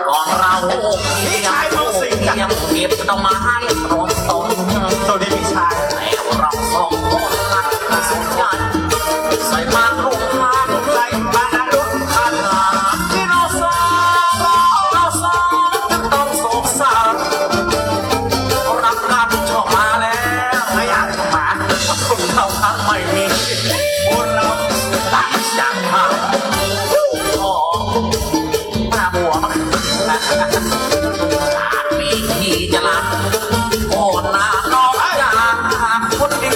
ก่อนเรา พี่ชายเมืองสิงห์ เตรียมเก็บดอกไม้รองต้น สวัสดีพี่ชาย แล้วเราสองคนรักกันสุดใจ ใส่มาลูกค้า ใส่มาลูกค้า ที่เราสอง เราสองจึงต้องโศกเศร้า รักกันชอบมาแล้ว ไม่อยากจะมา คนเราทั้งไม่มี คนเรารักอยากทำ ของ หน้าบวม มีที่จะรัก โอ้ หน้าน้องอยากหาคนดี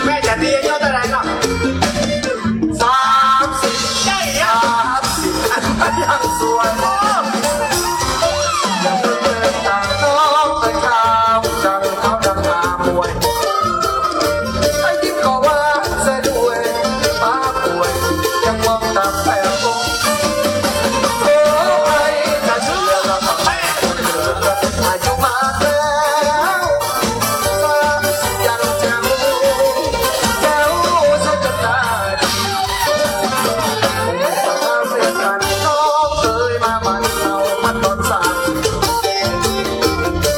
แม่จ๋าตี้อายุเต้าใดเนาะ สามสิบ ใจ้เหรอ สามสิบ ยังสวย ยังเดินตามน้องไปข้ามจังเขาดังมามวย ไอ้ยิ้มก็หวานซะด้วย ปากป่วย ยังมองตาแป๋ว โอ้ ใครจะเชื่อ อายุมากแล้ว ยังแจ๋ว แจ๋วซะจนได้ น้องเอ๋ยมาบ้านเฮามันตอนสาม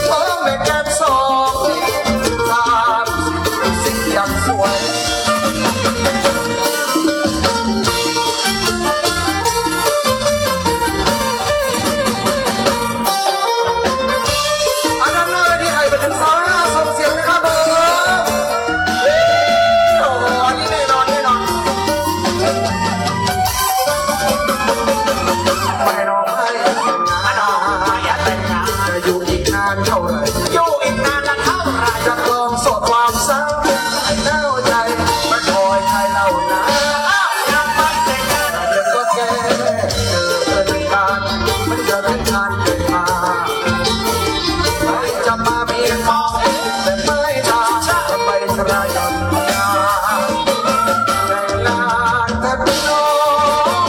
โอ้ แม่แก้มสอง สามสิบยังสวย อันนั้นเลยที่ให้ไปถึงสาวหน้าส่งเสียงนะครับผม โอ้โห อันนี้แน่นอน แน่นอน ไม่รอให้ จะอยู่อีกนานเท่าไหร่ อยู่อีกนานเท่าไหร่ จะครองโสดความสาว ให้แน่วใจ ไม่คอยใครเล่านะ อ้าว ยังไม่แต่งงาน เดี๋ยวก็แก่ เจอเธอในงาน มันจะถึงงานเกิดมา ใครจะมาเมียมอง แต่ไม่ตา จะไปสลายกัน แต่งงานเถอะพี่น้อง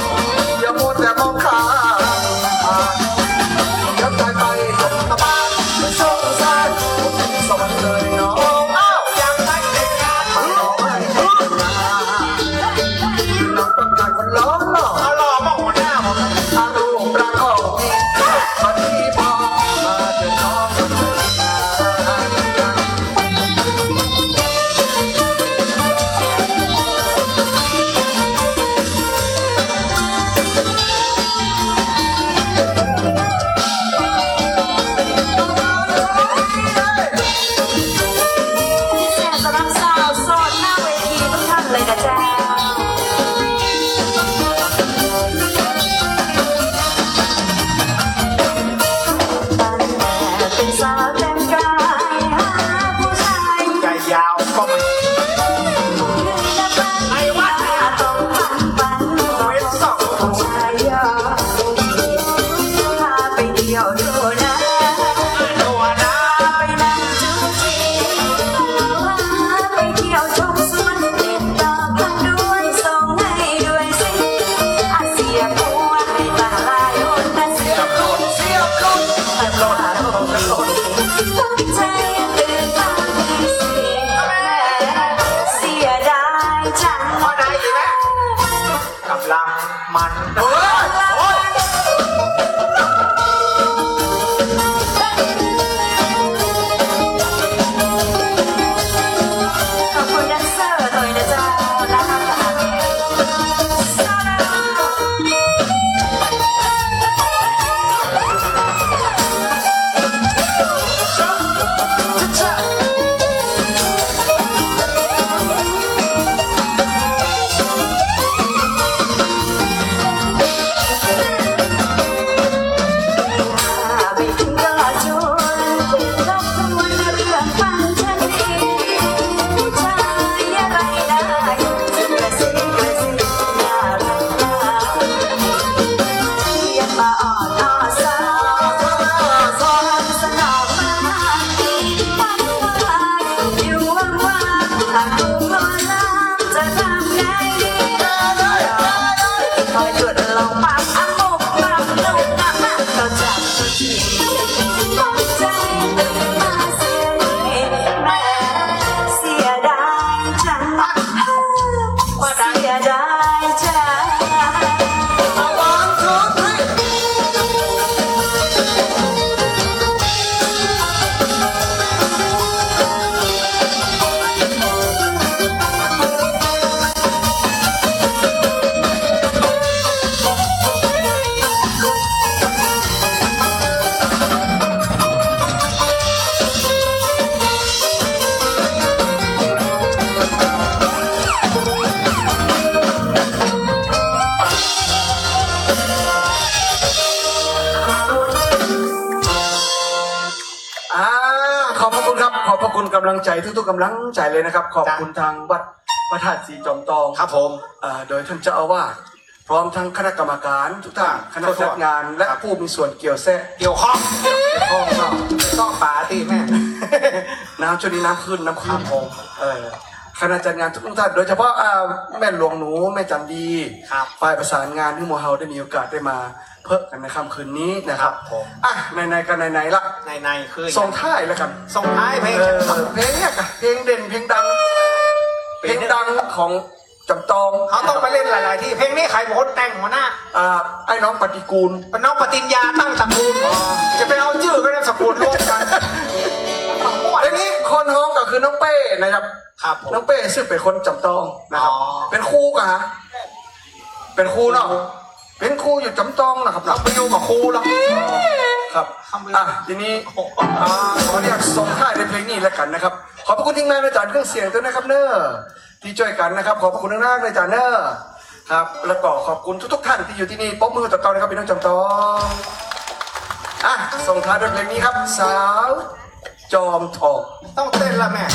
อย่ามัวแต่มองข้าม เดี๋ยวตายไปตกตะบาน ไปสงสาร สวรรค์เลยน้อง อ้าว อยากให้แต่งงาน มาขอให้แต่งงาน น้องต้องการคนหล่อ เอาหล่อมาหัวหน้าผม เอารูปร่างของพี่ มาที่พ่อ มาเถอะน้อง มาเถอะ พิเศษสำหรับสาวโสดหน้าเวทีทุกท่านเลยนะเจ้า ตั้งแต่เป็นสาวแต่งกายหาผู้ชาย ใจยาวก็มัน ไอ้วัดเนี่ย ต้องปันปัน เว้นสอง ผู้ชายยอดดี พาไปเที่ยวดูนะ ดูนะ ไปนั่งจู๊จี พาไปเที่ยวชมสวน ติดต่อกันด้วย ส่งให้ด้วยสิ อาเสียบหัวให้ตาลายโอนนะ เสียบโลด เสียบโลด เสียบโลด เสียบโลด เสียบโลด เสียดายจัง พอได้อีกแล้ว กำลังมัน โอ้ย โอ้ย เ คุณกำลังใจ๋ทุกๆกำลังใจ๋เลยนะครับ ขอบคุณ จ้ะ ทางวัดพระธาตุศรีจอมตอง ครับผม อ่า โดยท่านเจ้าอาวาส พร้อมทั้งคณะกรรมการทุกท่าน อ่า คณะจัดงาน ครับ และผู้มีส่วนเกี่ยวแซะ เกี่ยวข้อง เกี่ยวข้องเนาะ ต้องป๋าตี้แม่ น้ำช่วงนี้น้ำขึ้น น้ำขึ้น ครับผม เออ คณะจัดงานทุกท่าน โดยเฉพาะ อ่า แม่หลวงหนู แม่จันดี ครับ ฝ่ายประสานงาน หื้อหมู่เฮาได้มีโอกาสได้มา เปิ้งกั๋นในค่ำคืนนี้นะครับ ครับผม อ่ะ ไหนๆ ก็ไหนๆ ละ ไหนๆ คือ ส่งท้ายแล้วกั๋น ส่งท้ายเพลง เออ เพลงเนี่ยกะ เพลงเด่น เพลงดัง เพลงดังของจอมตอง เขาต้องไปเล่นหลายๆ ตี้ เพลงนี้ใผเป๋นคนแต่ง หัวหน้า อ่า ไอ้น้องปฏิกูล เป็นน้องปฏิญญาตั้งตระกูล อ๋อ จะไปเอาจื้อกับนามสกุลรวมกั๋น เพลงนี้คนฮ้องก็คือน้องเป้นะครับ ครับผม น้องเป้ซึ่งเป๋นคนจอมตองนะครับ อ๋อ เป๋นครูกะ เป๋นครูเนาะ เป๋นครูอยู่จอมตองนะครับ เอาไปอยู่กับครูแล้ว ครับ อ่ะ ทีนี้ อ่า ขออนุญาตส่งท้ายด้วยเพลงนี้แล้วกั๋นนะครับ ขอบพระคุณทีมงานอาจารย์เครื่องเสียงด้วยนะครับเน้อ ตี้จ้วยกั๋นนะครับ ขอบพระคุณนักๆ เลยจ้ะเน้อ ครับ แล้วก็ขอบคุณทุกๆ ท่านตี้อยู่ตี้นี่ ปรบมือต่อๆ นะครับ พี่น้องจอมตอง อ่ะ ส่งท้ายด้วยเพลงนี้ครับ สาวจอมทอง ต้องเต้นละแม่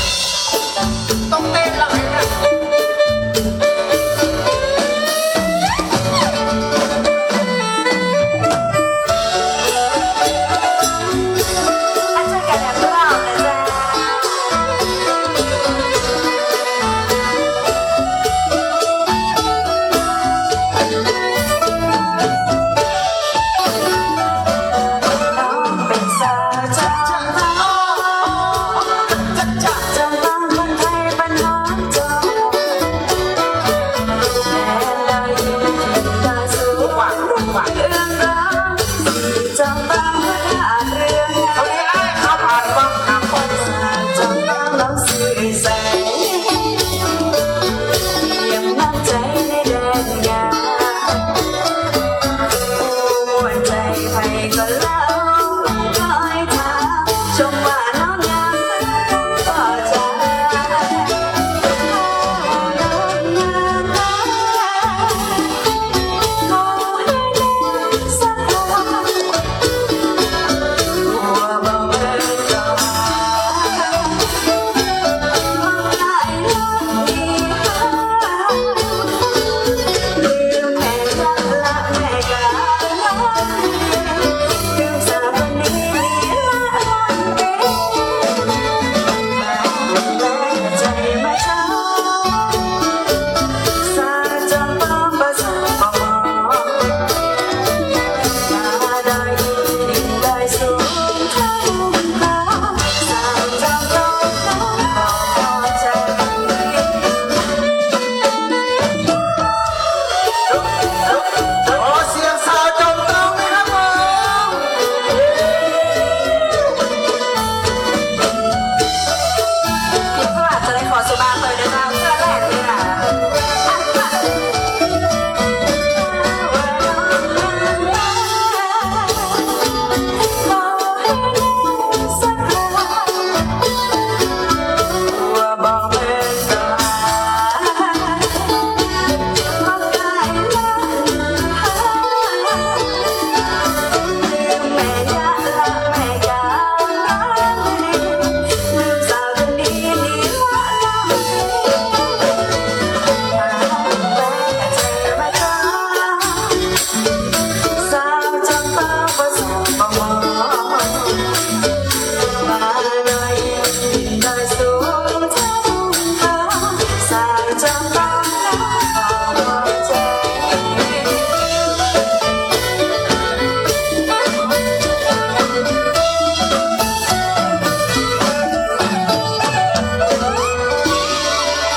ต้องเต้นละแม่ มาช่วยกันแดนซ์ร่วมนะจ๊ะ ขอเสียงสาวจอมตองนะครับผม เดี๋ยวข้างหลังจะได้ขอสุบาเตยด้วยนะ เสื้อแรกเลยนะ คร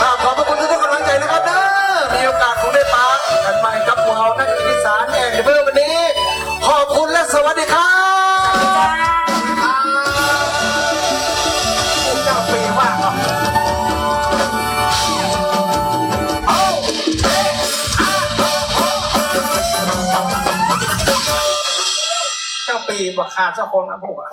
ับ ขอบพระคุณทุกๆ กำลังใจ๋นะครับเน้อ มีโอกาสคงได้ปะกั๋นใหม่กับหมู่เฮานักดนตรีอีสานแอนด์เดอะเบิลวันนี้ ขอบคุณและสวัสดีครับ เจ้าปีว่า เจ้าปีบ่ขาดสักคนนะพวกอะ